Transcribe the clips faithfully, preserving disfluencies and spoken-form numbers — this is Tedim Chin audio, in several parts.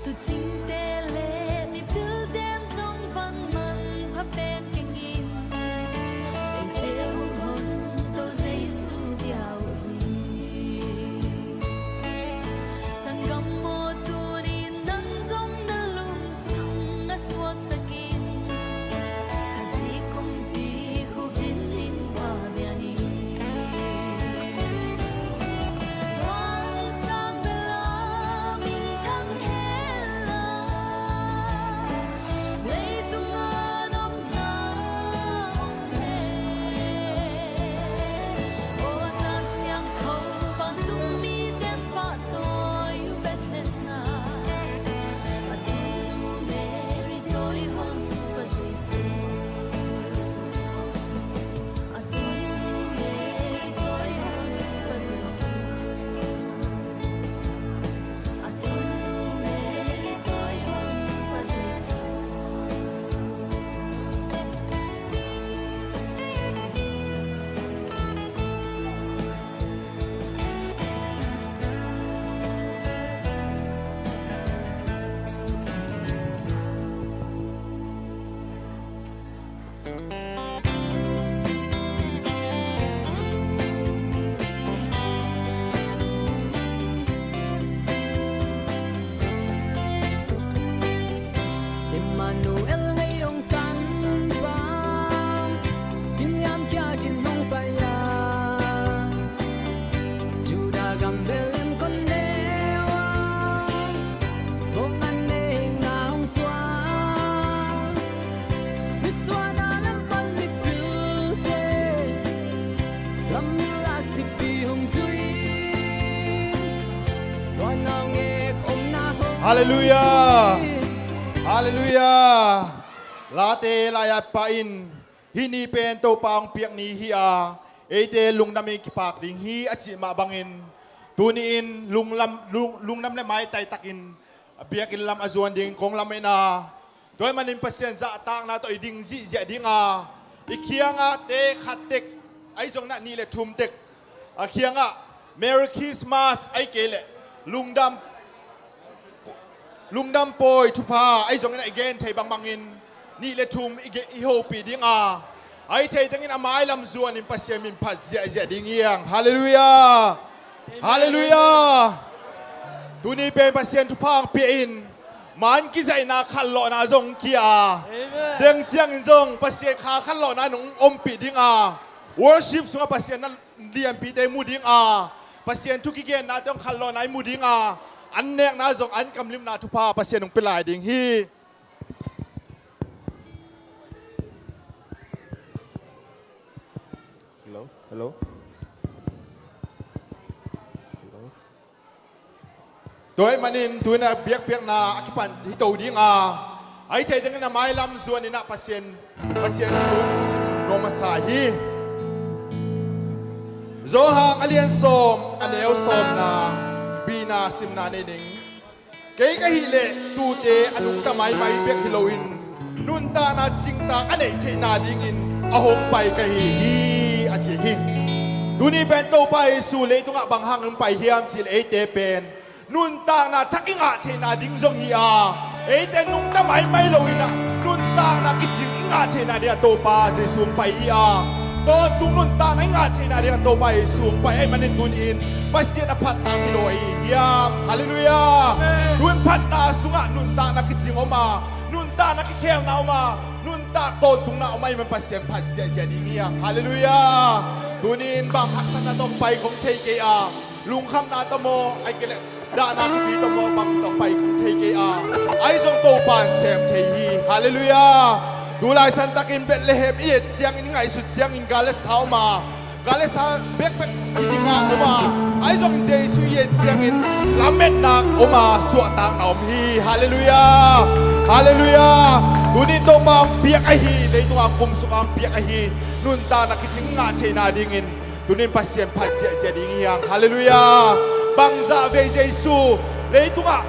Tuucingte le mipilten zong van manpha pen kengin, eite hong honto Jesu bia uh hi. Sanggam aw, tuni-in nang zong na lungsung a suaksakin, ka zi kumpi khuk in va bia ni. Vanzang bel a minthang hen la, leitung a nopna hong hen. Aw Zan Siangtho, vantung mite in pahtawi uh Bethlehem ah, a tunnu Mary tawihonpa Jesu. Emmanuel hei hong kan pa, Binyam kiangin hong pai a, Judah gam Bethlehem kon neu a, bawng an neihna hong suak. Misuahna lam pan mipilte, lam milak sipi hong zui. Tua naungek omna hong Halleluiah. Halleluiah. Late lai-at pa in, hih ni pen Topa hong piak ni hi a, eite lungdam in kipak ding hi a cih mah bangin, tuni-in lunglam, lung, lungdam le maitai takin a biakinn lam a zuan ding kong lamen a, tua ahih manin Pasian zahtakna tawh i ding zihziah ding a, i kiangah te khat tek, ahi zongin ah nih le thum tek, a kiangah Merry Christmas, ahih kei leh lungdam, lungdam pawi thupha, ahi zongin ah i gen thei bangbangin nih le thum i ge-, i hopih ding a, ahi thei tengin a mailam zuanin Pasian min phat ziahziah ding hi hang. Halleluiah. Halleluiah. Tuni pen Pasian thupha hong pia in, man kizaihna khanlawhna zong kia a, amen, deng ciangin zong Pasian kha khanlawhna in hong ompih ding a, worship sungah Pasian na lianpite mu ding a, Pasian thu kigennate hong khanlawhna i mu ding a, an nekna zong an kamlimna thupha Pasian hong pia lai ding hi. Hello, hello. Hello. Tua ahih manin tu-in ah biakpiakna a kipan hi to ding a, ahi thei tengin a mailam zuanin ah Pasian, Pasian thu kong sim nuam masa hi. Johan a lian sawm, a neu sawmna, bina simna nei ning. Kei ka hih leh tuute a nungta maimai bek hi loin, nuntakna cingtak a neih theihna dingin a hong pai ka hi hi, a ci hi. Tuni pen Topa Jesu leitungah bang hang hong pai hiam cih leh eite pen nuntakna thak i ngah theihna ding zong hi a, eite nungta maimai loin ah nuntakna kicing i ngah theihna dingah Topa Jesu hong pai hi a, tawntung nuntakna i ngah theihna dingah Topa Jesu hong pai ahih manin tuni-in Pasian a phatna hi lo ahi hiam? Halleluiah. Amen. Tun phatna sungah nuntakna kicing om a, nuntakna kikhelna om a, nuntak tawntungna om ahih man Pasian phat ziahziah ding hi hang. Halleluiah. Tuni-in bang haksatna tawh pai kong thei kei a, lungkhamna tawh maw, ahih kei leh dahna kipia tawh maw, bang tawh pai kong thei kei a, ahi zong Topa in sem thei hi. Halleluiah. Tulai santakin Bethlehem i et ciangin, i ngaihsut ciangin gal le sa om a, gal le sa bekbek kiding a om a, ahi zongin Jesu i et ciangin lametna om a, suahtakna om hi. Halleluiah. Halleluiah. Tuni Topa hong piak ahi, leitungah kum sungah hong piak ahi nuntakna kicing ngah theihna dingin tuni-in Pasian phat ziahziah ding hi hang. Halleluiah. Bang zavei Jesu leitungah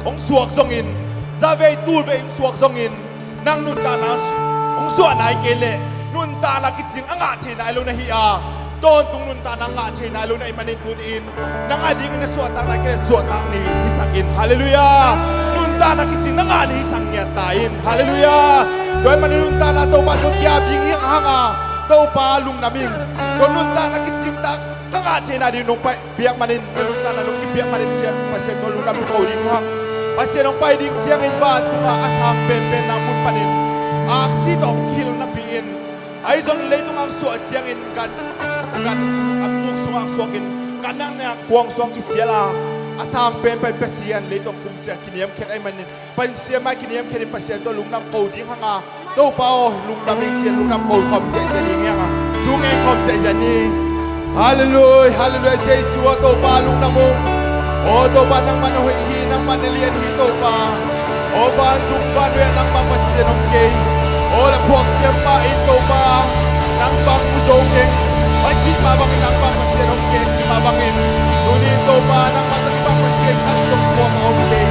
hong suak zongin, zavei tulvei hong suak zongin, nang nuntakna hong suahna ahih kei leh nuntakna kicing a ngah theihna hi lo na hi a, tawntung nuntakna ngah theihna hi lo na hih manin tuni-in nang a dingin na suahtakna ahih kei leh suahtak ni hisak in. Halleluiah. Nuntak nuntakna kicing na ngah ni sang ngiat ta in. Halleluiah. Tua ahih manin nuntakna Topa tawh ki-ap ding hi hang a, Topa lungdam ing. Tua nuntakna kicing ta ka ngah theihna ding nong pai piak manin, na nuntakna nong kipiak manin ciang Pasian tawh lungdam ko ding hi hang. Pasian hong pai ding ciangin vantung a a sang penpen na mun panin aksi tawh hong kihilh napi in, ahi zongin leitung hong suah ciangin gan, gan a buk sungah hong suakin, gan nakna kuang sungah kisial a, a sang penpen Pasian leitung hong kumsiat kiniamkhiat ahih manin, Pasian mai kiniamkhiat in Pasian tawh lungdam ko ding hang a, Topa aw lungdam ing ci-in lungdam ko khawm ziahziah ding hi hang a, thu ngen khawm ziahziah ni. Halleluiah, halleluiah, Jesu aw Topa lungdam ung. Aw Topa nangmah na hoih hi, nangmah na lian hi Topa. Aw vantung vannoi ah nangmah Pasian om kei. Aw la phuak siampa in Topa, nang bang mu zo keng. Pai cih mah bangin nangmah Pasian om kei cih mah bangin, tuni Topa nangmah tawh kibang Pasian khat zong kuamah om kei.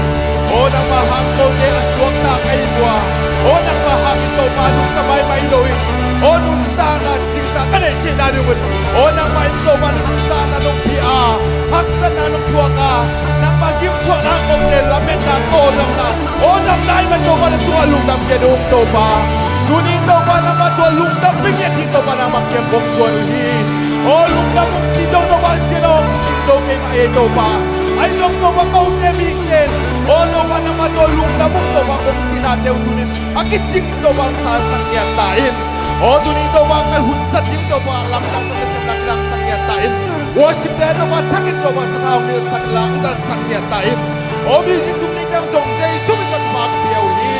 Aw nangmah hang kote a suakta ka hi uh a, aw nangmah hangin Topa nungta maimai lo in, aw nuntakna cingta ka neih theihna ding un, aw nangmah in Topa na nuntakna nong pia a, haksatna nong thuak a, nangmah gimthuakna kote lametna tawldamna, aw damna ahih man Topa na tungah lungdam kei ding ung Topa. Tuni Topa nangmah tungah lungdam pia ngiat ding Topa nangmah kiang kong zuan uh hi. Aw lungdam ung ci zong Topa Pasian aw kong sim zo kei mah ei Topa. Ahi zong Topa kote mihingte in, aw Topa nangmah tungah lungdam ung Topa kong cihnate uh tuni in a kicing in Topa hong sangsak ngiat ta in. Aw tuni Topa ka hun cat ding Topa lamdang tawh ka sepna kidang sak ngiat ta in. Worship te Topa thak in Topa sathau hong nilh sak la hong zat sak ngiat ta in. Aw music tum dingte hong zong Jesu min tawh thupha ka pia uh hi.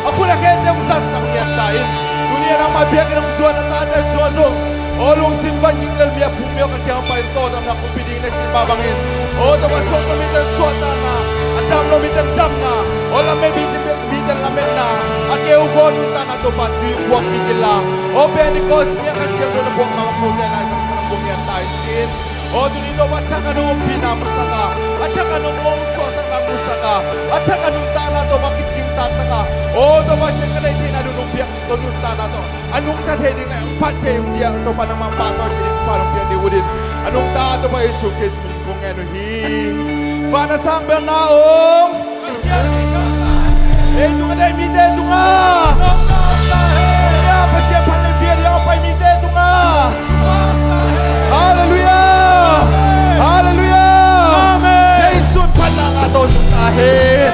A khut a khete hong zat sak ngiat ta in. Tuni a nangmah biakinn hong zuan a tate sungah zong, aw lungsim van gik lel mi a pum mi aw ka kiang pai in tawldamna kumpi ding na cih mah bangin, aw Topa suakta mite in suahtakna, a dam lo mite in damna, aw lamet mite in lametna, a keu gaw nuntakna Topa tui buak kik inla, aw Pentecost ni a ka siam lo na buak mah kote na zangsan hong buak ngiat ta in ci-in. Aw tuni Topa thak a nong ompihna musak a, a thak a nong hong suahsakna musak a, a thak a nuntakna Topa kicing taktak a, aw Topa Pasian ka neih theihna ding nong piak tawh nuntakna tawh a nungta thei ding le hong phat thei ding a Topa nangmah pahtawi thei ding thupha nong piak ding uh in, a nungta Topa Jesu Khrist min kong ngen uh hi. Van a sang belna om. Ei tungah deih mite tungah. Ya Pasian phat le bia dia pai mite tungah. Halleluiah. Halleluiah. Jesu in phatna ngah tawntung ta hen.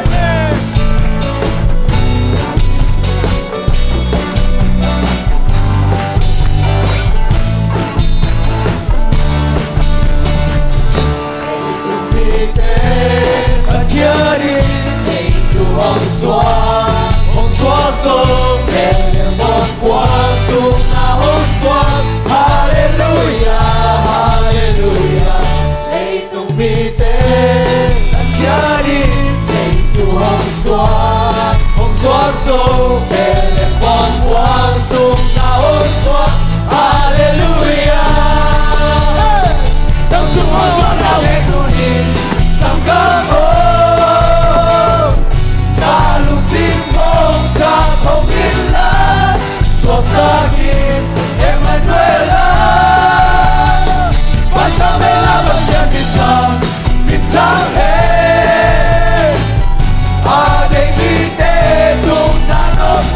Mite ka kiat in Jesu hong suak, hong suak zo. Bethlehem kuang sung na hong suak. Halleluiah, halleluiah. Leitung mite ka kiat in Jesu hong suak, hong suak zo. Bethlehem kuang sung na hong suak. Halleluiah. Nang sung hong suak na vek tuni in sang ka hong, ka lungsim hong ka hong inla. Suaksak in Emmanuel a, Pasian mel a Pasian minthang, minthang hen. A deih mite tung na nong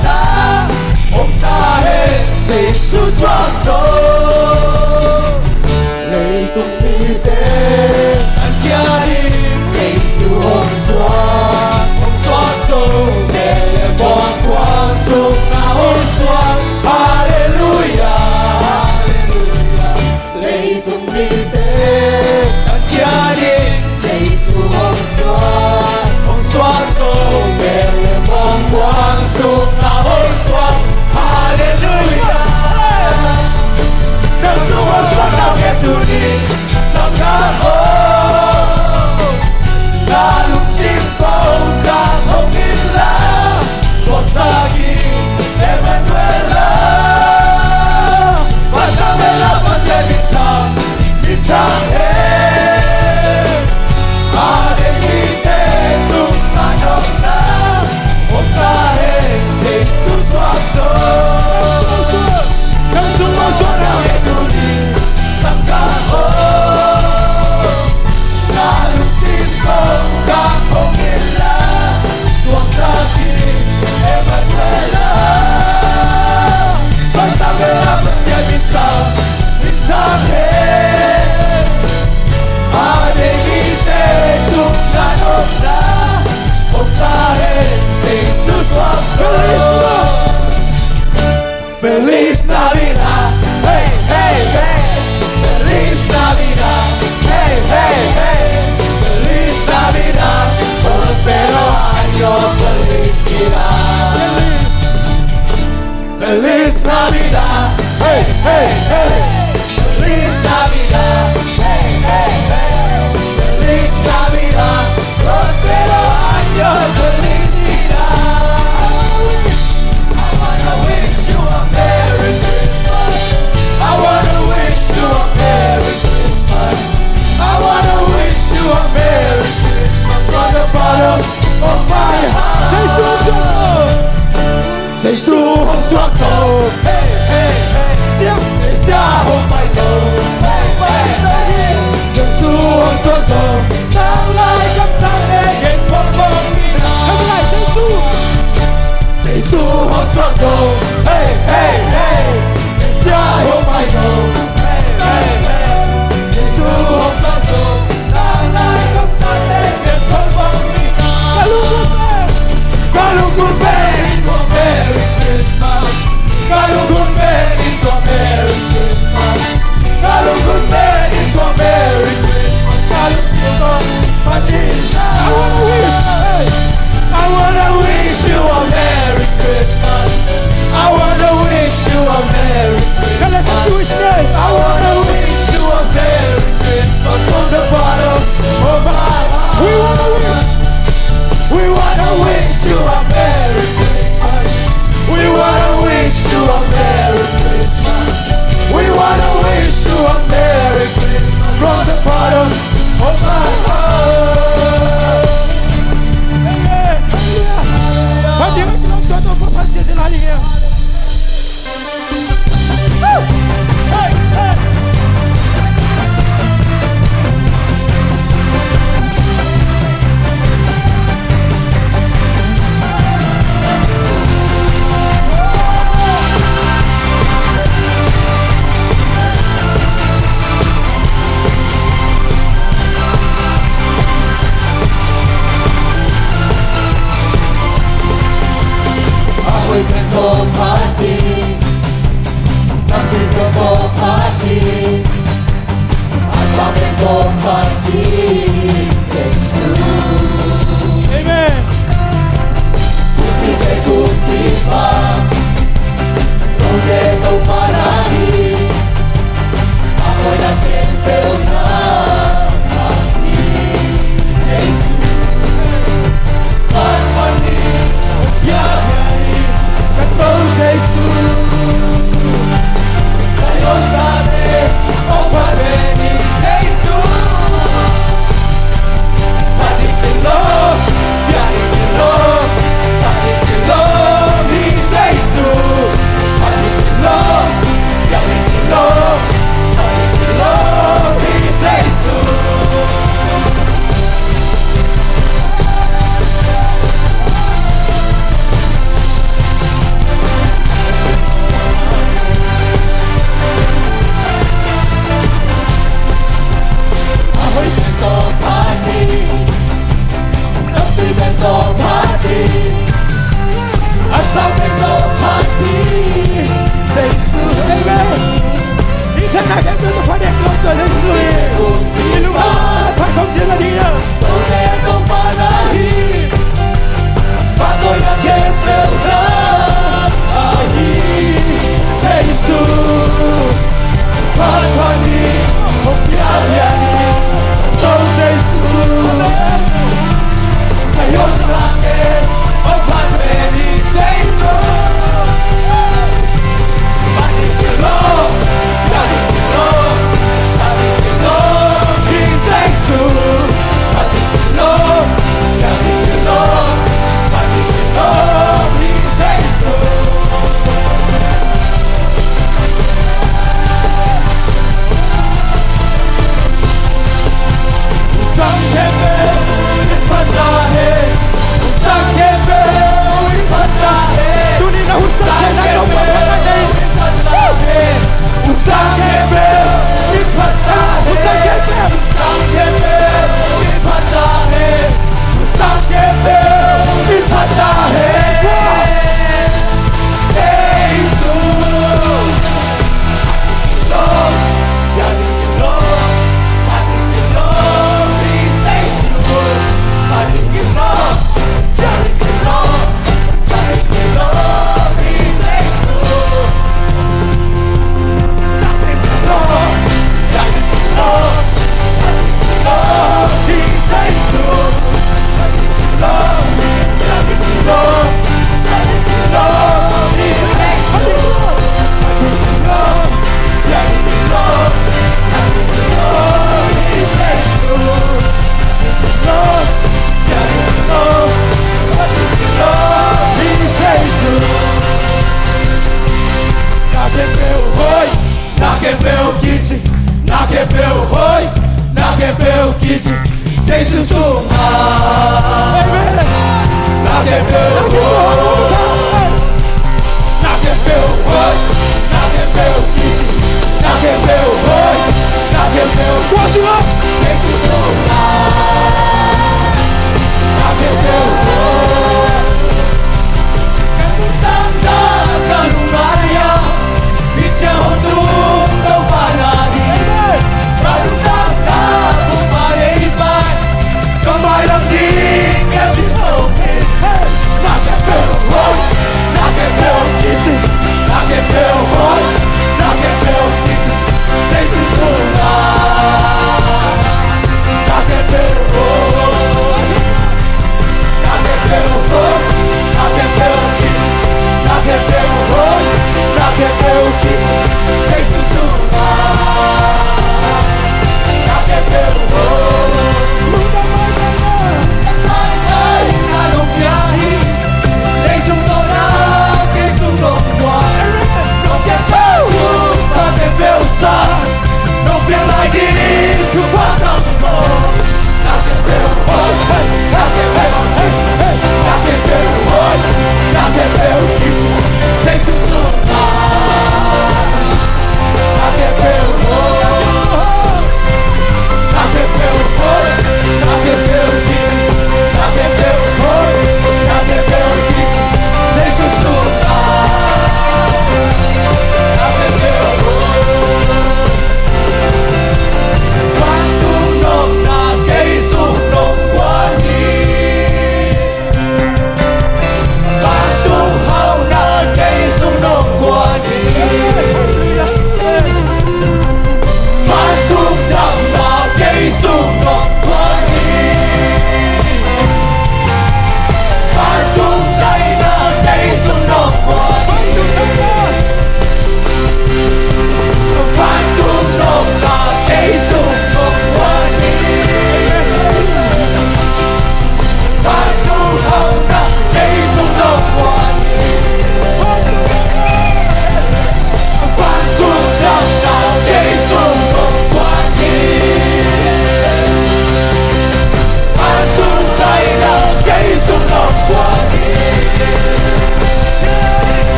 Amen.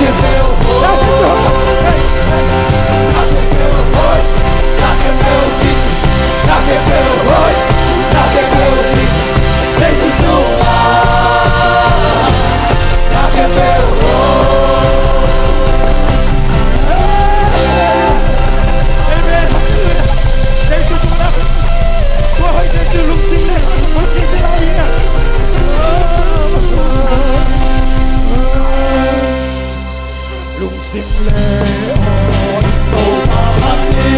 Lungsim le aw in Topa hang hi.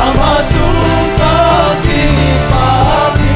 Ama sung ka kipak hi. Ama sung ka kipak hi.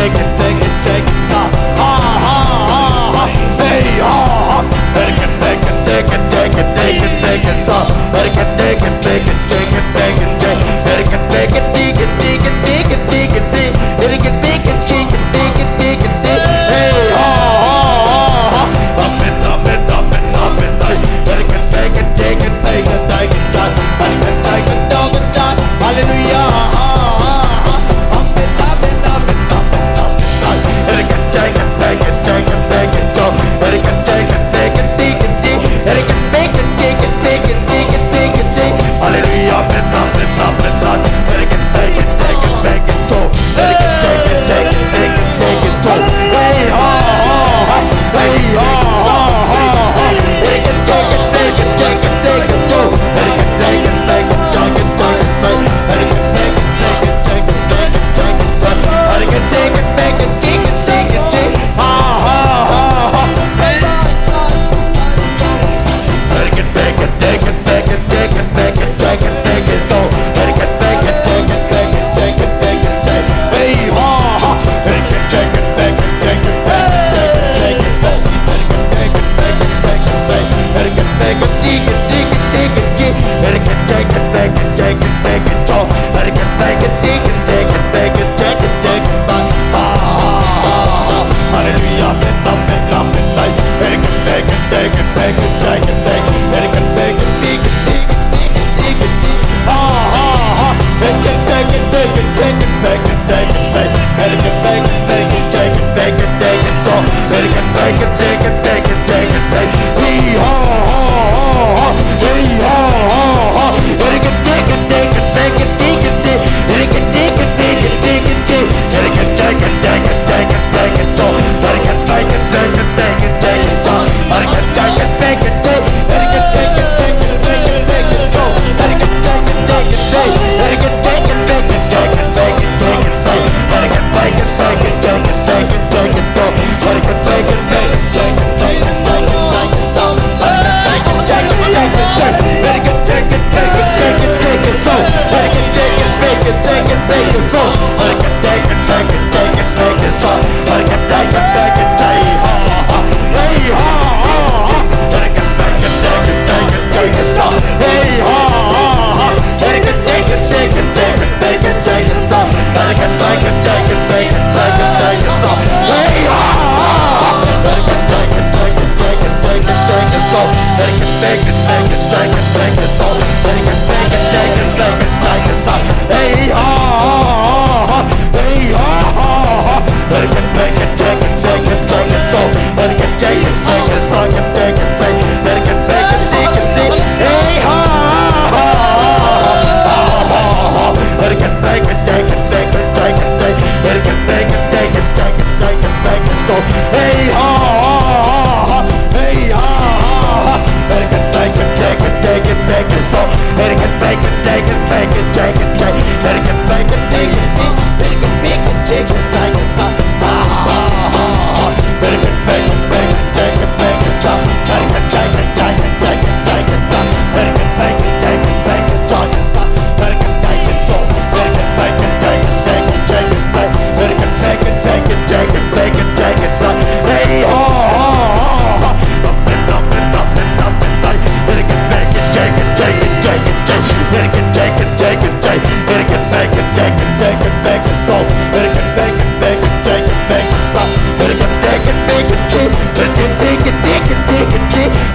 Hallelujah. Amen, amen, amen, amen, amen. Hallelujah. Amen, amen, amen, amen.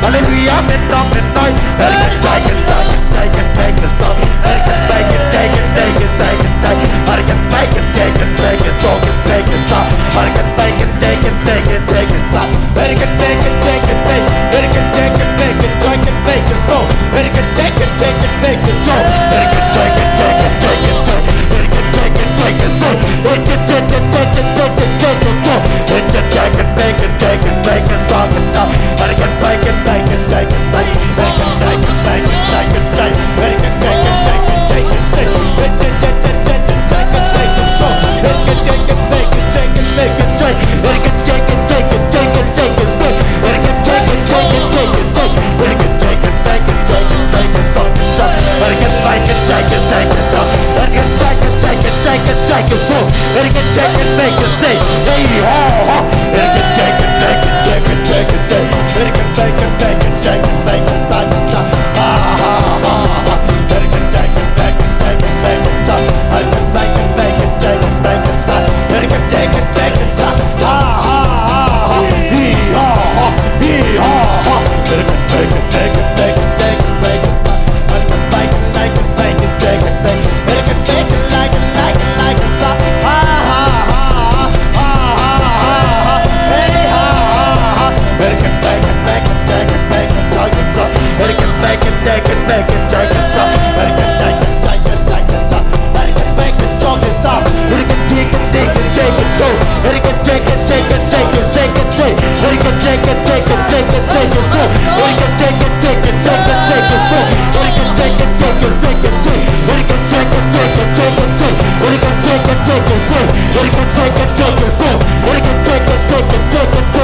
Hallelujah, amen, amen, amen. Make it so, and it can take it, make it say, hey ho ho. And it can take it, make it, take it, take it, take it. And it can make it, make it, take it, make it, sa cha cha. Ha ha ha ha. And it can take it, make it, take it, make it, cha. And it can make it, make it, take it, make it, sa. And it can take it, make it, cha. Ha ha ha ha. Hee ha ha, hee ha ha. And it can make it, make it, take it, make it, make it, sa. And it can make it, make it, make it, take it, take it. And it can make it, like it, like it, like it, sa. Ha ha ha ha, ha ha ha ha, hey ha ha ha. And it can make it, make it, take it, make it, take it, sa. And it can make it, take it, make it, take it, sa. And it can take it, take it, take it, sa. And it can make it, take it, sa. And it can take it, take it, take it, so. And it can take it, take it, take it, take it, take. And it can take it, take it, take it, take it, so. And it can take it, take it, take it, take it, so. And it can take it, take it, take it, take. And it can take it, take it, take it, take. And it can take it, take it, so. And it can take it, take it, so. And it can take it, take it, take it, take it, so.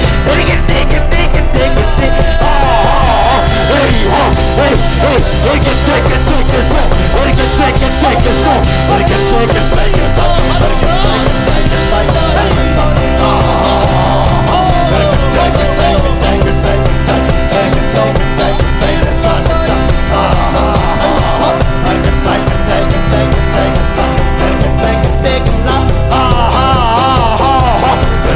And it can take it, take it,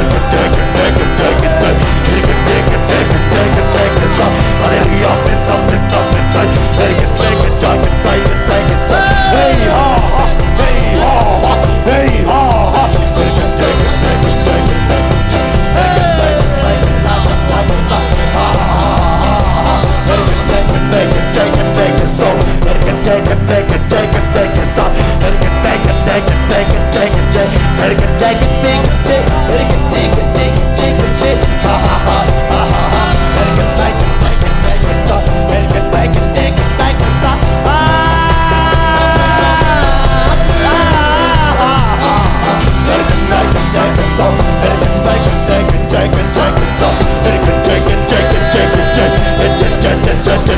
take it, take. And it can take it, take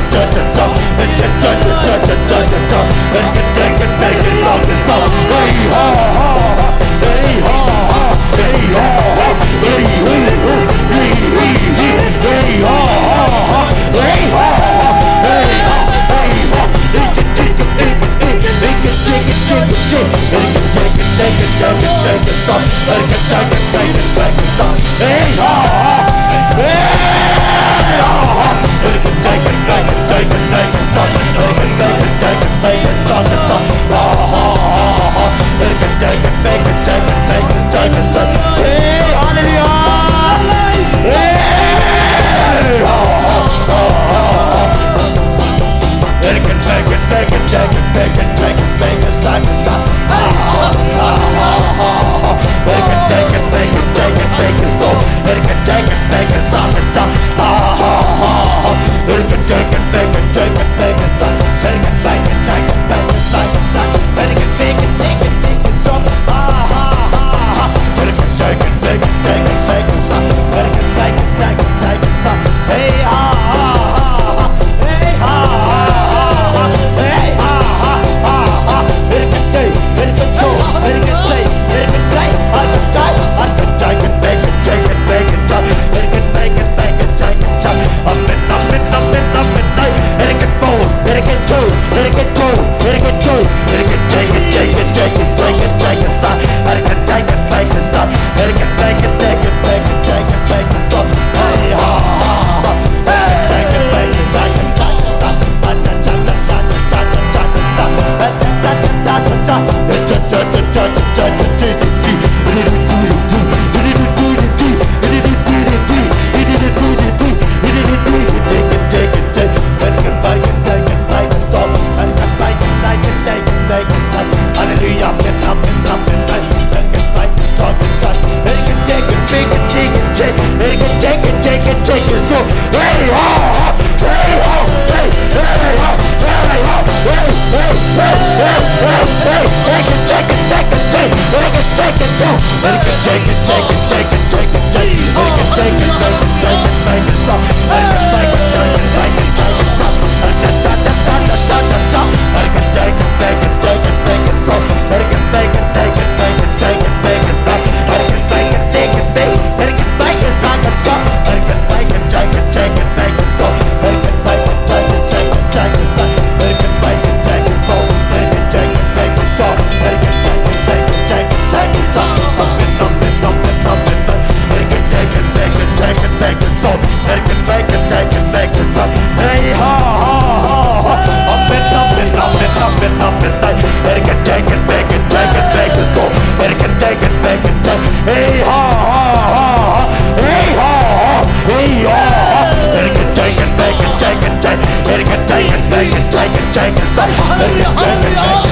it, take it, so. And it can take it, make it, take it, take. And it can take it, take it, take it, take. Oh, oh, oh. Hey, oh, hey, hey. And it can take it, take it, so. And it can take it, take it, so. And it can take it, make it, take it. And it can take it, take it, take it, take it, so. Oh, oh, oh, oh. And it can take it, take it, take it, take it, take. And it can take it, take it, take it, so. Hallelujah, hallelujah.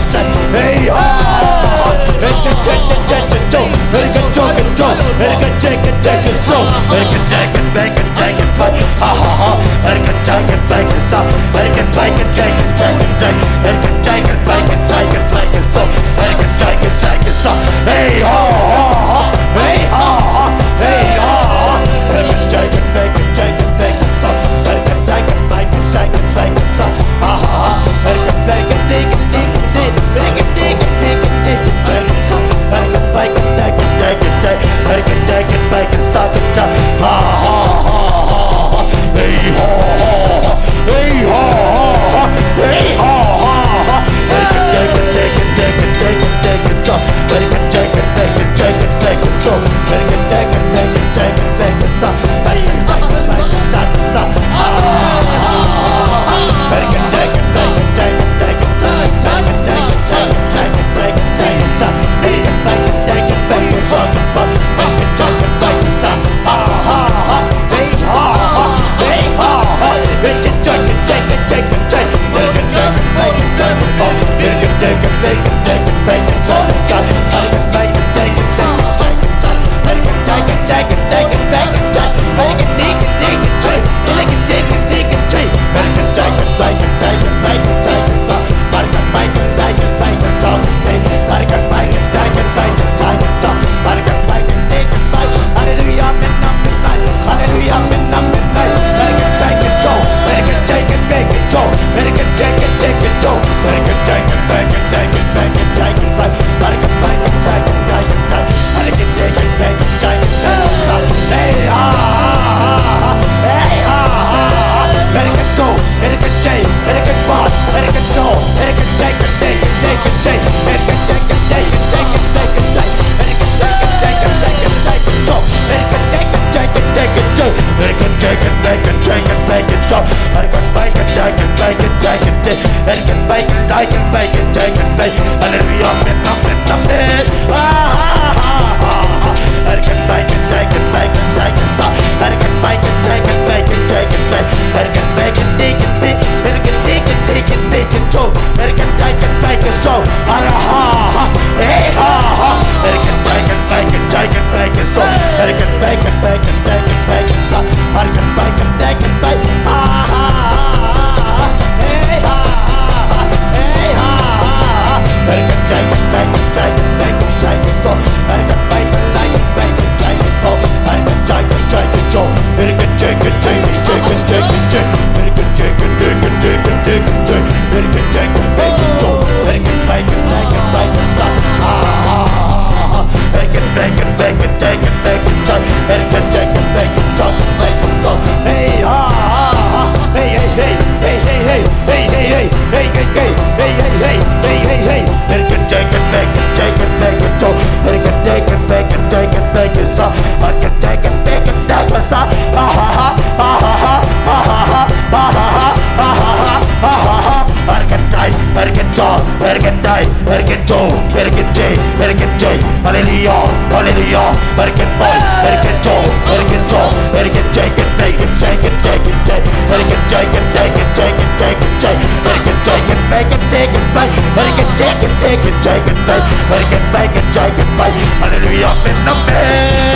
Hallelujah, amen, amen.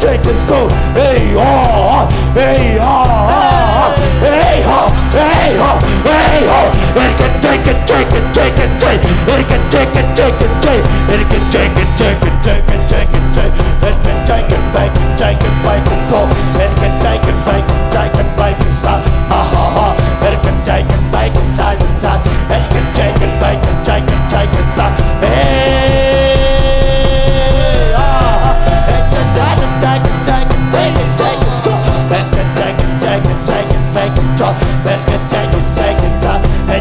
shake it, so. Hey, ha, ha, hey, ha, ha, hey, ha, ha, hey, ha, ha. It can take it, take it, take it, take it. It can take it, take it, take it. It can take it, take it, take it, take it, take it. It can take it, take it, take it, take it, so. It can take it, take it, take it, take it, so. Ha, ha, ha. It can take it, take it, take it, take it. It can take it, take it, take it, take it, so. Hey, ha, ha. It can take it, take it, take it, take it, take it, so. It can take it, take it, take it, take it, so. It can take it, take it,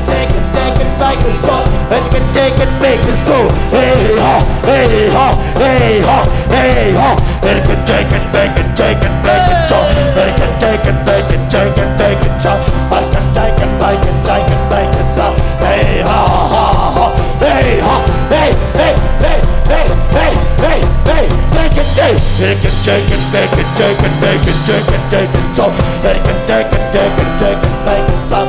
take it, take it, take it, so. It can take it, make it so. Hey, ha, hey, ha, hey, ha, hey, ha. It can take it, make it, take it, make it, so. It can take it, make it, take it, make it, so. It can take it, make it, take it, make it, so. Hey, ha, ha, ha. Hey, ha, hey, hey, hey, hey, hey, hey, hey, hey. Make it, take it. It can take it, make it, take it, make it, take it, take it, so. It can take it, take it, take it, make it, so.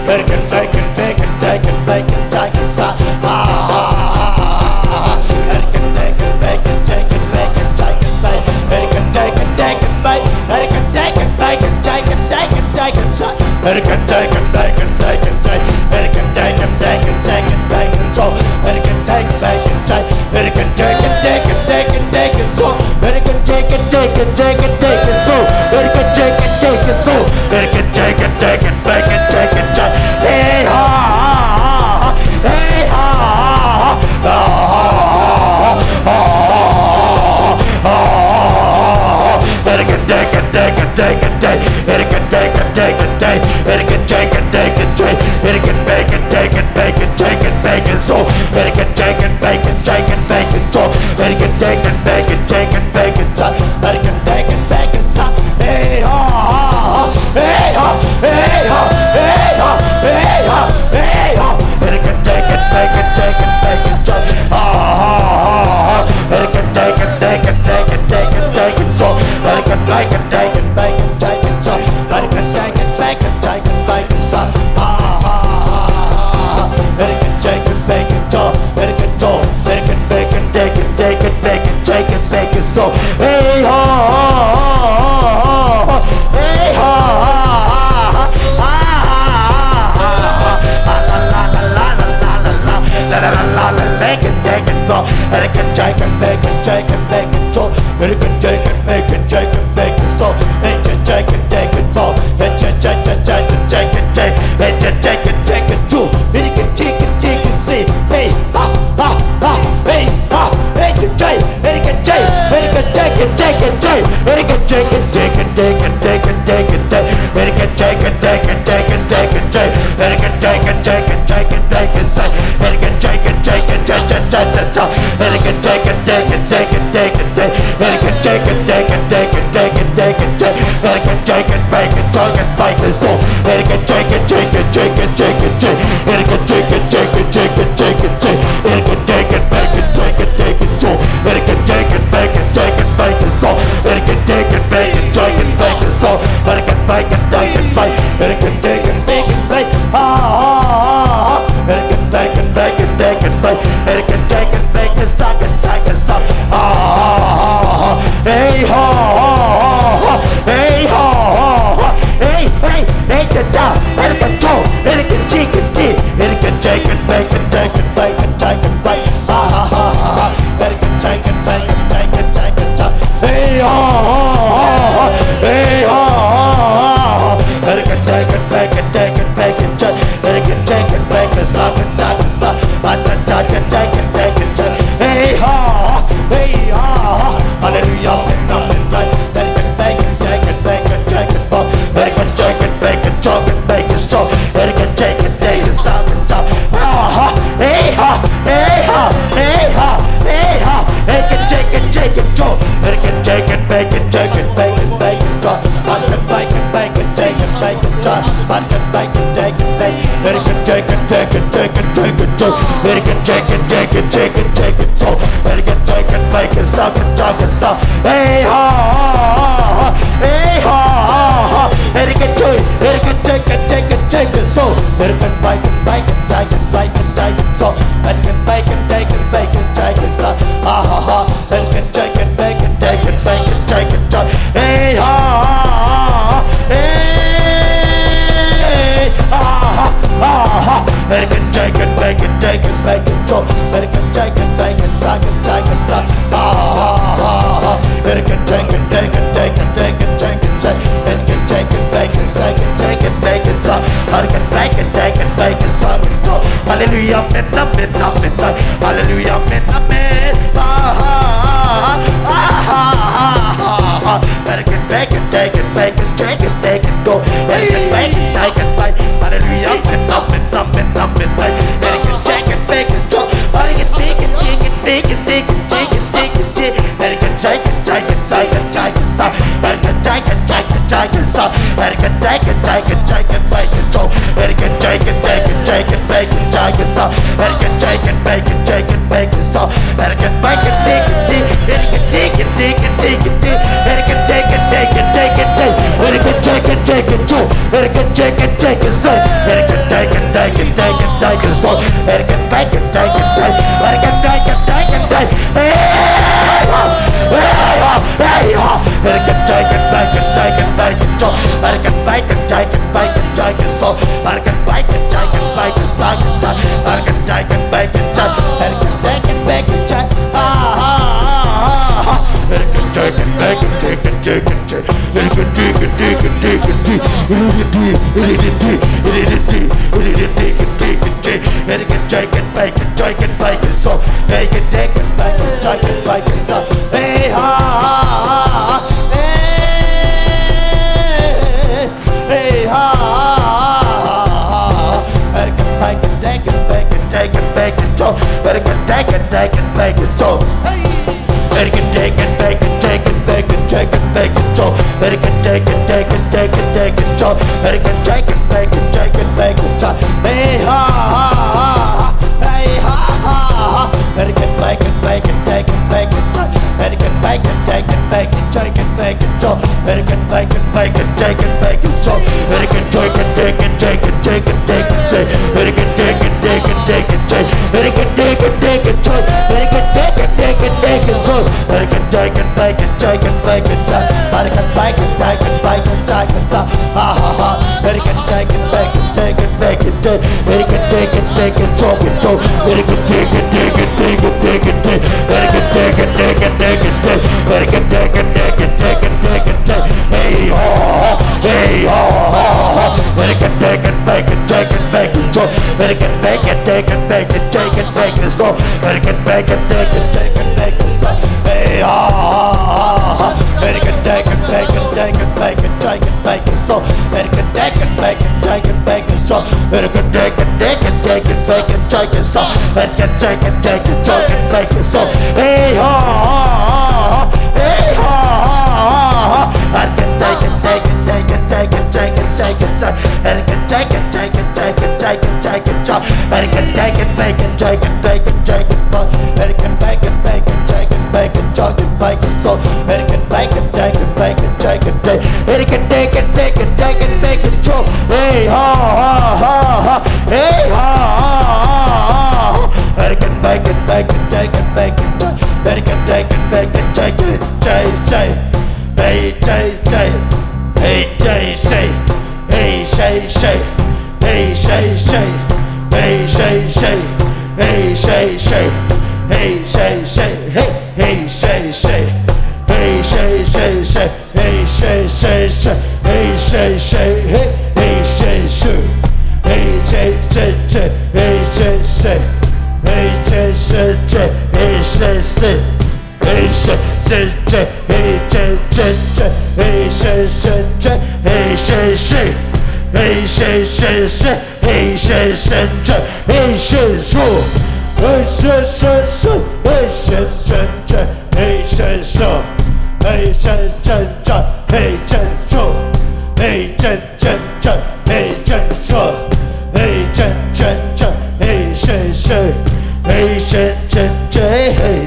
It can take it, take it, take it, make it, take it, so. Ah, ah, ah, ah, ah. It can take it, make it, take it, make it, take it, make it. It can take it, take it, make it. It can take it, make it, take it, take it, take it, so. It can take it, take it, take it, take it. It can take it, take it, take it, take it, so. It can take it, make it, take it. It can take it, take it, take it, take it, so. It can take it, take it, take it, take it, so. It can take it, take it, so. It can take it, take it, take it, take it, take it. Hey, ha, ha, ha, ha. Hey, ha, ha, ha, ha. Ha, ha, ha, ha, ha. It can take it, take it, take it, take it. It can take it, take it, take it. It can take it, take it, take it. It can make it, take it, make it, take it, make it, so. It can take it, make it, take it, make it, so. It can take it, make it, take it, make it, so. It can take it, make it, so. Hey, ha, ha, ha. Hey, ha, hey, ha, hey, ha, hey, ha, hey, ha. It can take it, make it, take it, make it, so. Ha, ha, ha, ha. It can take it, take it, take it, take it, take it, so. It can make it, take it, make it, take it, so. It can take it, take it, take it, make it, so. Ha, ha, ha, ha, ha. It can take it, make it, so. It can do, it can make it, take it, take it, make it, take it, make it, so. Hey, ha, ha, ha, ha, ha. Hey, ha, ha, ha, ha, ha, ha, ha, ha, ha, la, la, la, la, la, la, la, la, la, la, la, la, make it, take it, go. It can take it, make it, take it, make it, so. It can take it, make it, take it, make it, so. It can take it, take it, go. It can take it, take it, take it, take it. It can take it, take it, do. It can take it, take it, say. Hey, ha, ha, ha, hey, ha, hey, can take, it can take, it can take it, take it, take. It can take it, take it, take it, take it, take it, take. It can take it, take it, take it, take it, take. It can take it, take it, take it, take it, say. It can take it, take it, take it, take it, take. It can take it, take it, take it, take it, take. It can take it, take it, take it, take it, take it, take. It can take it, make it, take it, make it, so. It can take it, take it, take it, take it, take. It can take it, take it, take it, take it, take. It can take it, make it, take it, take it, so. It can take it, make it, take it, make it, so. It can take it, make it, take it, make it, so. It can make it, take it, make. It can take it, make it, make. Ah, ah, ah, ah. It can take it, make it, take it, make. It can take it, make it, suck it, take it, suck. Ah, ah, ah, ah, ah. Hey, ha, ha, Shake it, shake it, so. Shake it, shake it, make it, suck it, chuck it, suck. Hey ha, ha, ha, ha. Hey ha, ha, ha, ha. Shake it, shake it, shake it, shake it, shake it, shake it, so. Shake it, make it, make it, shake it, make it, shake it, so. Shake it, make it, make it, make it, shake it, so. Ha ha ha. Shake it, shake it, make it, shake it, make it, shake it, shake. Hey ha, ha, ha, ha. Hey ha, ha, ha, ha. Shake it, shake it, make it, shake it, make it, so. Shake it, shake it, make it, suck it, shake it, suck. Ah, ah, ah, ah. Shake it, shake it, shake it, shake it, shake it, shake it, shake it. Shake it, shake it, make it, shake it, shake it, make it, suck. Shake it, make it, shake it, make it, suck it, so. Hallelujah, amen, amen, amen, amen. Hallelujah, amen, amen. Ah, ah, ah, ah, ah, ah, ah. Shake it, shake it, shake it, make it, shake it, make it, go. Shake it, make it, shake it, make it. Hallelujah, amen, amen, amen, amen, amen. Shake it, shake it, make it, go. Shake it, shake it, shake it, shake it, shake it, shake it, shake it, shake it. Shake it, shake it, shake it, shake it, shake it, shake it, shake it, shake it, shake it, shake it, shake it, shake it, shake it, shake it, make it, so. Shake it, shake it, shake it, shake it, make it, shake it, so. Shake it, shake it, make it, shake it, make it, so. Shake it, make it, dig it, dig, shake it, dig it, dig it, dig it, dig. Shake it, shake it, shake it, shake it, shake it. Shake it, shake it, shake it, so. Shake it, shake it, shake it, so. Shake it, shake it, shake it, shake it, shake it, so. Shake it, make it, shake it, shake it. Shake it, shake it, shake it, shake it. Hey, hey, hey, hey. Shake it, shake it, make it, shake it, make it, so. Shake it, make it, shake it, make it, shake it, so. Shake it, make it, shake it, make it, shake it, shake it. Shake it, shake it, make it, shake it. Ah, ah, ah, ah, ah. Shake it, shake it, make it, shake it, shake it, shake it. Shake it, shake it, shake it, shake it, shake it. Shake it, shake it, make it, shake it, make it, so. Shake it, shake it, make it, shake it, make it, so. Hey, ha, ha, ha, ha. Hey, hey, ha, ha, ha, ha, ha. Shake it, shake it, shake it, shake it, shake it, shake it, so. Shake it, shake it, shake it, make it, so. Hey. Shake it, shake it, make it, shake it, make it, shake it, make it, so. Shake it, shake it, shake it, shake it, shake it, so. Shake it, shake it, make it, shake it, make it, so. Hey, ha, ha, ha, ha. Hey, ha, ha, ha, ha. Shake it, make it, make it, shake it, make it, so. Shake it, make it, shake it, make it, shake it, make it, so. Shake it, make it, make it, shake it, make it, so. Shake it, shake it, shake it, shake it, shake it, shake it, shake. Shake it, shake it, shake it, shake it, shake. Shake it, shake it, shake it, shake. Shake it, shake it, shake it, shake it, so. Shake it, shake it, make it, shake it, make it, shake. Shake it, make it, shake it, make it, shake it, so. Ha, ha, ha. Shake it, shake it, make it, shake it, make it, shake. Shake it, shake it, shake it, shake it, so. Shake it, shake it, shake it, shake it, shake it, shake. Shake it, shake it, shake it, shake it, shake. Shake it, shake it, shake it, shake it, shake it, shake. Hey, ha, ha, ha. Hey, ha, ha, ha, ha. Shake it, shake it, make it, shake it, make it, so. Shake it, make it, shake it, make it, shake it, make it, so. Shake it, make it, shake it, shake it, make it, so. Hey, ha, ha, ha, ha. Shake it, shake it, make it, shake it, make it, shake it, make it, so. Shake it, shake it, make it, shake it, make it, so. Shake it, shake it, shake it, shake it, shake it, so. Shake it, shake it, shake it, shake it, shake it, so. Hey, ha, ha, ha, ha. Hey, ha, ha, ha, ha. Shake it, shake it, shake it, shake it, shake it, shake it, shake it, shake it, shake it. Shake it, shake it, shake it, shake it, shake it, shake it, shake it, make it, shake it, make it, shake it, make it, make it, make it, shake it, make it, shake it, make it, so. Make it, make it, shake it, make it, shake it, shake it, make it, make it, make it, make it, so. Hey, ha, ha, ha, ha. Hey, ha, ha, ha, ha, ha. Make it, make it, make it, shake it, make it, shake. Make it, make it, make it, shake it, shake, shake. Hey, shake, shake. Hey, shake, shake. Hey, shake, shake. Hey, shake, shake. Hey, shake, shake. Hey, shake, shake. Hey, shake, shake. Hey, hey, shake, shake. Hey, shake, shake, shake. Hey, shake, shake, shake. Hey, shake, shake. Hey, hey, shake, shake. Hey, shake, shake, shake. Hey, shake, shake. Hey, shake, shake, shake. Hey, shake, shake. Hey, shake, shake, shake. Hey, shake, shake, shake. Hey, shake, shake, shake. Hey, shake, shake, shake. Hey, shake, shake, shake. Hey, shake, shake, shake. Hey, shake, shake. Hey, shake, shake, shake. Hey, shake, shake, shake. Hey, shake, shake. Hey, shake, shake, shake. Hey, shake, shake. Hey, shake, shake, shake. Hey, shake, shake, shake. Hey, shake, shake. Hey, shake, shake, shake. Hey, shake, shake.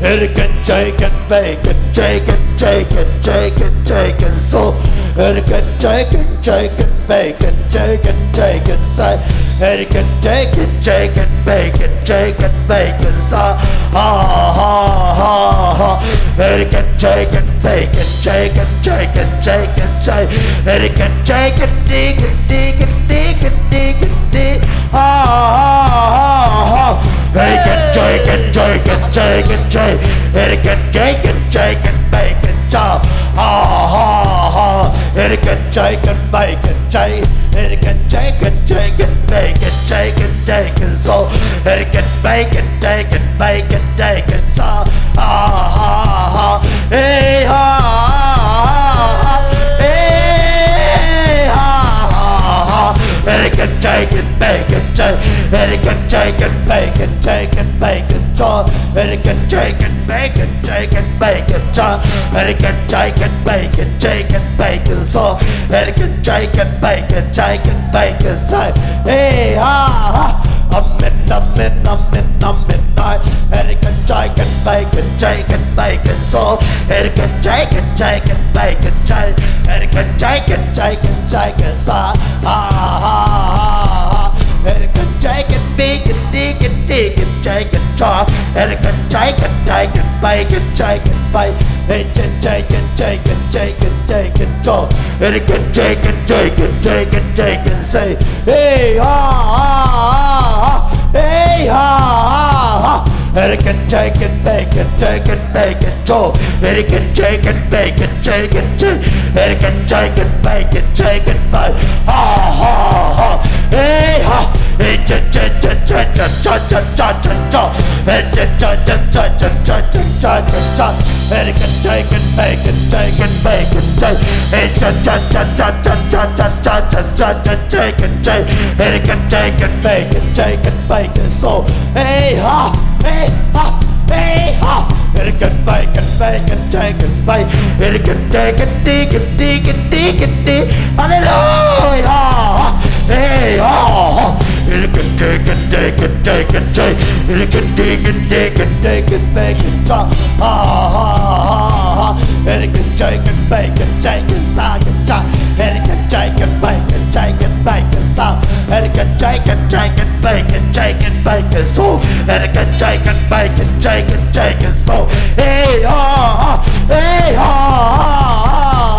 It can take and bake and take and take and take and take and so. It can take and take and bake and take and take and say. It can take and take and bake and take and bake and so. Ha ha ha ha. It can take and bake and take and take and take and say. It can take and dig and dig and dig and dig and dig. Ha ha ha ha. It can take and take and take and take. It can take and take and bake and chop. Ha ha ha. It can take and bake and take. It can take and take and bake and take and take and so. It can bake and take and bake and take and so. Ha ha ha. Hey ha ha ha. Hey ha ha ha. It can take and bake and take. It can take and bake and take and bake and chop. It can take and bake and take and bake and chop. It can take and bake and take and bake and so. It can take and bake and take and bake and say. Hey ha ha. Amen, amen, amen, amen. It can take and bake and take and bake and so. It can take and take and bake and take. It can take and take and take and so. Ha ha ha ha. It can take and bake and dig and dig and take and chop. It can take and take and bake and take and bake. It can take and take and take and take and chop. It can take and take and take and take and say. Hey ha ha ha ha. Hey ha ha ha. It can take and bake and take and bake and chop. It can take and bake and take and take. It can take and bake and take and bake. Ha ha ha. Hey ha. Hey cha cha cha cha cha cha cha cha cha. Hey cha cha cha cha cha cha cha cha cha cha. It can take and bake and take and bake and take. Hey cha cha cha cha cha cha cha cha cha cha cha cha cha cha. It can take and bake and take and bake and so. Hey ha, hey ha, hey ha. It can bake and bake and take and bake. It can take and dig and dig and dig and dig. Hallelujah. Hey ha. It can take and take and take and take. It can dig and dig and dig and bake and chop. Ha ha ha ha. It can take and bake and take and suck and chop. It can take and bake and take and bake and suck. It can take and take and bake and take and bake and so. It can take and bake and take and take and so. Hey ha ha, hey ha ha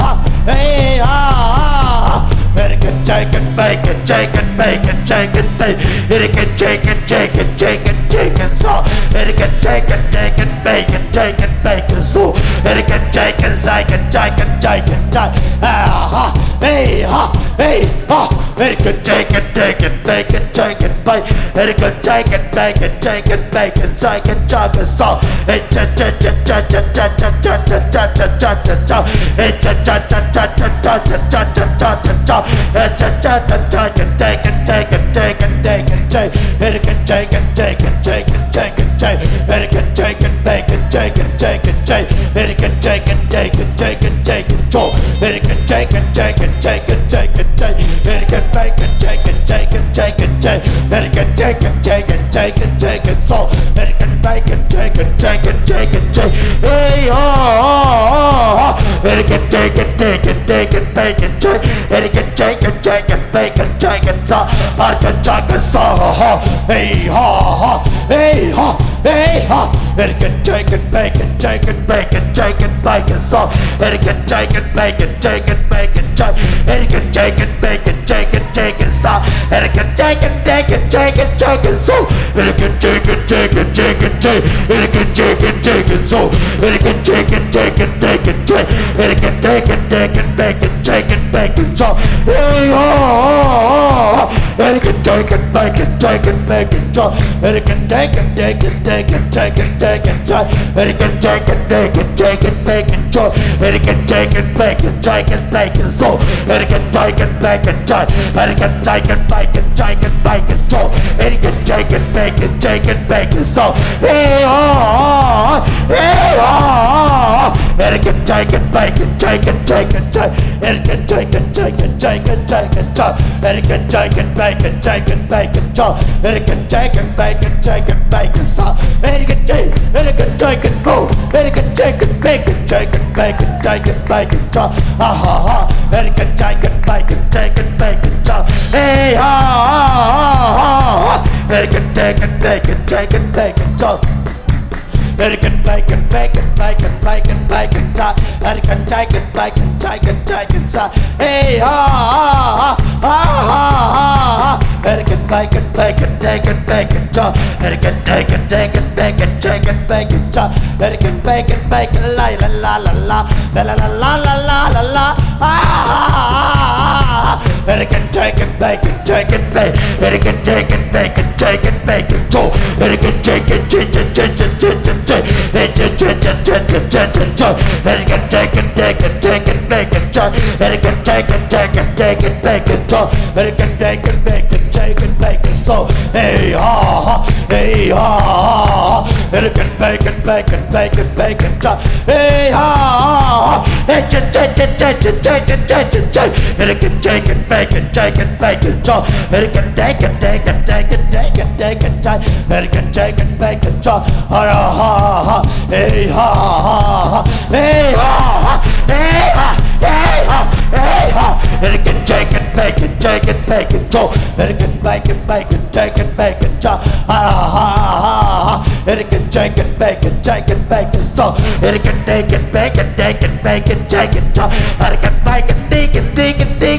ha, hey ha ha ha. It can take and bake and take and bake and take and bake. It can take and take and take and take and so. It can take and take and bake and take and bake and so. It can take and take and take and take and take. Ah ha, hey ha, hey ha. It can take and take and take and take and bake. It can take and take and take and bake and take and take and so. It cha cha cha cha cha cha cha cha cha cha cha cha cha. It cha cha cha cha cha cha cha cha cha cha cha cha. It cha cha cha cha can take and take and take and take and take. It can take and take and take and take and take. It can take and take and take and take and take. It can take and take and take and take and take. It can take and take and take and take and take. It can take and take and take and take and take and take. It can take and take and take and take and so. It can take and take and take and take and take. Hey ha ha ha ha. It can take it, take it, take it, take it, take it. It can take it, take it, take it, take it. Sa, I can take it, sa, ha, ha. Hey, ha, ha. Hey, ha. Hey, ha. It can take it, take it, take it, take it, take it, take it. Sa, it can take it, take it, take it, take it, take it. It can take it, take it, take it, take it. Sa, it can take it, take it, take it, take it. So, it can take it, take it, take it, take it. It can take it, take it, so. It can take it, take it, take it, take. It can take it, take it, take it, take it, take it, so. Hey, oh, oh, oh, oh. It can take it, take it, take it, take it, so. It can take it, take it, take it, take it, take it, so. It can take it, take it, take it, take it, so. It can take it, take it, take it, take it, so. It can take it, take it, take. It can take it, take it, take it, take it, so. It can take it, take it, take it, take it, so. Hey, oh, oh, oh, hey, oh, oh, oh. It can take it, take it, take it, take it, take. It can take it, take it, take it, take it, take. It can take it, take it, take it, take it, take. It can take it, take it, take it, take it, so. It can take, it can take it, go. It can take it, take it, take it, take it, take it, take it, so. Ah, ha, ha. It can take it, take it, take it, take it, so. Hey, ha, ha, ha, ha, ha. It can take it, take it, take it, take it, so. It can take it, take it, take it, take it, take it, so. It can take it, take it, take it, take it, so. Hey, ha, ha, ha, ha, ha, ha, ha. It can take it, take it, take it, take it, so. It can take it, take it, take it, take it, take it, so. It can take it, take it, la, la, la, la, la, la, la, la, la, la, la, la, la. Ah, ha, ha, ha, ha, ha. It can take it, take it, take it, take. It can take it, take it, take it, take it, so. It can take it, take it, take it, take it, take. It can take it, take it, take it, take it, take. It can take it, take it, take it, take it, take. It can take it, take it, take it, take it, so. It can take it, take it, take it, take it, so. Hey, ha, ha, hey, ha, ha, ha. It can take it, take it, take it, take it, take. Hey, ha, ha, ha. Hey, take it, take it, take it, take it, take it, take. It can take it, take it, take it, take it, so. It can take it, take it, take it, take it, take it, take. It can take it, take it, so. Ha, ha, ha, ha. Hey, ha, ha, ha. Hey, ha, ha. Hey, ha, hey, ha, hey, ha. It can take it, take it, take it, take it, so. It can take it, take it, take it, take it, so. Ha, ha, ha, ha, ha. It can take it, take it, take it, take it, so. It can take it, take it, take it, take it, take it, so. It can take it, take it, take it, take it, take it.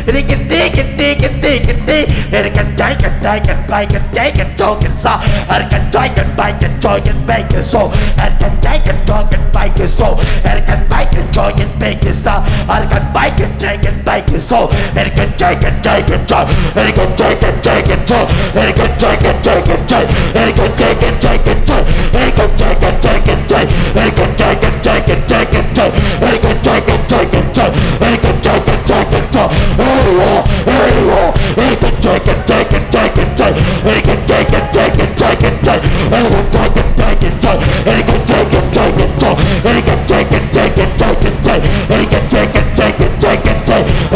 It can take it, take it, take it, take it. It can take it, take it, take it, take it, take it, so. It can take it, take it, take it, take it, so. It can take it, take it, take it, so. It can take it, take it, take it, so. It can take it, take it, take it, so. It can take it, take it, take. It can take it, take it, take. It can take it, take it, take. It can take it, take it, take. It can take it, take it, take. It can take it, take it, take it, take. It can take it, take it, take. It can take it, take it, take. Hey, oh, hey, oh. It can take it, take it, take it, take. It can take it, take it, take it, take. It can take it, take it, take. It can take it, take it, take. It can take it, take it, take it, take. It can take it, take it, take it, take. It can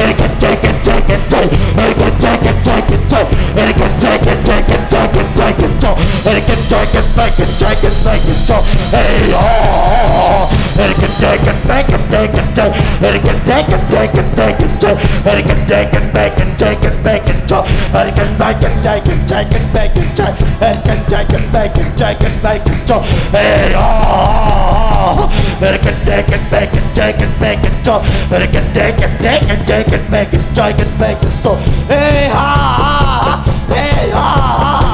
take it, take it, take. It can take it, take it, take. It can take it, take it, take it, take it, take. It can take it, take it, take it, take it, take. Hey, oh. It can take it, take it, take it, take. It can take it, take it, take it, take. It can take it, take it, take it, take it, take. It can take it, take it, take it, take it, take. It can take it, take it, take it, take it, take. Hey, oh. It can take it, take it, take it, take it, take. It can take it, take it, take it, take it, take it, take it, so. Hey, ha, ha, ha. Hey, ha,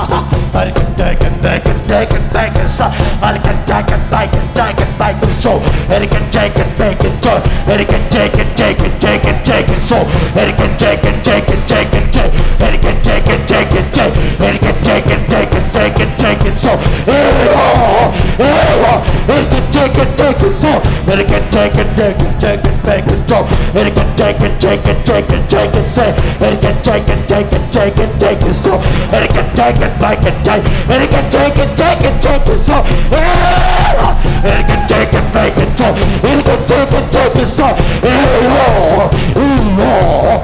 ha, ha. It can take it, take it, take it, take it, so. It can take it, take it, take it, take it, so. It can take it, take it, take. It can take it, take it, take it, take it, so. It can take it, take it, take it, take. It can take it, take it, take. It can take it, take it, take it, take it, so. Hey, oh, hey, oh. It can take it, take it, so. It can take it, take it, take it, take it, so. It can take it, take it, take it, take it, say. It can take it, take it, take it, take it, so. It can take it, take it, take. It can take it, take it, take it, so. Hey, oh. It can take it, take it, take. It can take it, take it, so. Hey, oh, hey, oh.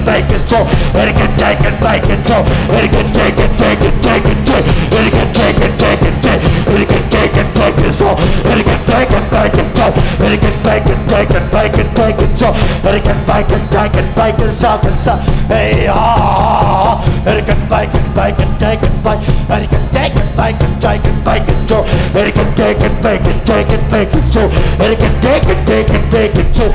bake it so. It can take it, bake it so. It can take it, take it, take it, take. It can take it, take it, take. It can take it, take it so. It can take it, bake it, take. It can take it, take it, bake it, take it so. It can bake it, take it, bake it, suck it, suck. Hey, ah. It can bake it, bake it, take it, bake. It can take it, bake it, take it, bake it so. It can take it, bake it, take it, bake it so. It can take it, take it, take it so.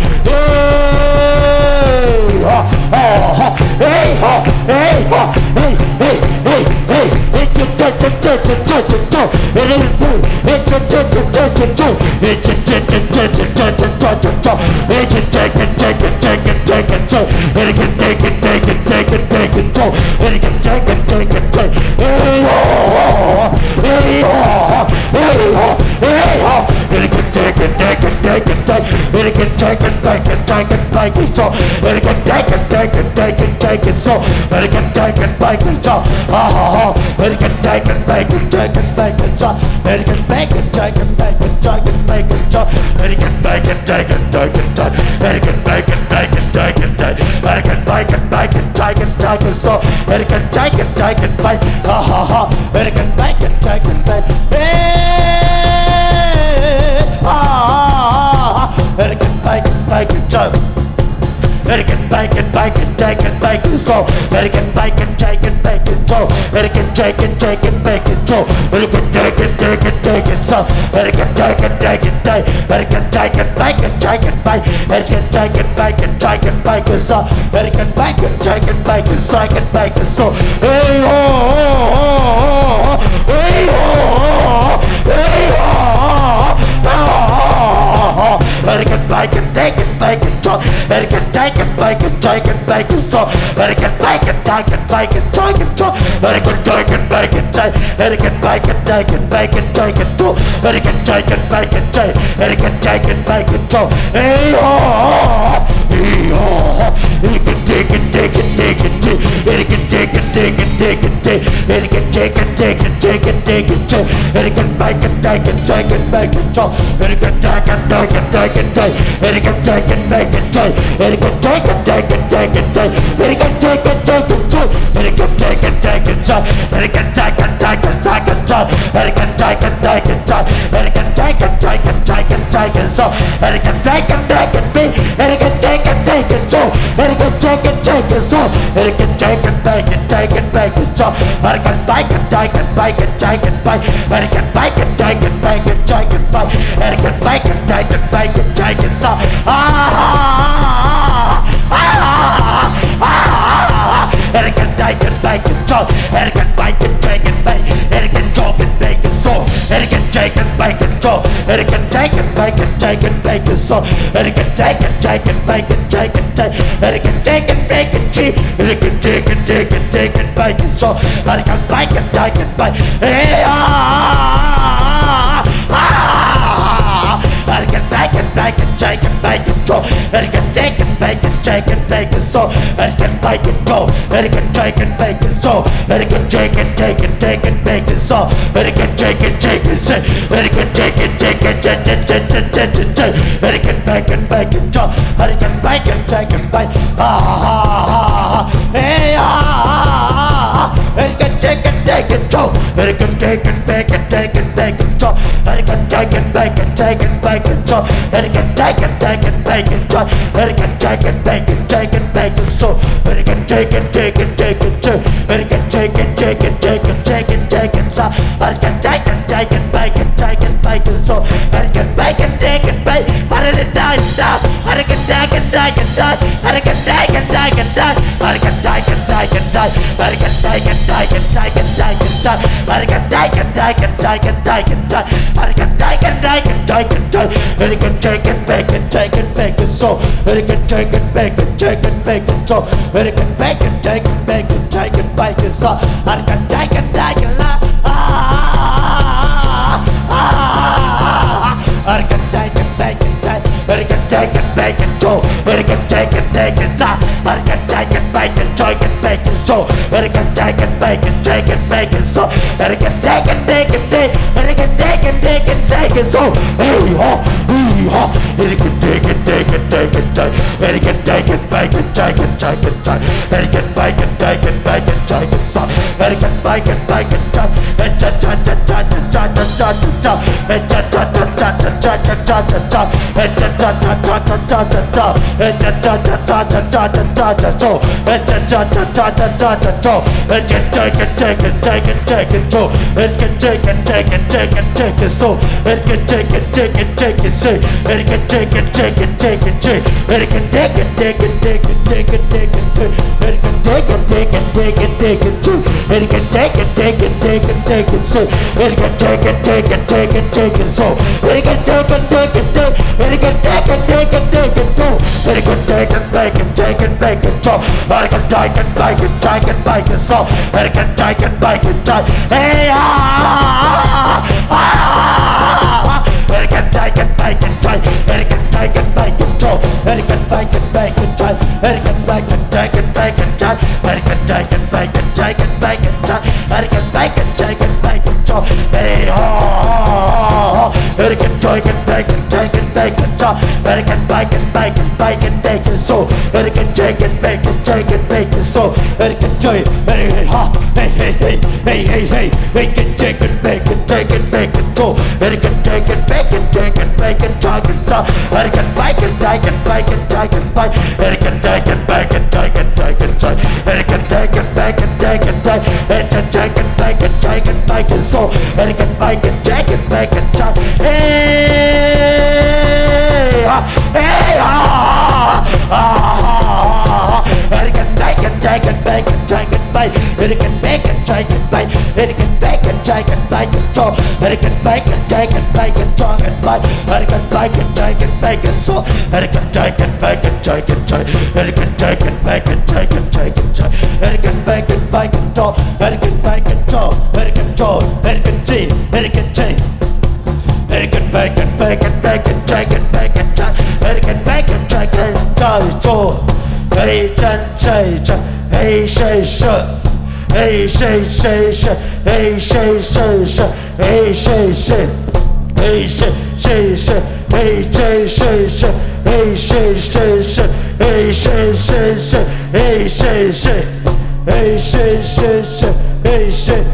Hey, ha, ha, ha, hey, ha, hey, ha, hey, hey, hey, hey, hey, take it, take it, take it, take it so. It is good. It is good, it is good, it is good. It is good, it is good, it is good, it is good. It can take it, take it, take it, take it so. It can take it, take it, take it, take it so. It can take it, take it, take it. Hey, oh, hey, oh, hey, oh, hey, oh. It can take it, take it, take it, take it. It can take it, take it, take it, take it so. It can take it, take it, take it, take it so. It can take it, take it so. Ah, ah, ah. It can take it, take it, take it, take it so. It can take it, take it, take it, take it, take it so. It can take it, take it, take it, take it. It can take it, take it, take it, take it. It can take it, take it, take it, take it so. It can take it, take it, take it. Ha, ha, ha. It can take it, take it, take it. Hey, ah, ah, ah, ah. It can take it, take it, take it. It can take it, take it, take it, take it so. It can take it, take it, take it so. It can take it, take it, take it so. It can take it, take it, take it so. It can take it, take it, take. It can take it, take it, take it, take. It can take it, take it, take it, take it so. It can take it, take it, take it, take it, take it so. Hey, oh, oh, oh, oh, oh. Hey, oh, oh, oh, oh, oh, oh, oh. It can take it, take it, take it, take it so. It can take it, take it, take it, take it so. It can take it, take it, take it, take it so. It can take it, take it, take. It can take it, take it, take it, take it so. It can take it, take it, take. It can take it, take it so. Hey, oh, oh, oh, oh. Hey, oh, oh, oh. It can take it, take it, take it, take. It can take it, take it, take it, take. It can take it, take it, take it, take it, take. It can take it, take it, take it, take it so. It can take it, take it, take it, take. It can take it, take it, take. It can take it, take it, take it, take. It can take it, take it, take. It can take it, take it, take. It can take it, take it, take it, take. It can take it, take it, take. It can take it, take it, take it so. It can take it, take it, take. It can take it, take it, take. It can take it, take it, take. It can take it, take it, take it, take it so. It can take it, take it, take it, take it, take. It can take it, take it, take it, take it, take. It can take it, take it, take it, take it so. Ah, ah, ah, ah, ah. It can take it, take it, take. It can take it, take it, take. It can take it, take it, take it so. It can take it, take it, take. It can take it, take it, take it, take it so. It can take it, take it, take it, take it, take. It can take it, take it, take. It can take it, take it, take it, take it so. It can take it, take it, take. Hey, ah, ah, ah, ah. It can take it, take it, take it, take it so. It can take it, take it, take it, take it so. It can take it, go. It can take it, take it so. It can take it, take it, take it, take it so. It can take it, take it, take. It can take it, take it, take it, take it, take it, take. It can take it, take it, go. It can take it, take it, take. Ah, ah, ah, ah, ah. Hey, ah, ah, ah, ah, ah. It can take it, take it, go. It can take it, take it, take it, take it, go. It can take it, take it, take it, take it, go. It can take it, take it, take it, take. It can take it, take it, take it, take it, so. It can take it, take it, take it, take. It can take it, take it, take it, take it, take it, so. It can take it, take it, take it, take it, take it, so. It can take it, take it, take. It can take it, take it, take. It can take it, take it, take. It can take it, take it, take.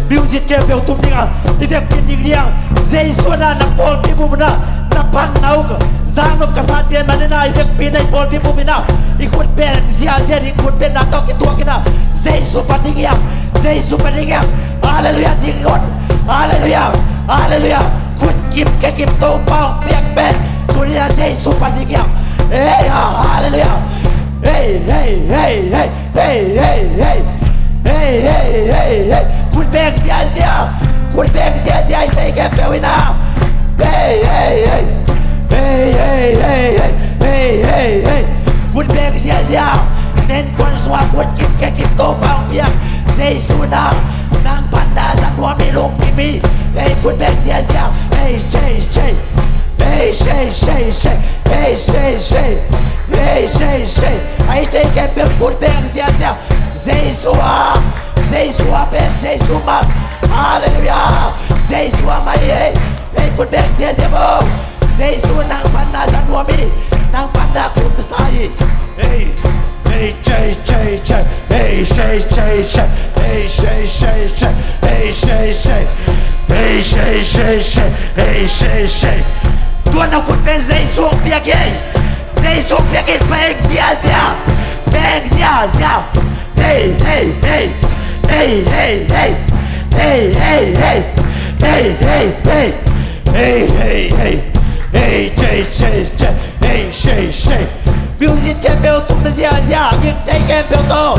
Music khempeuh tum ding a, i vekpi ding liang. Jesu na na pawlpi bup na, na pang na uk. Zang nop ka sa cian man na i vekpi na i pawlpi bup na, i khut pen ziazia ding, khut pen na tawh kituak in a, Jesu pa ding hiam. Jesu pa ding hiam. Halleluiah ding un. Halleluiah. Halleluiah. Khut kim ke kim Topa hong piak pen tuni a Jesu pa ding hiam. Ei, ha, halleluiah. Ei, ei, ei, ei. Ei, ei, ei. Ei, ei, ei, ei. Khut beng ziazia. Khut beng ziazia i tei khempeuh in a. Ei, ei, ei. Ei, ei, ei, ei. Ei, ei, ei. Khut beng ziazia. Nen kuan sua khut kim ke kim Topa hong piak Jesu na. Nang pan na za nuam i lungkim hi. Ei, khut beng ziazia. Ei, ei, ei. Ei, ei, ei, ei. Ei, ei, ei. Ei, ei, ei. Ei, tei khempeuh khut beng ziazia. Jesu a, Jesu a pen Jesu mah. Halleluiah. Jesu a mah hi. Ei, khut beng ziazia bo. Jesu nang pan na za nuam hi. Nang pan na khut sa hi. Ei, ei, ei, ei, ei. Ei, ei, ei, ei. Ei, ei, ei, ei. Ei, ei, ei, ei. Ei, ei, ei, ei. Ei, ei, ei, ei. Tua na khut pen Jesu hong piak hi. Jesu hong piak hi, beng ziazia. Beng ziazia. Hey, hey, hey. Hey, hey, hey. Hey, hey, hey. Hey, hey, hey. Hey, hey, hey. Hey, hey, hey, hey. Hey, hey, hey. Music khempeuh tum ziazia, gim tei khempeuh tawh.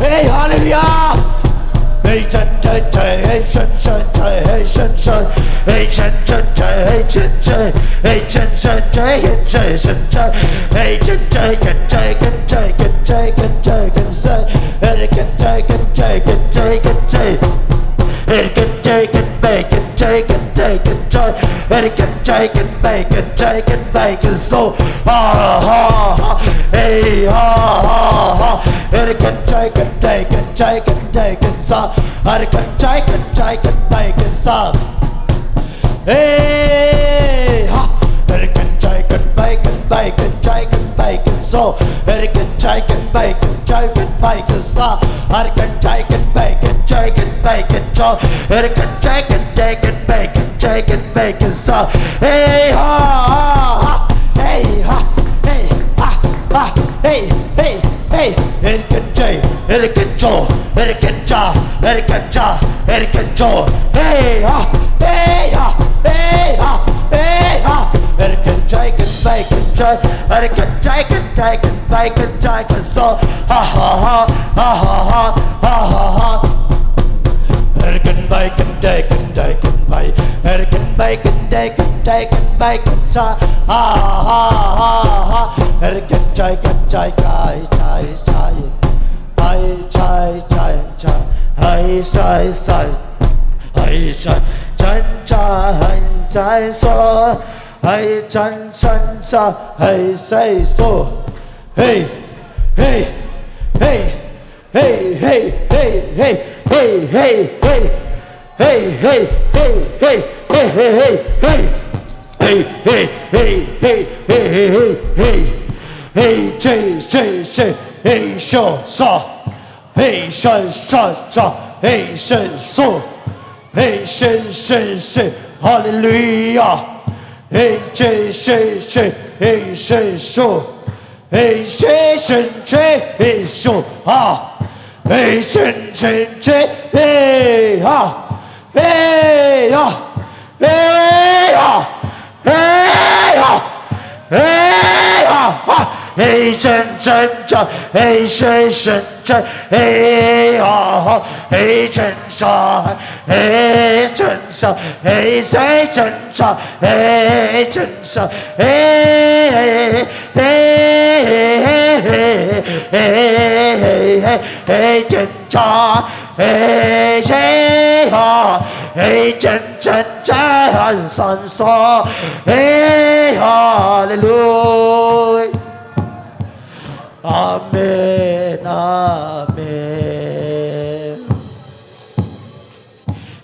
Hey, hallelujah. Hey, ha. Hey, ha. Hey, Hey ha ha ha, hey ha, hey ha ha, hey hey hey, hey can jay, hey can jo, hey can ja, hey can ja, hey can jo. Hey ha, hey ha, hey ha, hey ha. Hey can jay, can bay, can jay, hey can jay, can jay, can bay, can jay, can so. Ha ha ha, ha ha ha, ha ha ha. Hey can bay, can jay, can jay, can bay. Hey can bay, can jay, can jay, can bay, can sa. Ha ha ha ha. Hey can jay, can jay, jay jay jay. Jay jay jay jay. Jay jay jay. Jay jay jay jay. Jay jay so. Jay jay jay jay. Jay jay so. Hey hey hey. Hey hey hey hey. Hey hey hey. Hey hey hey hey. Hey hey hey hey. Hey hey hey hey. Hey hey hey hey. Hey jay jay jay. Hey sho sa. Hey shan shan sha. Hey shen so. Hey shen shen shen. Hallelujah. Hey jay jay jay. Hey shen so. Hey shen shen shen. Hey sho ha. Hey shen shen shen. Hey ha. Hey ha. Hey ha. Hey ha. Hey ha ha. Hey chen chen cha. Hey she shen chen. Hey ha ha. Hey chen cha. Hey chen cha. Hey se chen cha. Hey chen cha. Hey hey hey. Hey hey hey. Hey chen cha. Hey she ha. Hey chen chen cha. Han san sa. Hey hallelujah. Amen, amen.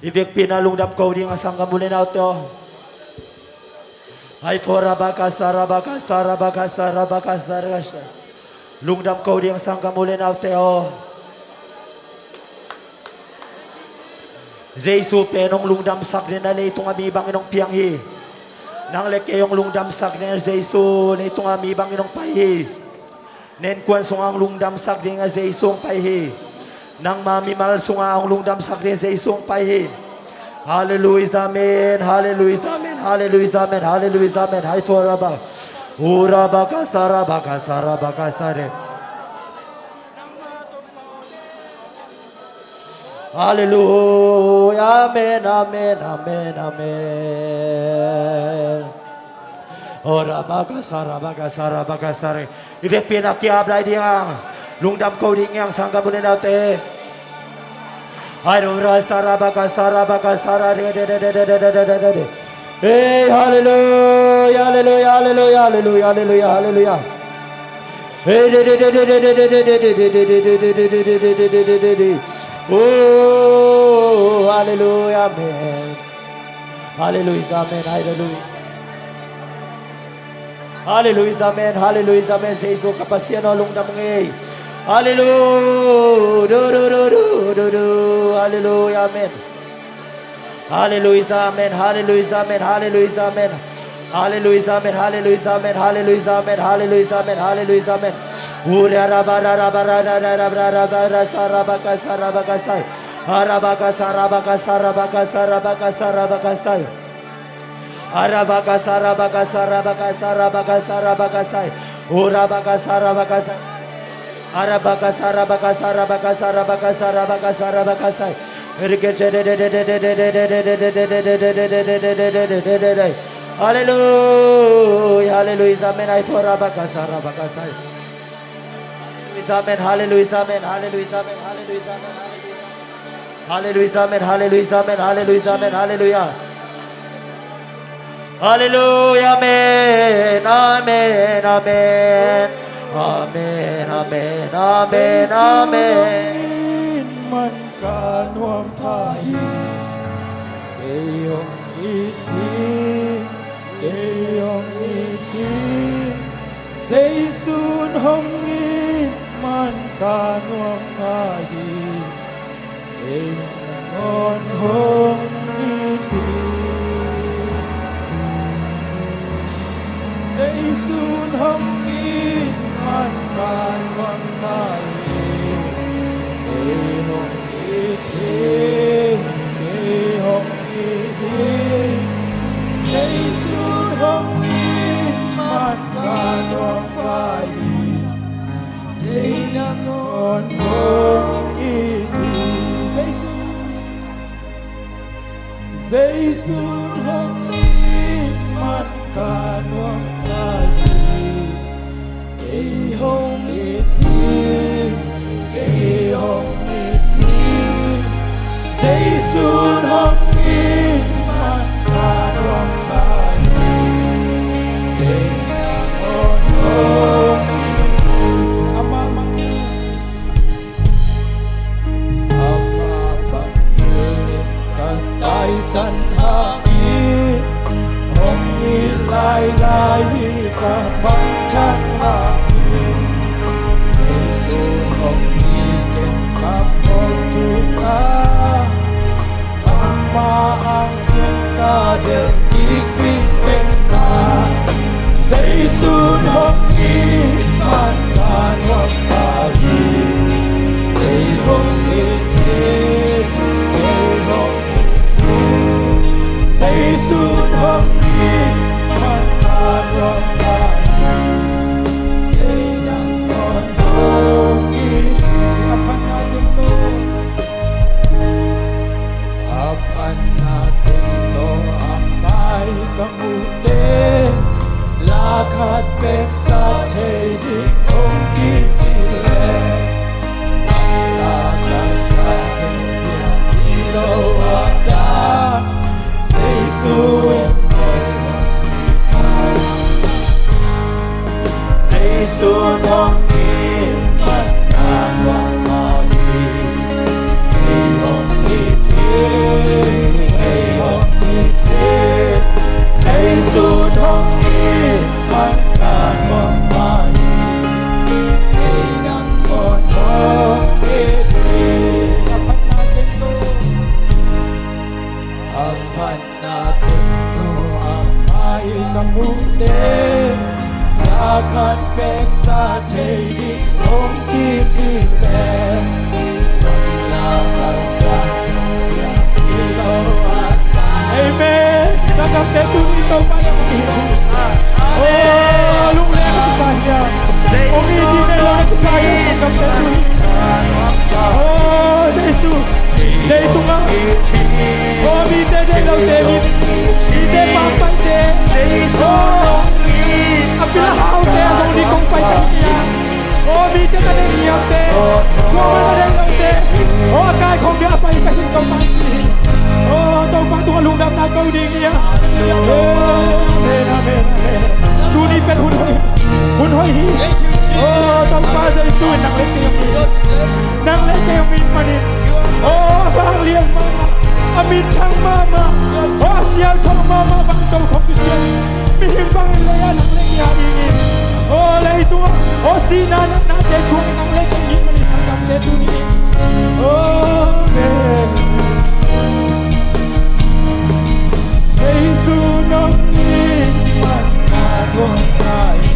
I vekpi-in ah lungdam ko ding a, sanggam u le naute aw. Hai fo rabakasa rabakasa rabakasa rabakasa rabakasa. Lungdam ko ding a, sanggam u le naute aw. Jesu pen hong lungdamsak ding a, leitung a mi bangin hong piang hi. Nang le kei hong lungdamsak ding a, Jesu leitung a mi bangin hong pai hi. Innkuan sungah hong lungdamsak ding a, Jesu hong pai hi. Nangma mimal sungah hong lungdamsak ding a, Jesu hong pai hi. Hallelujah, amen. Hallelujah, amen. Hallelujah, amen. Hallelujah, amen. Hai fo rabakasa. U rabakasa rabakasa rabakasa re. Hallelujah, amen, amen, amen, amen. O rabakasa rabakasa rabakasa re. I vekpi-in ah kiap lai ding a, lungdam ko ding a, sanggam u le naute. Hai ro ra sa rabakasa rabakasa re de de de. Hey, hallelujah, hallelujah, hallelujah, hallelujah, hallelujah, hallelujah. Hey, de de de. Oh, hallelujah, amen. Hallelujah, amen. Hallelujah. Hallelujah, amen. Hallelujah, amen. Jesu ka Pasian aw, lungdam ing ei. Hallelujah. Du du du du du du. Hallelujah, amen. Hallelujah, amen. Hallelujah, amen. Hallelujah, amen. Hallelujah, amen. Hallelujah, amen. Hallelujah, amen. Hallelujah, amen. Hallelujah, amen. Ura ra ba ra ra ba ra ra ra ra ra ra ra ra sa ra ba ka sa ra ba ka sa. Ara ba ka sa ra ba ka sa ra ba ka sa ra ba ka sa ra ba ka sa. Ara ba ka sa ra ba ka sa ra ba ka sa ra ba ka sa ra ba ka sa. Ura ba ka sa ra ba ka sa. Arabakasa, rabakasa, rabakasa, rabakasa, rabakasa, rabakasa. Hallelujah, hallelujah, amen. Hai fo rabakasa, rabakasa. Hallelujah, amen, hallelujah, amen, hallelujah, amen, hallelujah, amen, hallelujah, amen. Hallelujah, amen, hallelujah, amen, hallelujah, amen, hallelujah. Hallelujah, amen, amen, amen. Amen, amen, amen, amen. Man ka nuam pha hi. Kei hong it hi. Kei hong it hi. Zeisun hong it man ka nuam pha hi. Kei nangawn hong it hi. Hong it man ka nuam ta hi. Kei hong it hi, kei hong it hi. Jesu hong it man ka nuam ta hi. Kei nangawn hong it hi. Jesu. Jesu hong it man ka nuam ta hi. Kei hong it hi, kei hong it hi. Jesu hong it man ka nuam ta hi. Kei nangawn hong it hi. Amah mang Amah bangin ka taisan hangin, hong it lailai hi ka bangtan hangin. Jesu hong it ken ka phawk kik a, Amah ang sung ka delh kik vingveng a, Jesu hong it man ka nuam ta hi. Kei hong it hi, kei hong it hi. Jesu hong it man ka nuam ta hi. Kei nangawn hong it hi. A phatna teng tawh A phatna teng tawh a mai ka muhte, la khat peksa thei ding hong kici leh, nang la ka sa zong piang hi lo a ta, Jesu in Jesu hong it man ka nuam ta hi. Kei hong it hi, kei hong it hi. Jesu hong it man ka nuam ta hi. Kei nangawn hong it hi. A phatna teng tawh, a phat na teng tawh a mai ka muhte, la khat peksa thei ding hong kici leh, nang la ka sa zong piang hi lo a ta. Amen. Sanggamte, tuni Topa na hong it hi. Oh, lungleng a kisa hiam? Hong it hi, lungdam a kisa hiam, sanggamte, tuni? Oh, Jesu. Leitungah, oh, mite deih lote, mi, mite pammaite, oh, a pila haute a zong ding kong pai ka hi kei a. Oh, mite na deih ngiatte, kuamah na deih lote, oh, a kaikhawm ding a pai ka hi, Topa ci hi. Oh, Topa tungah lungdamna ko ding hi a. Amen, amen, amen. Tuni pen hun hoih, hun hoih hi. Oh, Topa Jesu in nang le kei hong it. Nang le kei hong it manin, oh, a vanglian mahmah, a minthang mahmah, oh, a siangtho mahmah, vantung khawng kisiat mihing bangin lei-ah nang le kei a dingin, oh, leitungah, oh, sihna natnate thuak nang le kei hong it manin, sanggamte, tuni in, oh, amen. Jesu nong it man ka nuam ta hi.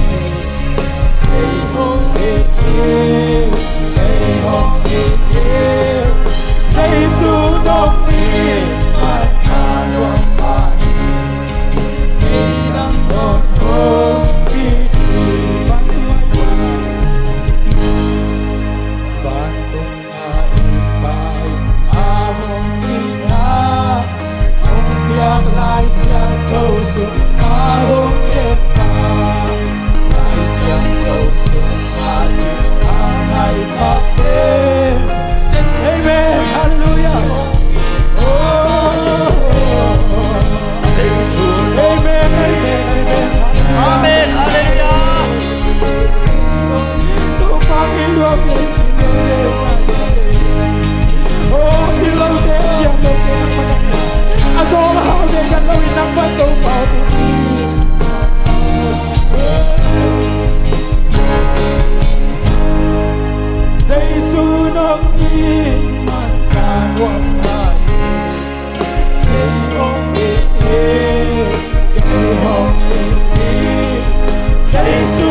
Kei hong it hi, kei hong it hi. Jesu nong it man ka nuam ta hi. Kei nangawn hong it hi. Vantung a i Pa in a hong itna hong piak Lai Siangtho sungah hong genna, Lai Siangtho sungah thu a ngai pahte. Amen. Halleluiah. Oh. Amen, amen, amen. Amen. Halleluiah. Topa ngei lua pe. Oh, pilote, siamlote, a zong a haute kan lo in nang pai Topa. Jesu nong it man ka nuam ta hi. Kei hong it hi, kei hong it hi. Jesu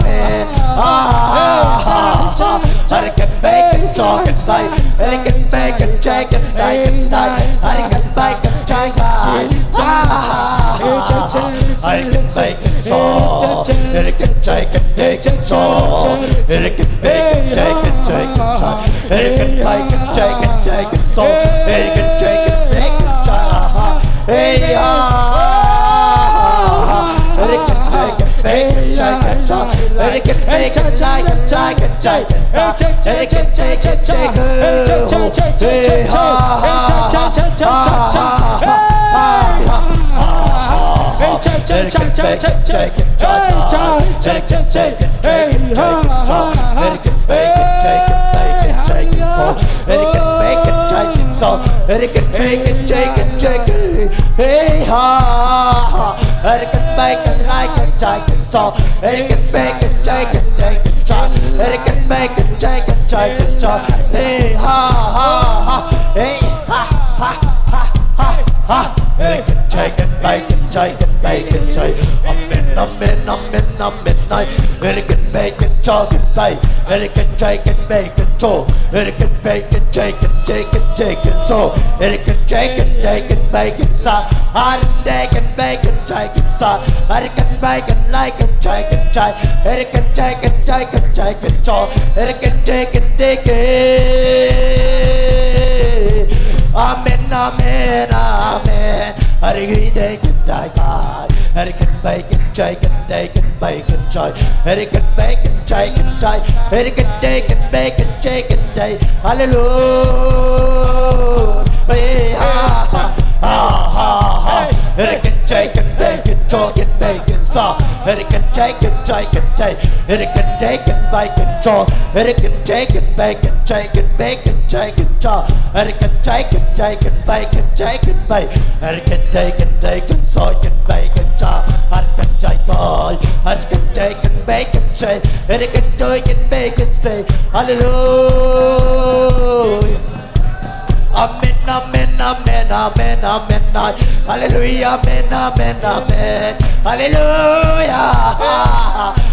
amen. Ah, ah, ah, ah. Hurricane, bacon, chalk, and light. Hurricane, bacon, Jake, and bacon, light. Hurricane, bacon, Jake, ah, ah, ah, ah. Hurricane, bacon, chalk. Hurricane, Jake, and bacon, chalk. Hurricane, bacon, Jake, and bacon, chalk. Hurricane, bacon, Jake, and bacon, chalk. Hurricane, Jake, and bacon, chalk. Hey, ah. Hurricane, Jake, and bacon, Jake, and chalk. Hurricane, bacon, Jake, and Jake, and Jake, and chalk. Hurricane, Jake, and Jake, and Jake. Hey, ha, ha, ha, ha, ha, ha, ha. Hurricane, bacon, Jake, and chalk. Hurricane, Jake, and Jake, and chalk. Hurricane, bacon, Jake, and bacon, Jake, and chalk. Hurricane, bacon, Jake, and chalk. Hurricane, bacon, Jake, and Jake. Hey, ha, ha, ha. Hurricane, bacon, like a Jake, and chalk. Hurricane, bacon, Jake, and Jake, and chalk. Hurricane, bacon, Jake, and Jake, and chalk. Hey, ha, ha, ha. Hey, ha, ha, ha, ha, ha. Hurricane, Jake, and bacon, Jake, and bacon, Jake. Amen, amen, amen, amen. Hurricane, bacon, chalk, and bacon. Hurricane, Jake, and bacon, chalk. Hurricane, bacon, Jake, and Jake, and Jake, and chalk. Hurricane, Jake, and Jake, and bacon, sa. Hurricane, bacon, Jake, and sa. Hurricane, bacon, like a Jake, and Jake. Hurricane, Jake, and Jake, and Jake, and chalk. Hurricane, Jake, and Jake. Amen, amen, amen. Hurricane, Jake, and Jake. Hurricane, bacon, Jake, and Jake, and bacon, Jake. Hurricane, bacon, Jake, and Jake. Hurricane, Jake, and bacon, Jake, and Jake. Hallelujah. Hey, ha, ha, ha, ha, ha. Hurricane, Jake, and bacon, chalk, and bacon, sa. Hurricane, Jake, and Jake, and Jake. Hurricane, Jake, and bacon, chalk. Hurricane, Jake, and bacon, Jake, and bacon, Jake, and chalk. Hurricane, Jake, and Jake, and bacon, Jake, and bacon. Hurricane, Jake, and Jake, and chalk, and bacon, chalk. Hurricane, Jake, oh. Hurricane, Jake, and bacon, Jake. Hurricane, Jake, and bacon, Jake. Hallelujah. Amen, amen, amen, amen, amen, amen. Hallelujah, amen, amen, amen. Hallelujah.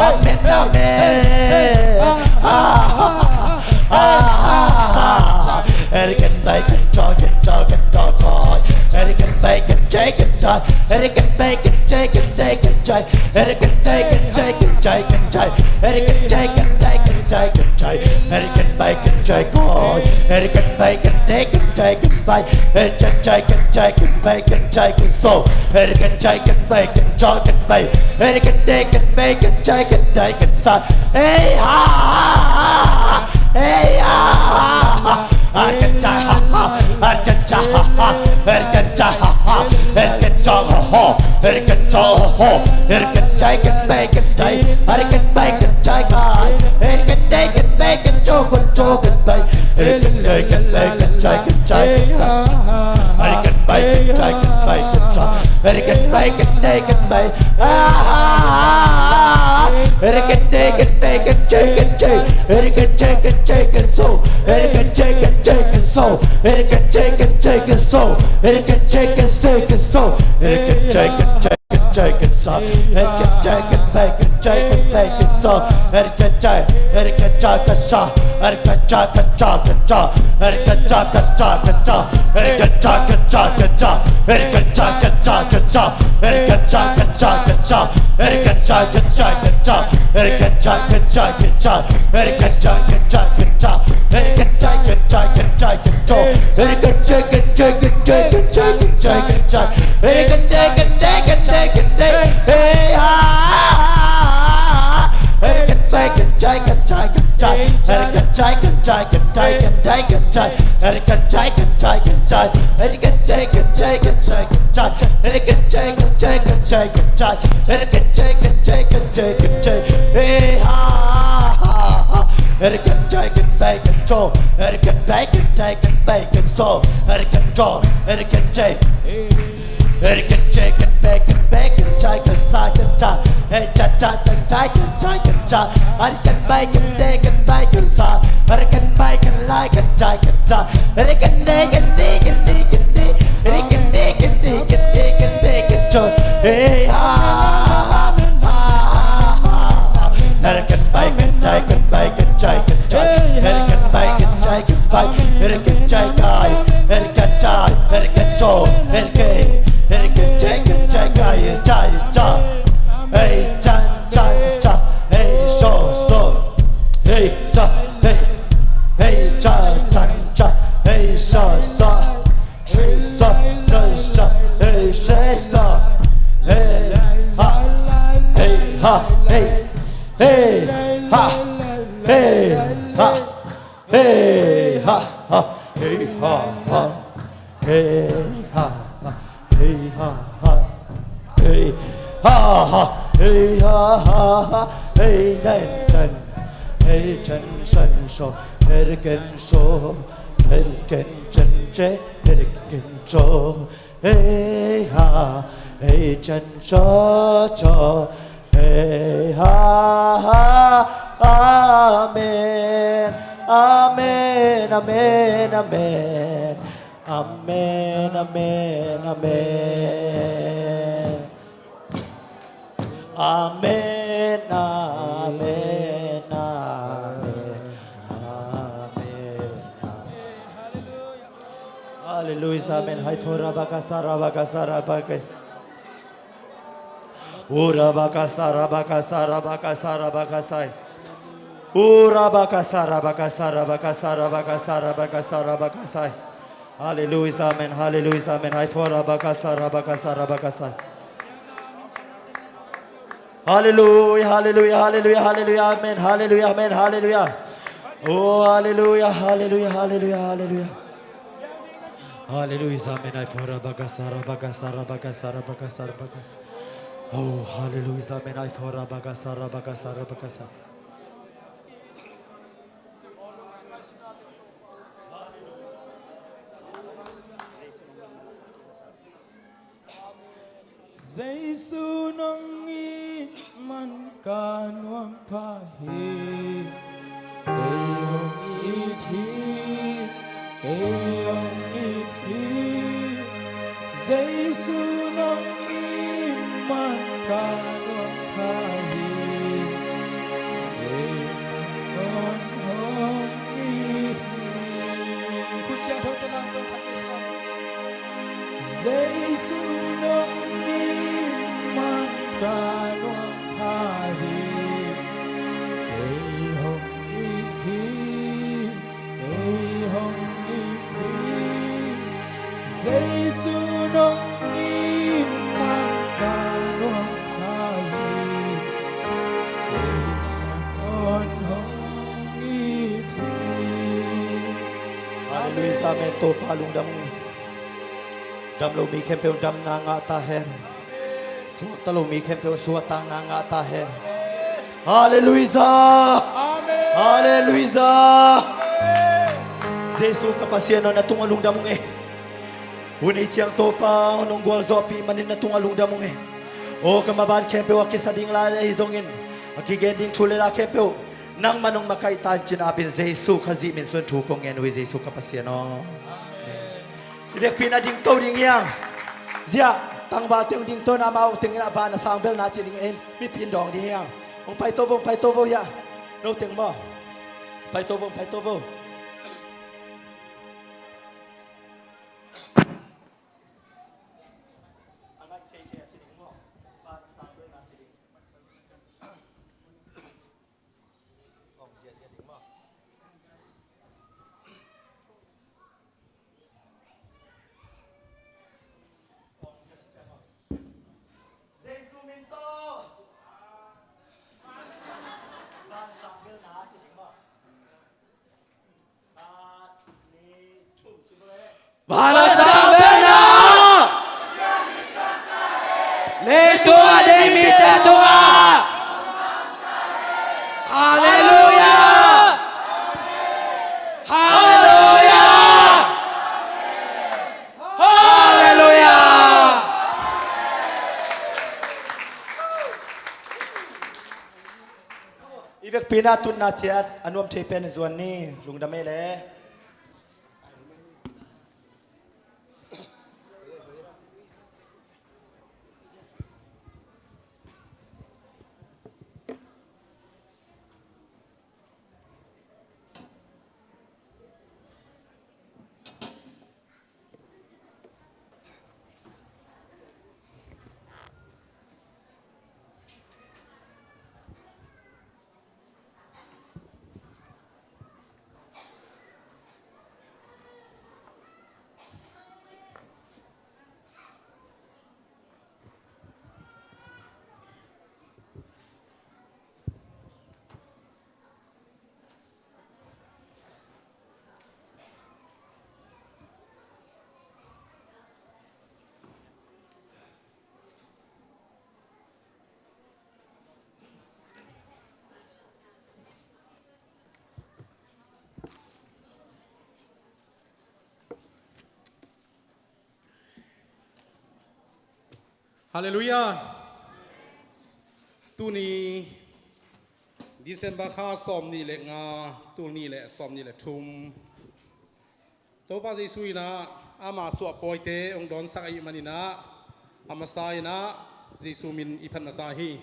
Amen, amen. Amen. Amen. Amen. Amen. Amen. Amen. Amen. Amen. Amen. Amen. Hallelujah. Amen. Hai fo rabakasa rabakasa rabakasa. Urabakasa rabakasa rabakasa rabakasai. Urabakasa rabakasa rabakasa rabakasa rabakasa rabakasai. Hallelujah, amen. Hallelujah, amen. Hai fo rabakasa rabakasa rabakasai. Hallelujah, hallelujah, hallelujah, hallelujah, amen. Hallelujah, amen. Hallelujah. Oh, hallelujah, hallelujah, hallelujah, hallelujah. Hallelujah, amen. Hai fo rabakasa rabakasa rabakasa rabakasa rabakasa. Oh, hallelujah, amen. Hai fo rabakasa rabakasa rabakasa. Jesu nong it man ka nuam pha hi. Kei hong it hi, kei hong it hi. Jesu nong it man ka nuam pha hi. Kei hong it hi. Khut siangtho te lam tawh khat le sa. Jesu nong it man ka nuam pha hi. Kei hong it hi, kei hong it hi. Jesu nong it man ka nuam pha hi. Kei hong it hi. Hallelujah, amen. Topa lungdam ung. Dam lo mi khempeuh damna ngah ta hen. Suakta lo mi khempeuh suaktakna ngah ta hen. Halleluijah. Amen. Halleluijah. Amen. Jesu ka Pasian aw, na tungah lungdam ung e. Hun ei ciang Topa aw, nong gualzawhpih manin na tungah lungdam ung e. Aw, ka maban khempeuh a kisa ding lai ahi zongin, a kigen ding thu le la khempeuh nangmah nong makaih ta in, cin apin Jesu Khazih min suang thu kong ngen uh hi, Jesu ka Pasian aw. Amen. I vekpi in a dingto ding hiang. Zia, tangval teng dingto in amau teng in a van a sang belna ci ding in mipi in dawng ding hiang. Hong paito vo, hong paito vo hiah. No teng maw? Paito vo, hong paito vo. A ngai thei thei a ci ding maw? Van a sang belna Vekpi-in ah tunna ciat a nuam thei pen zuan ni. Lungdam ei le. Halleluiah. Tuni December kha sawmnih le nga, tul nih le sawmnih le thum. Topa Jesu in ah ama suahpawite hong dawnsak ahih manin ah, a masa in ah Jesu min i phat masa hi.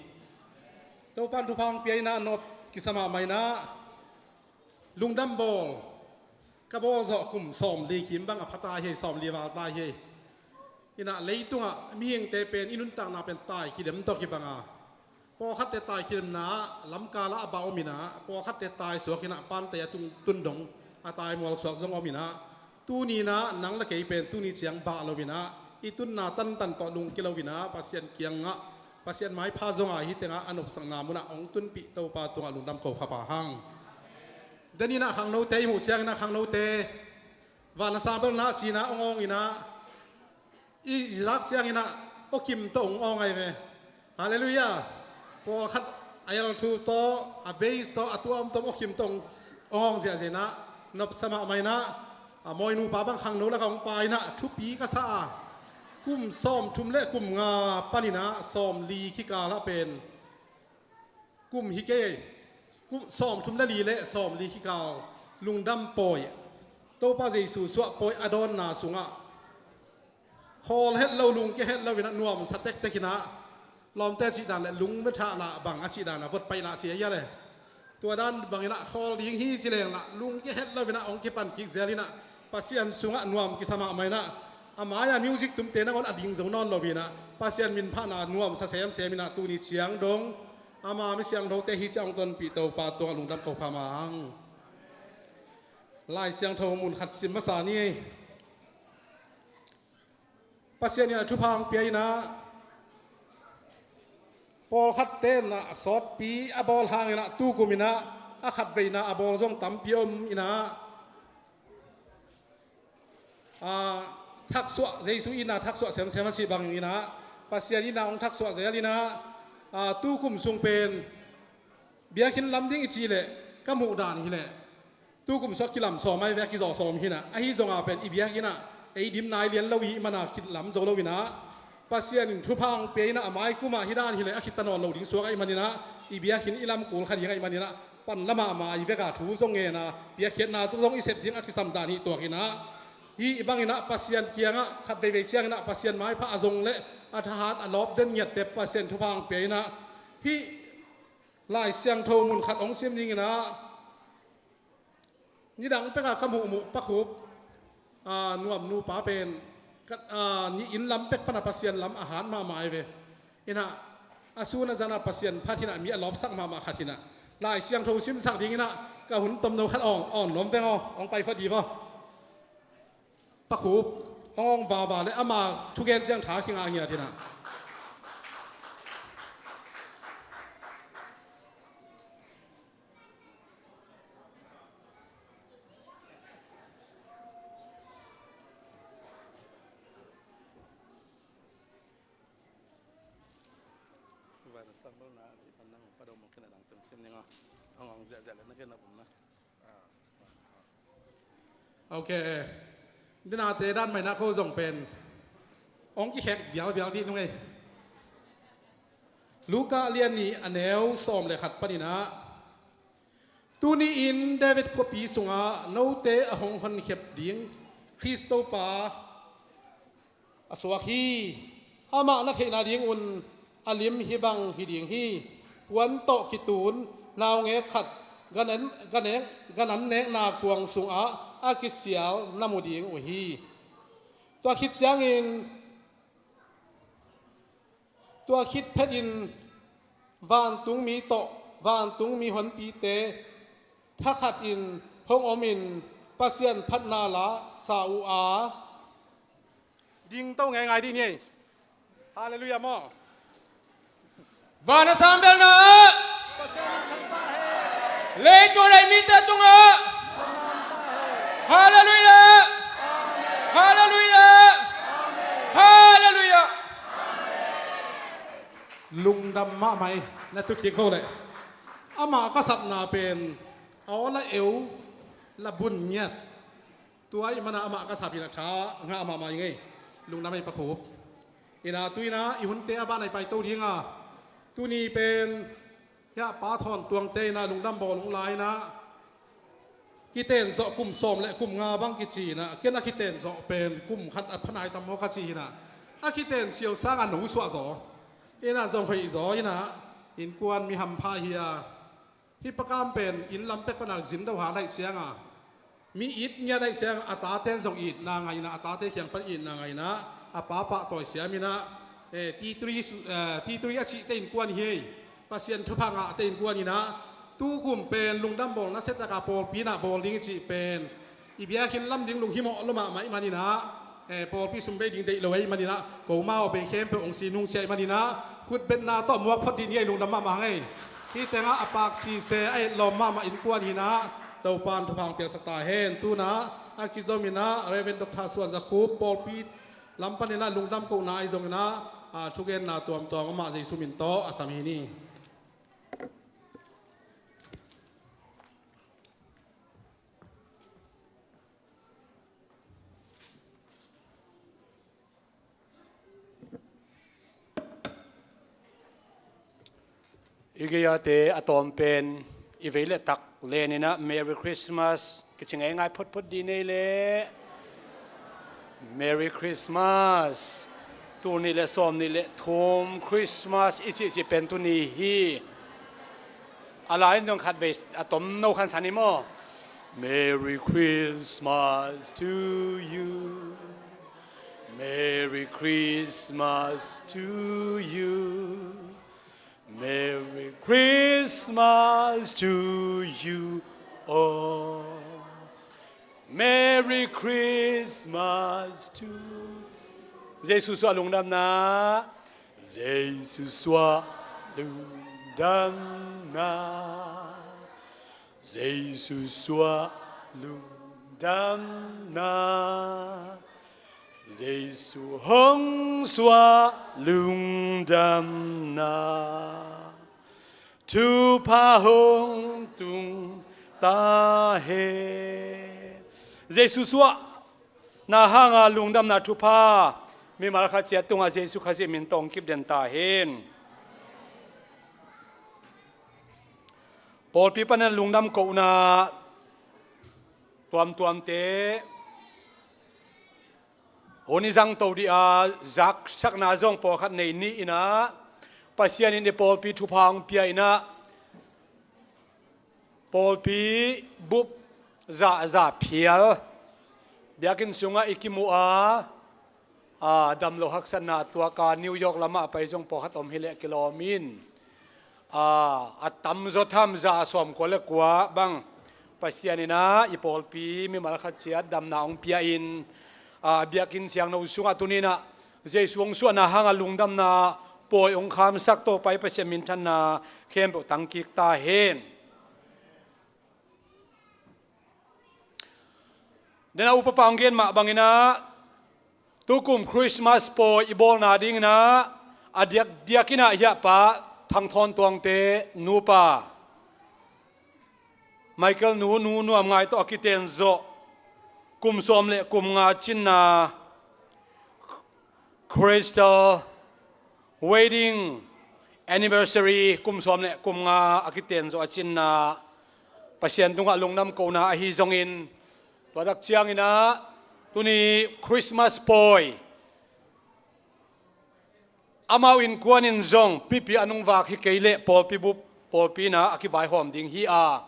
Topa in thupha hong pia in ah nop kisa mahmah in ah, lungdam bawl, ka bawl zawh kum sawmli kim bang a pha ta hi, sawmli val ta hi. In ah leitungah mihingte pen i nuntakna pen tai kidem tawh kibang a, pawlkhatte tai kidemna ah lamkal ah a bah om in ah, pawlkhatte tai suak in ah pante a tung tundong a tai mual suak zong om in ah, tuni in ah nang le kei pen tuni ciang bah lo in ah, i tunna tantan tawh lungkia lo in ah, Pasian kiangah, Pasian maipha zong a hih tengah a nopsakna munah hong tunpih Topa tungah lungdam ko pha pah hang. Denin ah khangnote i muh ciangin ah khangnote, van a sang bel na ci-in ah hong awng in ah, i zak ciangin ah aw kim tawh hong awng ahi ve. Halleluiah. Pawlkhat a L two tawh, a bass tawh, a tuamtuam aw kim tawh hong awng ziahziah in ah, nopsa mahmah in ah, a mawi nupa bang khangno lakah hong pai in ah, thupi ka sa a, kum sawmthum le kum nga panin ah sawmli kikal ah pen, kum hi kei, kum sawmthum le li le sawmli kikal lungdam pawi, Topa Jesu suahpawi a dawnna sungah khawl het lo, lungkia het lo in ah nuamsa tektek in ah, lawmte cih dan le lungmethah lah bang a cih dan a vot paih lah ci a hia le. Tua dan bangin ah khawl ding hi ci leng lah lungkia het lo in ah hong kipan kik zel in ah, Pasian sungah nuam kisa mahmah in ah, a mai-a music tumte nangawn a ding zo nawn lo in ah, Pasian minphahna nuamsa semsem in ah, tuni ciang dong ama mi siangthote hih ciang hong tonpih Topa tungah lungdam ko pha mah hang. Lai Siangtho mun khat sim masa ni. Pasian in ah thupha hong pia in ah, pawlkhatte in ah sawtpi a bawl hangin ah tukum in ah a khatveina a bawl zong tampi om in ah, a, thaksuah, Jesu in ah thaksuah semsem a cih bangin ah, Pasian in ah hong thaksuah zel in ah, a, tukum sung pen biakinn lam ding i cih leh ka muh dan hi leh, tukum sung a kilam sawm ahi ve, a kizaw sawm hi in ah, ahi zongin pen i biakinn ah ei dim nai lian lo i hih man a kilam zo lo in ah, Pasian in thupha hong pia in ah, a mai kum ah hih dan hi leh a khit ta nawn lo ding suak ahih manin ah, i biakinn i lam kul kha ding ahih manin ah, pan la mahmah, i vek a thu zong ngen a, piakkhiatna tung zong i sep ding a kisam dan hi tuak in ah, hih bangin ah Pasian kiangah khat veivei ciangin ah Pasian maipha a zong le a thahat a lawp den ngiatte Pasian thupha hong pia in ah, hih Lai Siangtho mun khat hong sim ding in ah, nidang pek a ka muhmuh Pa Khup, a, nuam nupa pen, ka, a, nihin lam pek pan a Pasian lam a hat mahmah ahi ve. In ah, a sun a zan a Pasian phat hi in ah, mi a lawpsak mahmah khat hi in ah, Lai Siangtho simsak ding in ah, ka hun tomno khat awn, awn nuam veng aw, hong pai phot dih aw. Pa Khup, hong awn vava le ama thugen ciang tha kingah ngiat in ah. Vai na sang lo na, ci pan nang pa dong mong kena dang tem sim ning a. Ang ang zia zia le na kena bum na. Ok. Dinate dan mai na ko zong pen hong kikhek bialbial dih nung ei. Luka lian nih a neu sawm le khat panin ah, Tuni-in David khuapi sungah note a hong honkhia ding Khrist Topa a suak hi. Amah na theihna dingun a lim hih bang hi ding hi. Puan tawh kitun naungek khat ganan, ganek, ganan nekna kuang sungah a kisial na mu ding uh hi. Tua khit ciangin, tua khit phetin vantungmi tawh vantungmi honpite thakhatin hong omin Pasian phatna la sa uh a, dingto ngeingai dih ni ei. Halleluiah maw. Van a sang belna ah, leitung a nei mite tungah. Halleluiah. Halleluiah. Halleluiah. Lungdam mahmah hi. Na tu kik ho leh, amah ka sapna pen a aw la eu la bun ngiat. Tua ahih mana amah ka sap in a tha ngah mahmah ing ei. Lungdam ei Pa Khup. Ina tu ina i hunte a ban a i paito ding a, tuni pen hia Pa Thawn Tuangte ina lungdam bawl ung lai ina, kiten zawh kum sawm le kum nga bang kici ina, ken a kiten zawh pen kum khat a phanai tam maw ka ci ina, a kiten cil sang a no suah zaw ina, zong hoih zaw ina, innkuan mi hampha hi a. Hih Pa Kam pen inn lam pek pana zin do ha laih cianga, mi it ngiat laih cianga, a tate zong itna ngah ina, a tate kiang pan itna ngah ina, a pa pahtawi siam ina, eh, T three su-, eh, T three a cihte innkuan hi ei. Pasian thupha ngahte innkuan ina, tukum pen lungdam bawl nasia taka pawlpi ina bawl ding i cih pen i biakinn lam ding lunghimawh lua mahmah ahih man ina, eh, pawlpi sum bei ding deih lo ahih man ina, ko mau bei khempeuh hong si nungsia ahih man ina, khutbetna tawh muak phot dih ni ei, lungdam mahmah hang ei. Hih tengah a pak sise a etlawm mahmah innkuan hi ina, Topan thupha hong piaksak ta hen. Tu ina a kizom ina Reverend Doctor Suan Za Khup pawlpi lam pan ina lungdam kohna ahi zong ina, ah, thugenna tuamtuam amah Jesu min tawh a sam hi ni. I gei-ate a tawm pen i vei le tak len ina Merry Christmas kici ngeingai photphot dih ni ei le. Merry Christmas. Tul nih le sawm nih le thum Christmas i cihcih pen tuni hi. A lai in zong khat vei a tom no khan san hi maw. Merry Christmas to you. Merry Christmas to you. Merry Christmas to you all. Merry Christmas to you. Jesu suah lungdamna. Jesu suah lungdamna. Jesu suah lungdamna. Jesu hong suah lungdamna. Thupha hong tung ta hen. Jesu suah na hanga lungdamna thupha mimal khat ciat tungah Jesu Khazih min tawh hong kip den ta hen. Pawlpi panin lungdam kohna tuamtuamte hun i zangto dih a, zaksakna zong pawlkhat nei ni ina, Pasian in i pawlpi thupha hong pia ina, pawlpi bup zahzah phial biakinn sungah i kimu a, a, damlo haksatna tuaka New York lamah a pai zong pawlkhat om hileh kilawm in, a, a tamzaw tham za sawmkua le kua bang Pasian ina i pawlpi mimal khat ciat damna hong pia in, a, biakinn siangno sungah tuni ina Jesu hong suahna hanga lungdamna pawi hong khamsak Topa i Pasian minthanna khempeuh tangkik ta hen. Dena upapa hong gen mah bang ina, tukum Christmas pawi i bawlna ding ina a diakdiak ina hiahpa Thang Thawn Tuangte nupa Michael nu, nu Nuam Ngai tawh a kiten zawh kum sawm le kum nga cinna Crystal wedding anniversary kum sawm le kum nga a kiten zawh a cinna Pasian tungah lungdam kohna ahi zongin, tua tak ciangin ah tuni Christmas pawi amau innkuan in zong pipi a nungvak hi kei leh pawlpi bup, pawlpi in ah a kivaihawm ding hi a,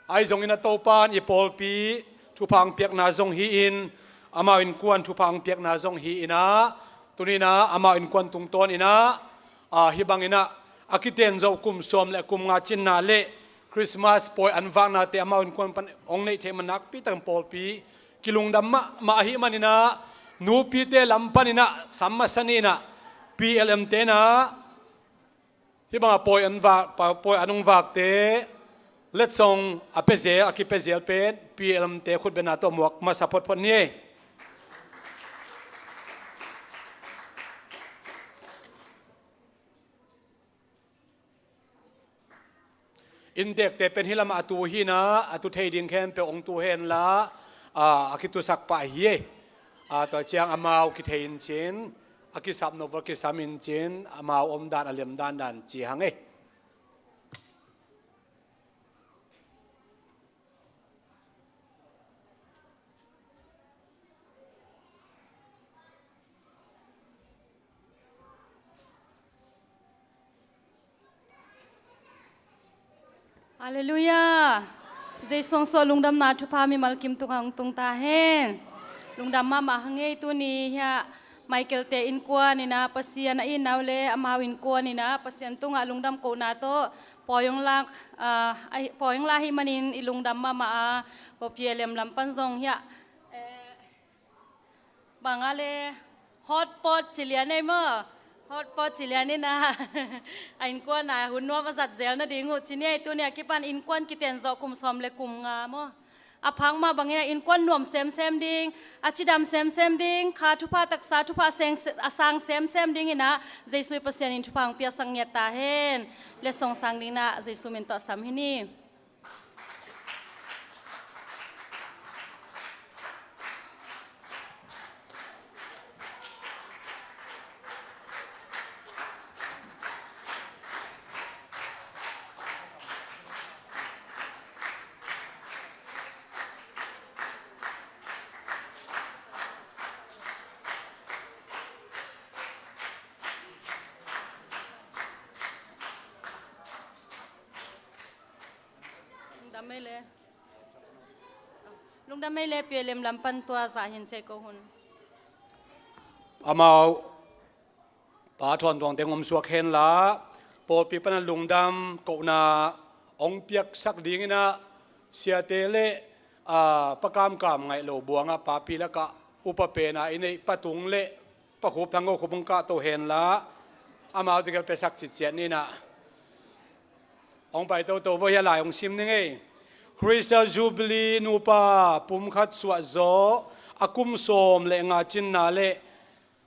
ahi zongin ah Topa in i pawlpi thupha hong piakna zong hi-in, amau innkuan thupha hong piakna zong hi-in ah, tuni in ah amau innkuan tungtawn in ah, a, hih bangin ah a kitenzawh kum sawm le kum nga cinna le Christmas pawi an vaknate amau innkuan pan hong neih theih man nakpi takin pawlpi kilungdam mahmah ahih manin ah, nupite lam panin ah sam masa ni in ah, P L M te in ah hih bangah pawi an vak, pa-, pawi an hong vakte letsong a pia zel, a kipia zel pen P L M te khutbetna tawh muak masa photphot ni ei. Inntekte pen hih lamah a tu hi in ah, a tu thei ding khempeuh hong tu hen la, a, a kitusak pah hi ei. A, tua ciang amau kithei in cin, a kisap nop uh a kisam in cin, amau omdan a lemdan dan ci hang ei. Halleluiah. Jesu hong suah lungdamna thupha mimal kim tungah hong tung ta hen. Lungdam mahmah hang ei. Tuni hiah Michael te innkuan in ah Pasian a itna uh le amau innkuan in ah Pasian tungah lungdam kohna tawh pawi hong lak, ah, ahi, pawi hong lak ahih manin i lungdam mahmah a, ko P L M lam pan zong hiah, eh, bang a le hotpot ci lian ei maw. Hotpot ci lian in ah a innkuan a hun nuam a zat zel nading uh ci ni ei. Tuni a kipan innkuan kitenzawh kum sawm le kum nga maw. A phak mah bangin ah innkuan nuam semsem ding, a cidam semsem ding, kha thupha taksa thupha seng, a sang semsem dingin ah Jesu i Pasian in thupha hong piaksak ngiat ta hen. Letsong sang dingin ah Jesu min tawh sam hi ni. Lungdam ei le. Lungdam ei le, P L M lam pan tua zah hin se ko hun. Amau pa thawntuang teng om suak hen la, pawlpi pana lungdam kohna hong piaksak dingin ah, siate le, a, Pa Kamkam ngaih lo buangah papi lakah upa pena i neih Pa Tung le Pa Khup Thang Go Khup hong kahto hen la, amau tegel piasak citciat ni in ah. Hong pai toto vo, hiah lai hong sim ning ei. Crystal Jubilee nupa pumkhat suahzaw a kum sawm le nga cinna le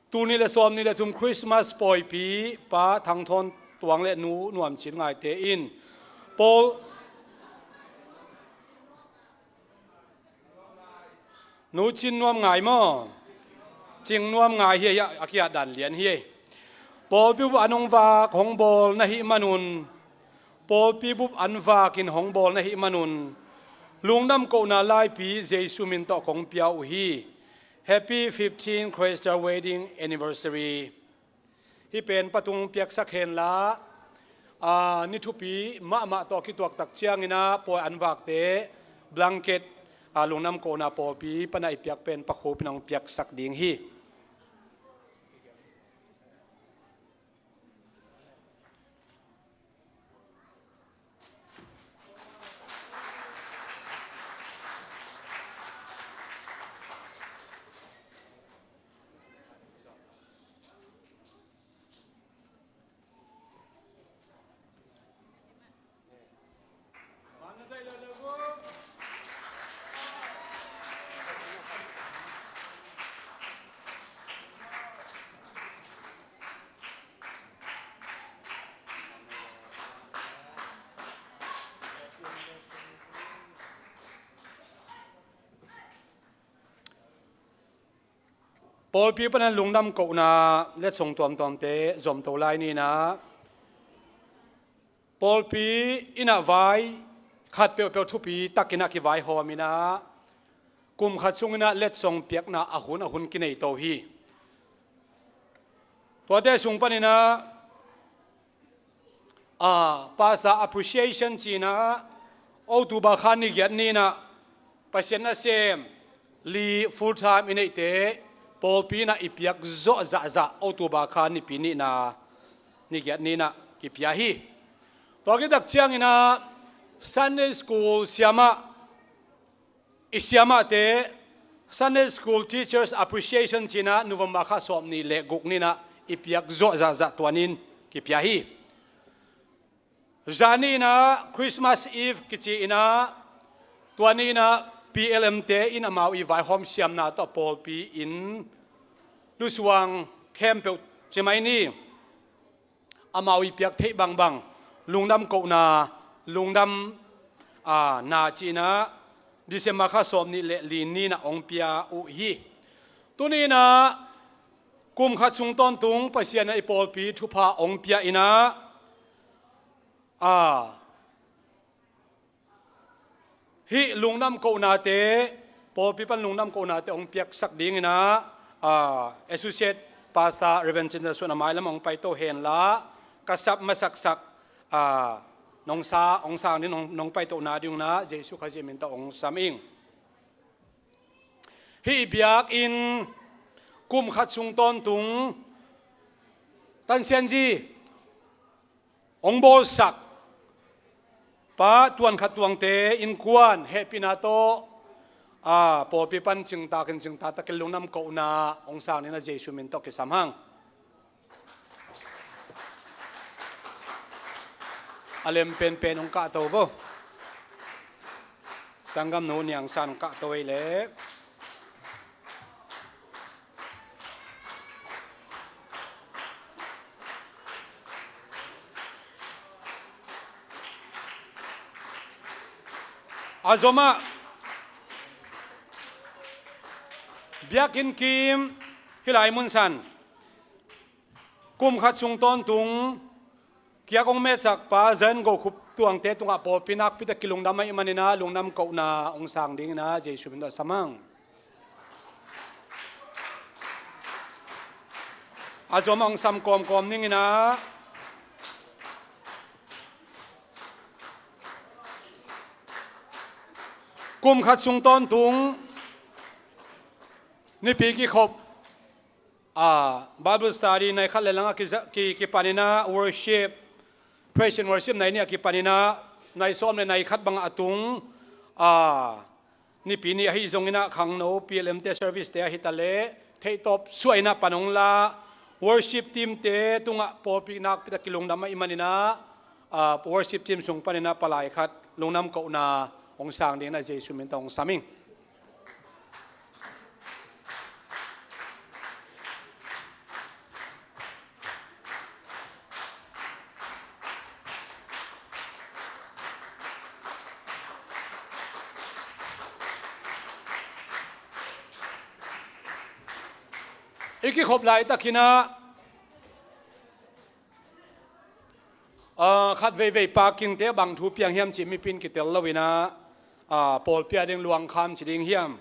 tul nih le sawm nih le thum Christmas pawipi, Pa Thang Thawn Tuang le Nu Nuam Cin Ngaite in Paul Nu Cin Nuam Ngai maw? Cing Nuam Ngai hi a, a kiat dan lian hi. Pawlpi bup an hong vak hong bawl na hih manun, pawlpi bup an vakin hong bawl na hih manun, lungdam kohna laipi Jesu min tawh kong pia uh hi. Happy fifteen Crystal Wedding Anniversary. Hih pen Pa Tung piaksak hen la, a, ni thupi mahmah tawh kituak tak ciangin ah pawi an vakte blanket, a, lungdam kohna pawlpi pana i piak pen Pa Khup in hong piaksak ding hi. Pawlpi panin lungdam kohna letsong tuamtuamte zomto lai ni in ah, pawlpi in ah vai khat peuhpeuh thupi takin a kivaihawm in ah, kum khat sungin ah letsong piakna a hun a hun kinei to hi. Tuate sung panin ah, ah, Pastor Appreciation ci-in ah, October kha ni giat ni-in ah, Pasian nasem li full time i neihte pawlpi in ah i piak zawh zahzah October kha nipi nihna ni giat ni-in ah kipia hi. Tua khit tak ciangin ah Sunday School siamah, i siamahte Sunday School Teachers Appreciation ci-in ah November kha sawm nih le guk ni-in ah i piak zawh zahzah tua ni-in kipia hi. Zani in ah Christmas Eve kici in ah, tua ni-in ah P L M te in amau i vaihawm siamna tawh pawlpi in lusuang khempeuh ci mai ni, amau i piak theih bangbang lungdam kohna, lungdam, ah, na ci-in ah December kha sawm nih le li ni-in ah hong pia uh hi. Tuni in ah kum khat sung tawntung Pasian in ah i pawlpi thupha hong pia in ah, ah, hih lungdam kohnate, pawlpi pan lungdam kohnate hong piaksak dingin ah, ah, Associate Pastor Reverend Cin Za Suan a mailam hong paito henla, ka sap masaksak, ah, nong sa, hong sang ding nong, nong paitohna ding un ah Jesuh Khazih min tawh hong sam ing. Hih biakinn kum khat sung tawntung Tan Sian Zi hong bawlsak Pa Tuan Khat Tuangte innkuan hehpihna tawh, a, pawlpi pan cingtakin cingtatakin lungdam kohna hong sang dingin ah Jesuh min tawh kisam hang. A lem penpen hong kahto vo. Sanggamnu Niang San hong kahto ei leh. A zomah biakinn kim hih lai mun san kum khat sung tawntung kiak hong metsak Pa Zan Go Khup Tuangte tungah pawlpi nakpi tak kilungdam ahih manin ah lungdam kohna hong sang dingin ah Jesuh min tawh sam hang. A zomah hong sam kawmkawm dingin ah kum khat sung tawntung nipi kikhop, a, Bible study nai khat le lang a kiza-, ki, kipanin ah worship, praise and worship nai nih a kipanin ah nai sawm le nai khat bang a tung, a, nipi ni ahi zongin ah khangno P L M te service te ahi ta leh theihtawp suah in ah pan hong la, worship team te tungah pawlpi nakpi tak kilungdam ahih manin ah, a, worship team sung panin ah palai khat lungdam kohna hong sang dingin ah Jesuh min tawh hong sam ing. I kikhop laitakin ah, a, khat veivei parking te bang thu piang hiam cih mipi in kitel lo in ah, a, pawlpi a ding luangkham ci ding hiam,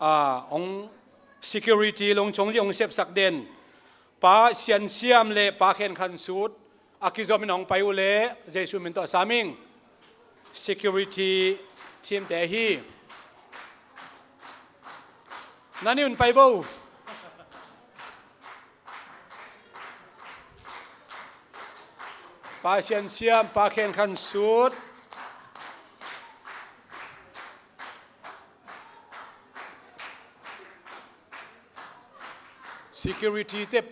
a, hong security lungchong zi hong sepsak den Pa Sian Siam le Pa Khen Khan Sut a kizom in hong pai uh leh Jesuh min tawh sam ing. Security team te hi. Nani un pai bo. Pa Sian Siam, Pa Khen Khan Sut. Security te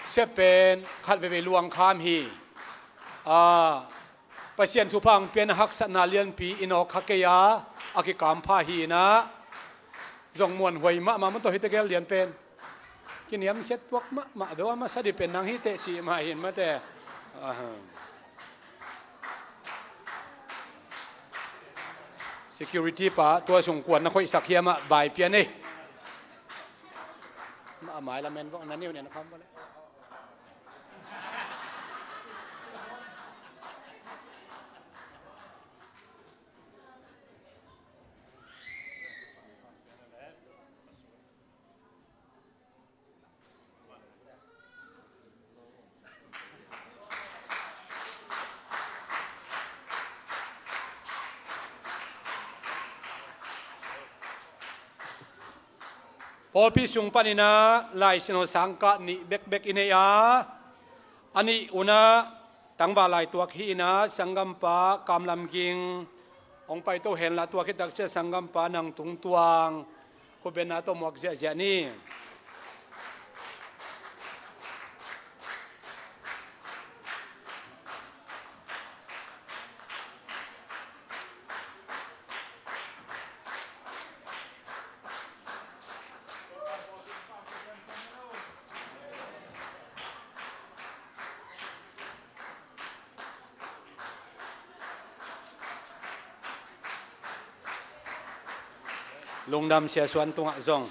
sep pen khat veivei luangkham hi. A, Pasian thupha hong pian a haksatna lianpi in awk kha kei a, a kikampha hi in ah. Zong muanhuai mahmah mun tawh hite gel lian pen. Kiniamkhiat tuak mahmah deuh a masa dih pen nang hi teh cih mah hi in mate. Aha. Security pa tua sung kuan na khoihsak hiam ah bai pian ei. Mah a mai lamen vawh na niu nian a kham vawh le. Pawlpi sung panin ah Lai Siangtho sangkah nih bekbek i nei a, a nih un ah tangval lai tuak hi in ah, sanggampa Kam Lam Ging hong paito hen la, tua khit takciang sanggampa Nang Tung Tuang, khutbetna tawh muak ziahziah ni. Lungdam, Sia Suan tungah zong.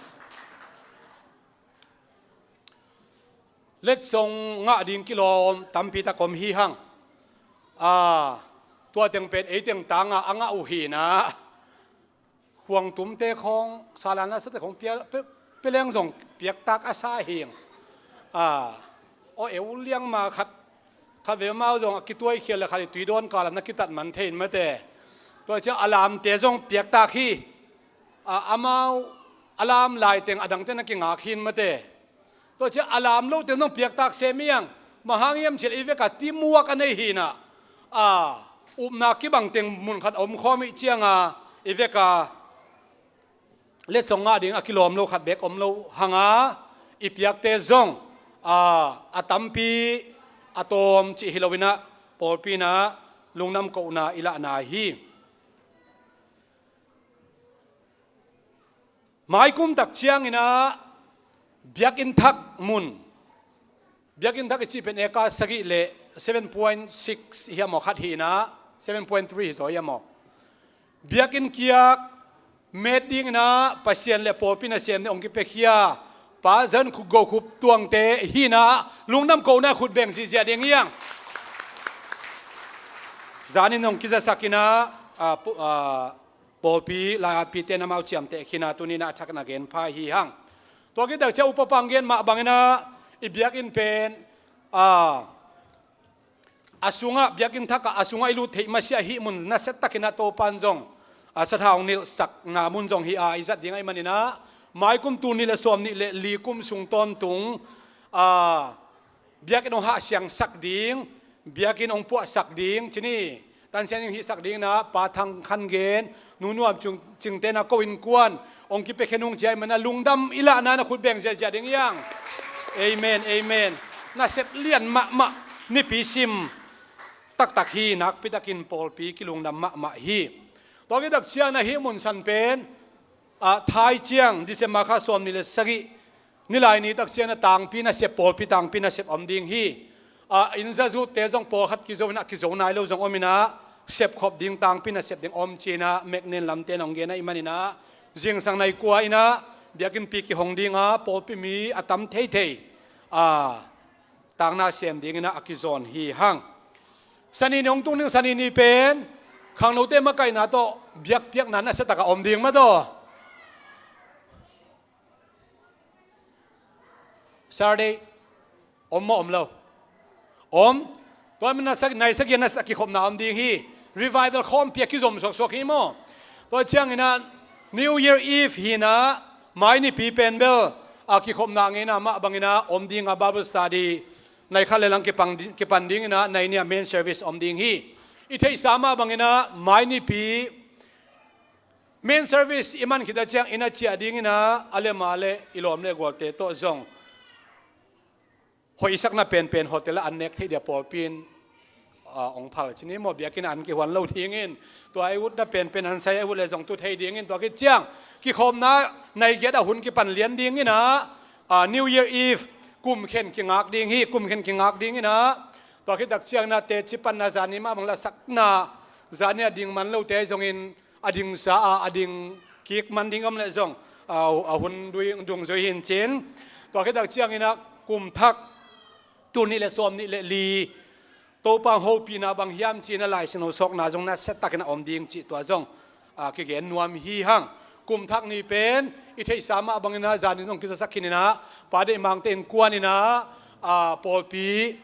Letsong ngah ding kilawm tampi tak om hi hang. A, tua teng pen ei teng tangah a ngah uh hi in ah, khuangtumte khawng, salan a sate khawng pia, pe-, peleng zong piaktak a sa hing. A, aw, eu liang ma khat, khat ve mau zong a kituai khial le khat i tui dawn kal a na kitat man thei in mate. Tua ciang a lamte zong piaktak hi. A, amau a lam lai teng a dangte na kingak hi in mate. Tua ciang a lam lote nong piaktak sem hiang, bang hang hiam cih leh i vek a teamwork a nei hi in ah, a, upna kibang teng mun khat a om khawm ih ciang a, i vek a letsong ngah ding a kilawm lo khat bek om lo hang a, i piakte zong, a, a tampi a tawm cih hi lo in ah, pawlpi in ah lungdam kohna i lahna hi. Maikum tak ciangin ah biakinn thak mun, biakinn thak i cih pen eka sagih le seven point six hi a maw, khat hi in ah seven point three hi zaw hi a maw. Biakinn kiak met dingin ah Pasian le pawlpi nasem ding hong kipiakhia Pa Zan Khup Go Khup Tuangte hi in ah, lungdam kohna khut beng ziahziah ding hi hang. Zanin hong kizasak in ah, a, pu-, a, pawlpi lai-atpite in amau ciamteh khin a, tuni in ah a thak in a gen pha hi hang. Tua khit tak ciang upa pang gen mah bangin ah i biakinn pen, a, a sungah, biakinn thak ah a sungah i lut theih masiah hih mun nasia takin ah Topa'n zong, a, sathau hong nilhsakna mun zong hi a, i zat ding ahih manin ah maikum tul nih le sawm nih le li kum sung tawntung, a, biakinn hong hahsiangsak ding, biakinn hong puahsak ding, ci ni, tansiang ding hihsak ding in ah Pa Thang Khan Gen, Nu Nuam Cung Cingte in ah ko innkuan hong kipiakhia nung ci ahih manin ah lungdam i lahna in ah khut beng ziahziah ding hi hang. Amen, amen. Nasep lian mahmah nipi sim taktak hi, nakpi takin pawlpi kilungdam mahmah hi. Tua khit tak ciang in ah hih mun san pen, a, thai ciang December kha sawm nih le sagih, nilai ni tak ciang in ah tangpi nasep, pawlpi tangpi nasep om ding hi. A, inn zazutte zong pawlkhat kizo in ah, kizo nai lo zong om in ah, sepkhop ding, tangpi nasep ding om ci in ah Mek Nen Lamte in hong gen ahih manin ah, zingsang nai kua in ah biakinnpi kihong ding a, pawlpi mi a tam theithei, a, tangna sem dingin ah a kizawn hi hang. Sani ni hong tung ding, Sani ni pen khangnote makaihna tawh biakpiakna nasia tak a om ding mah tawh. Saturday om maw, om lo? Om. Tua manin ah sak-, nai sagih ah nasia tak kikhopna om ding hi. Revival khawmpi a kizom suaksuak hi maw. Tua ciangin ah New Year Eve hi in ah, mai nipi pen bel, a, kikhopna ngeina mah bangin ah om ding a, Bible study nai khat le lang kipan ding, kipan dingin ah nai nih ah main service om ding hi. I theihsa mah bangin ah mai nipi main service i man khit a ciang inn ah ciah dingin ah, a le ma le i lawm le gualte tawh zong hoihsakna penpen hotel ah an nek theih dia pawlpi in, a, hong phal ci ni maw, biakinn ah an kihuan lo dingin. Tua ei utna penpen an sai ei ut le zong tu thei dingin, tua khit ciang kikhopna nai giat a hun kipan lian dingin ah, a, New Year Eve kum khen kingak ding hi, kum khen kingak dingin ah, tua khit tak ciangin ah teci panna, zani mah bang lasakna, zani a ding man lote zongin a dingsa a, a ding kik man ding om leh zong, a, a hun dui, dungzui hi in cin. Tua khit tak ciangin ah kum thak tul nih le sawm nih le li Topa hopihna bang hiam ci in ah Lai Siangtho sawkna zong nasia takin a om ding cih tua zong, a, kigen nuam hi hang. Kum thak ni pen i theihsa mah bangin ah zanin zong kizasak khin in ah, Pa Deih Mangte innkuan in ah, a, pawlpi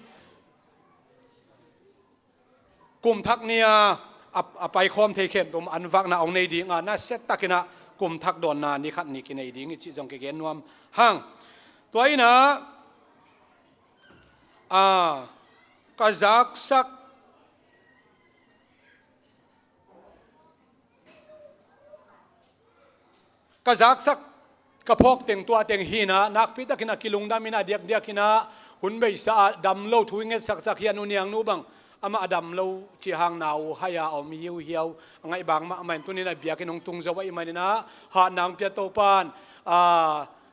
kum thak ni a, a, a paikhawm thei khempeuh an vakna hong nei ding a, nasia takin ah kum thak dawnna ni khat ni kinei ding i cih zong kigen nuam hang. Tua inah, a, ka zaksak, ka zaksak, ka phawk teng tua teng hinah, nakpi takinah kilungdam inah, diakdiakinah hun beisa ah dam lo thu i ngetsaksak hi a, nu Niang nu bang amah a dam lo cih hang nau hai a om hiuhiau a ngaih bang mahmah in, tuninah biakinn hong tung zo ahih maninah hatna hong pia Topan, a,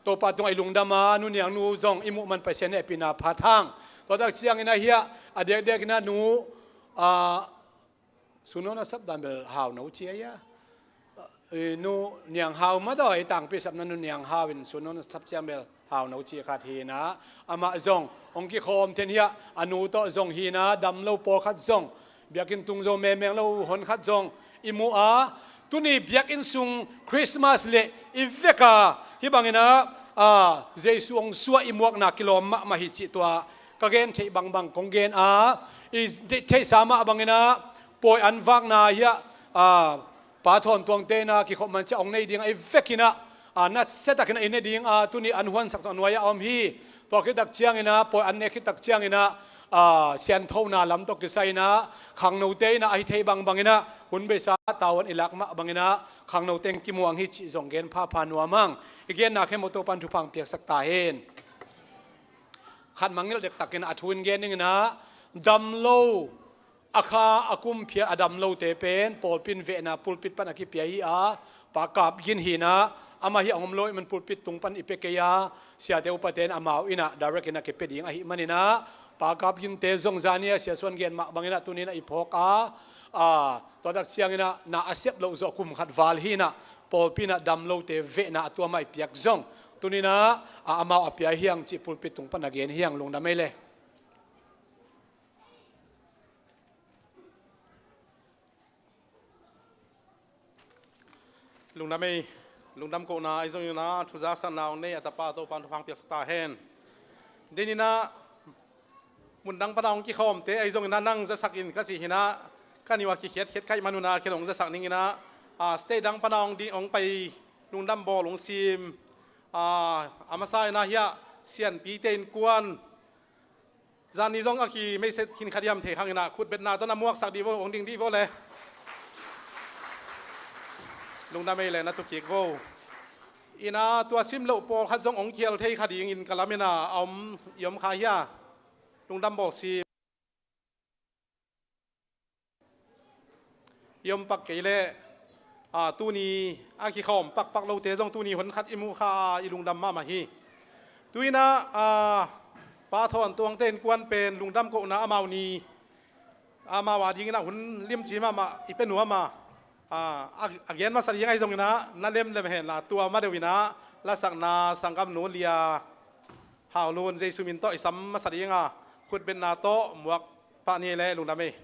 Topa tungah i lungdam a, nu Niang nu zong i muh man Pasian hehpihna phat hang. Tua tak cianginah hiah a diakdiakinah nu, a, Suno na sap dan bel hau no cia ia. Eh, nu Niang Hau mah tawh i tangpi sapna nu Niang Hau in suno na sap ciang bel hau no cia khat hinah, amah zong hong kikhawm then hiah, a nu tawh zong hinah, dam lo pawlkhat zong, biakinn tung zo memeng lo hon khat zong i mu a, tuni biakinn sung Christmas leh i vek a, hih banginah, a, Jesu hong suah i muakna kilawm mahmah hi cih tua ka gen theih bangbang kong gen a, i theihsa mah banginah pawi an vakna hiah, a, Pa Thawn Tuangte inah kikhop man ciah hong nei dingah i vekinah, a, nasia takinah i ne ding a, tuni an huansak tawh nuai-ah a om hi. Tua khit tak cianginah, pawi an nek khit tak cianginah, a, sianthona lam tawh kisai inah khangnote inah ahi thei bangbanginah hun beisa tavuan i lak mah banginah khangnote in kimuang hi cih zong gen phapha nuam hang. I genna khempeuh Topan thupha hong piaksak ta hen. Khat mangngilh dektakin a thu in gen dinginah, dam lo a kha a kum phial a dam lote pen pawlpi in vehna pulpit pan a kipia hi a, Pa Kap Gin hinah, amah hi a om lo ahih man pulpit tung pan i pia kei a, siate upate in amau inah direct inah kipia ding ahih maninah, Pa Kap Ginte zong zani a Sia Suan gen mah banginah tuninah i phawk a, a, tua tak cianginah na a sep loh zawh kum khat val hinah, pawlpi inah dam lote vehna a tua mah i piak zong tuninah, a, amau a pia hiang cih pulpit tung pan a gen hiang. Lungdam ei le. Lungdam ei, lungdam kohna ahi zongin a thu zaksakna hong nei a tapa Topan thupha hong piaksak ta hen. Deninah mundang pana hong kikhawmte ahi zongin a nang zasak in ka cih hinah, ka niuh a kikhiatkhiat ka hih manunah ken hong zasak ninginah, a, state dang pana hong ding hong pai lungdam bawl hong sim, a, a masa inah hiah sianpite innkuan, zani zong a ki message khin kha diam thei khanginah khutbetna tawh na muaksak dih vo, hong ding dih vo le. Lungdam ei le, na tukik vo. Inah tua sim loh pawlkhat zong hong khial thei kha dingin ka laminah a om, i om kha hia? Lungdam bawl sim. I om pak kei leh, a, tuni a kikhawm pakpak lote zong tuni hun khat i mu kha a, i lungdam mahmah hi. Tu inah, a, Pa Thawn Tuangte innkuan pen lungdam kohna amau ni, amau a dinginah hun limci mahmah i pia nuam a, a, a, a gen masa ding ahi zonginah na lemlem henla tua ma deuh inah lasakna sanggamnu Lia Hau Lun Jesu min tawh i sam masa ding a, khutbetna tawh muak pah ni le. Lungdam ei.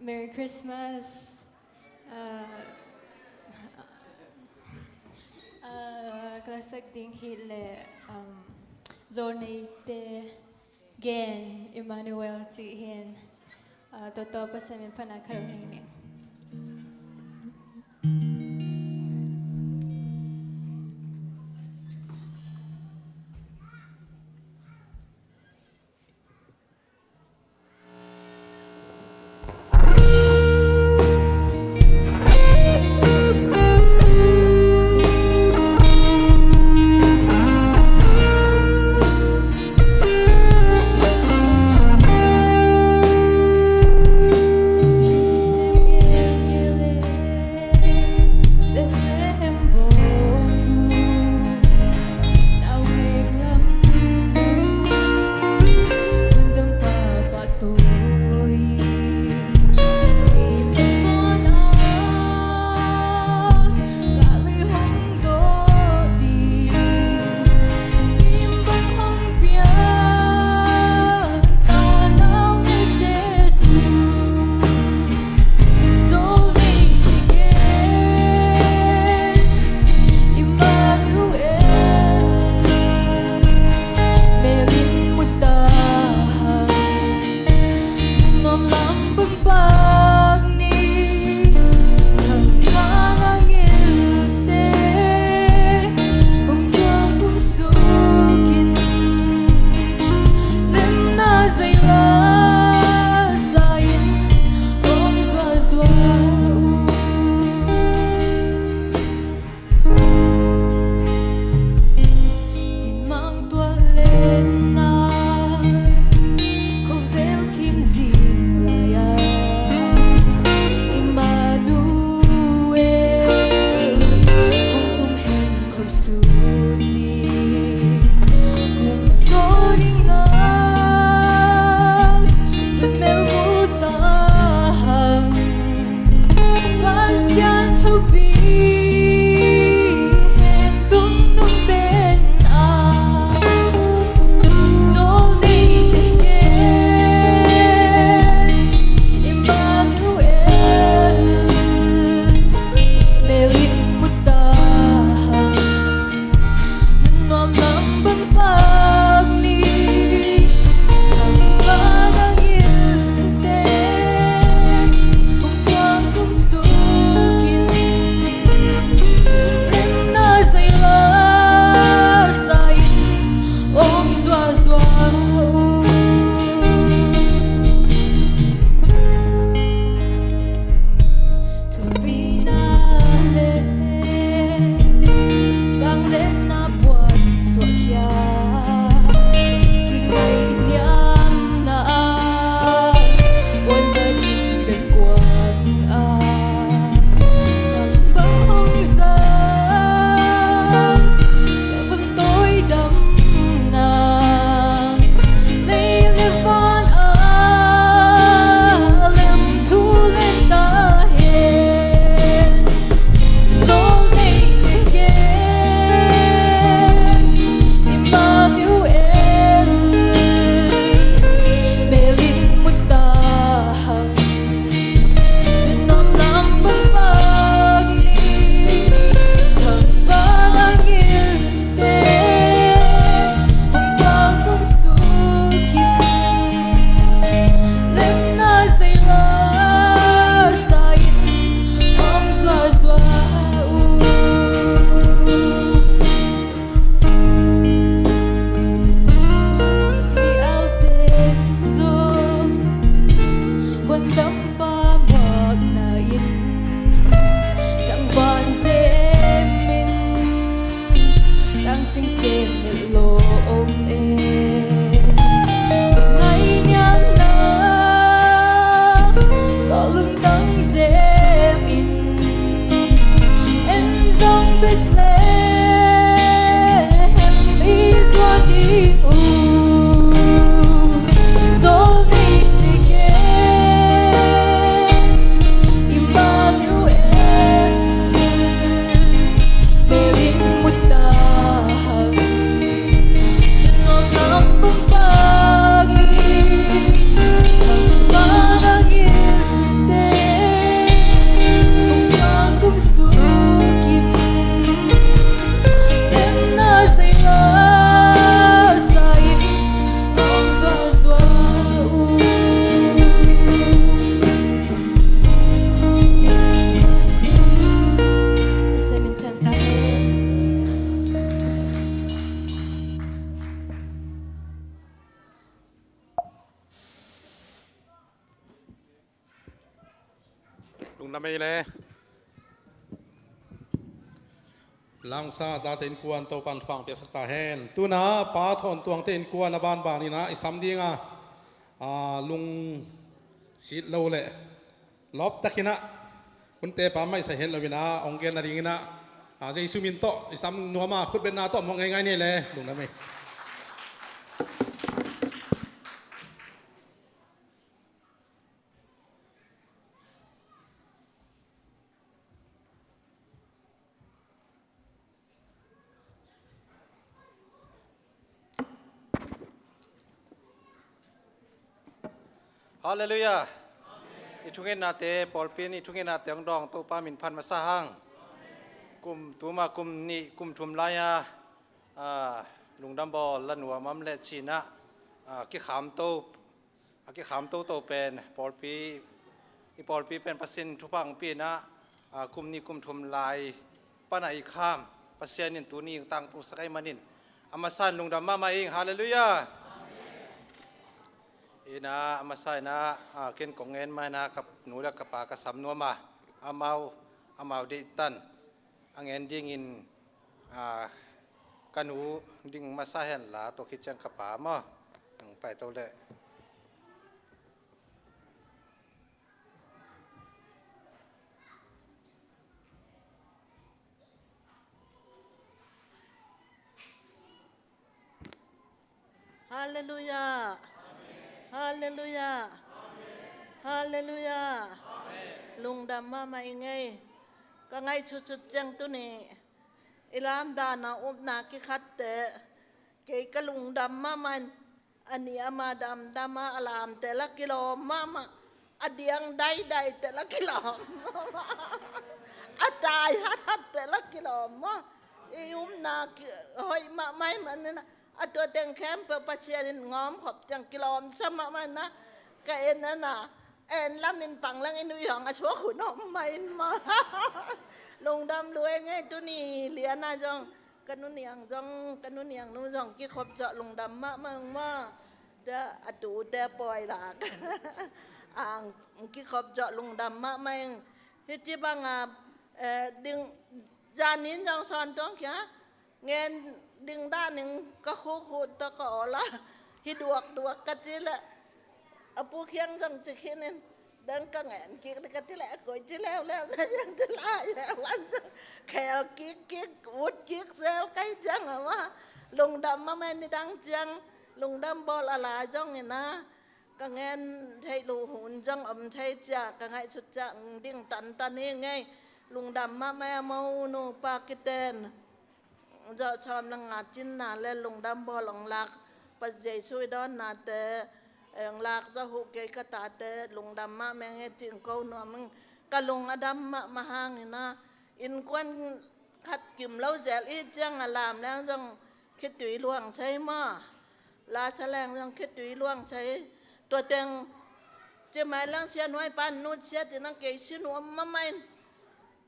Merry Christmas. Uh, uh, ka lasak ding hi leh, um, Zolnei te gen Emmanuel cih hi in, uh, tua tawh Pasian min pana ka lo nei ning. Thupi na le tanglet na puan suahkhia, kingaihniamna puan batin kan kuang a, sang bang hong zak, sa vun tawi damna, lei le van a lem thu len ta hen. Sawl nei te gen, Immanuel, melin mu ta hang. Minam lam pangpang ni, thangvan a ngilte, hong pang tung sukin, lemna zeila sa in, hong zuazua uh. Tung si auten zong, guandam pa muakna in, thangvan zemin, tang sing sem melh lawm e. Ngaihniamna ka lungtang zemin, en zong Bethlehem i zuan ding uh. Sawl nei te gen, Immanuel, melin mu ta hang. Lungdam ei le. Langsa tate innkuan Topan thupha piaksak ta hen. Tuna Pa Thawn Tuangte innkuan a banban in ah i sam ding a, a, lungsit lo le lawptakin ah hunte pa maisa het lo in ah hong gen nadingin ah, a, Jesu min tawh i sam nuam a, khutbetna tawh muak ngeingai ni le. Lungdam ei. Halleluiah. I thungetnate, pawlpi in i thungetnate hong dawng, Topa min phat masa hang. Kum, tuma kum nih, kum thum lai-a, a, lungdam bawl la nuam a om leh ci-in ah, a, kikham to, a kikham toto pen pawlpi, i pawlpi pen Pasian thupha hong pia-in ah, a, kum nih kum thum lai pan a i kham Pasian in tuni tangtungsak ahih manin a masa in lungdam mahmah ing. Halleluiah. In ah a masa in ah, a, ken kong ngen mah in ah ka nu le ka pa ka sam nuam a, amau, amau deihtan a ngen dingin, a, ka nu ding masa hen la, tua khit ciang ka pa maw, hong pai to leh. Halleluiah. Halleluiah. Halleluiah. Lungdam mahmah ing ei. Ka ngaihsut sut ciang tuni i lamdang a upna kikhatte kei ka lungdam mahmah in, a ni ama damdam a, a lamte la kilawm mahmah, a diang daidai te la kilawm mahmah, a tai hathat te la kilawm maw. I upna ki-, hoih mahmah ahih manin ah, a tua teng khempeuh Pasian in ngawm khop ciang kilawmsa mahmah in ah, ka en a na, en lamin pang lang in uh i hong a suak hun om mah in maw. Lungdam lua ing ei, tuni lian ah zong Ka nu Niang zong, ka nu Niang nu zong kikhop zawh lungdam mahmah ing maw. Tua a tute pawi lak. Ang kikhop zawh lungdam mahmah ing. Hih ci banga, eh, ding, zanin zong sawn tuang khia. Ngen ding danin ka khukhu tawh ka awla. Hi duakduak ka ci le. A pu khiang zong ci khinin. Dang ka ngen kik ni ka ti le a koi ci leuleu na yang ti lai le wan zong khel kik kik, ut kik sel kai ciang a ma. Lungdam mahmah ni dang ciang, lungdam bawl a lai zong ina. Ka ngen theih lu hun zong om thei cia, ka ngaihsut cia ding tantan hi ngei. Lungdam mahmah a mo nu pa kiten. Zawh sawm le nga cinna le lungdam bawl ong lak, pa Jesu i dawnnate, ong lak zawh uh kei ka tate, lungdam mahmah ing e cing ko nuam ing, ka lung a dam mahmah hangin a, innkuan khat kim lo zel i ciang a lam leng zong khitui luang sei maw, la sa leng zong khitui luang sei, tua teng ci mai leng sia nuai pan nut sia ti nang kei si nuam mahmah in.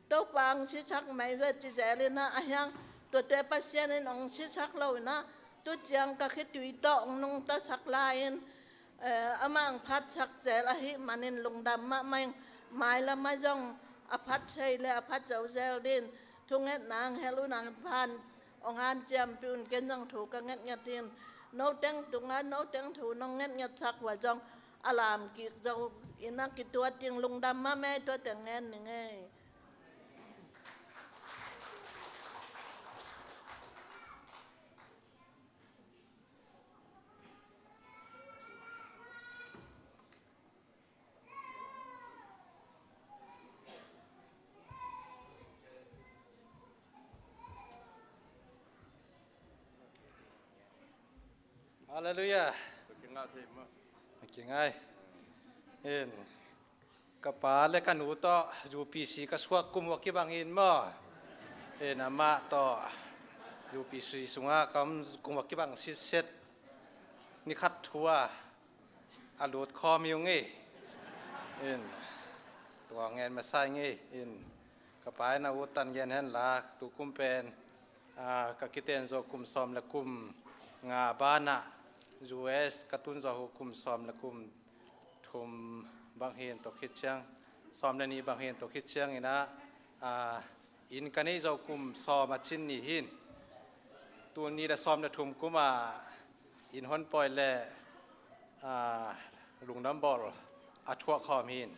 Topa ong sisak mai ve ci zel ina a hiang, tuate Pasian in ong sisak lo ina, tu ciang ka khitui tawh ong nungtasak lai-in, eh, amah ong phatsak zel ahih manin lungdam mahmah ing, mailam ah zong a phat thei le a phat zo zel din, thungetna ong hel un a phan ong hanciampih un ken zong thu ka ngetnget in, noteng tungah noteng thu nong ngetngetsak uh a zong a lam kik zo ina kituat ding lungdam mahmah tua teng ngen ning ei. Halleluiah. Ka kingai. In. Ka pa le ka nu tawh U P C ka suak kum uh a kibang in maw. In amah tawh U P C sungah ka om kum uh a kibang sitset. Ni khat thu a a lut khawm hi ung hi. In tua ngen masa ing hi. In ka pa in a ut tan gen hen la tu kum pen, ah, ka kiten zo kum sawm le kum nga banah U S ka tun zo uh kum sawm le kum thum bang hi in tua khit ciang, sawm le nih bang hi in tua khit ciang ina, ah, inn ka nei zo kum sawm a cin ni hi in. Tuni le sawm le thum kum a inn hon pawi le, ah, lungdam bawl a thuak khawm hi in.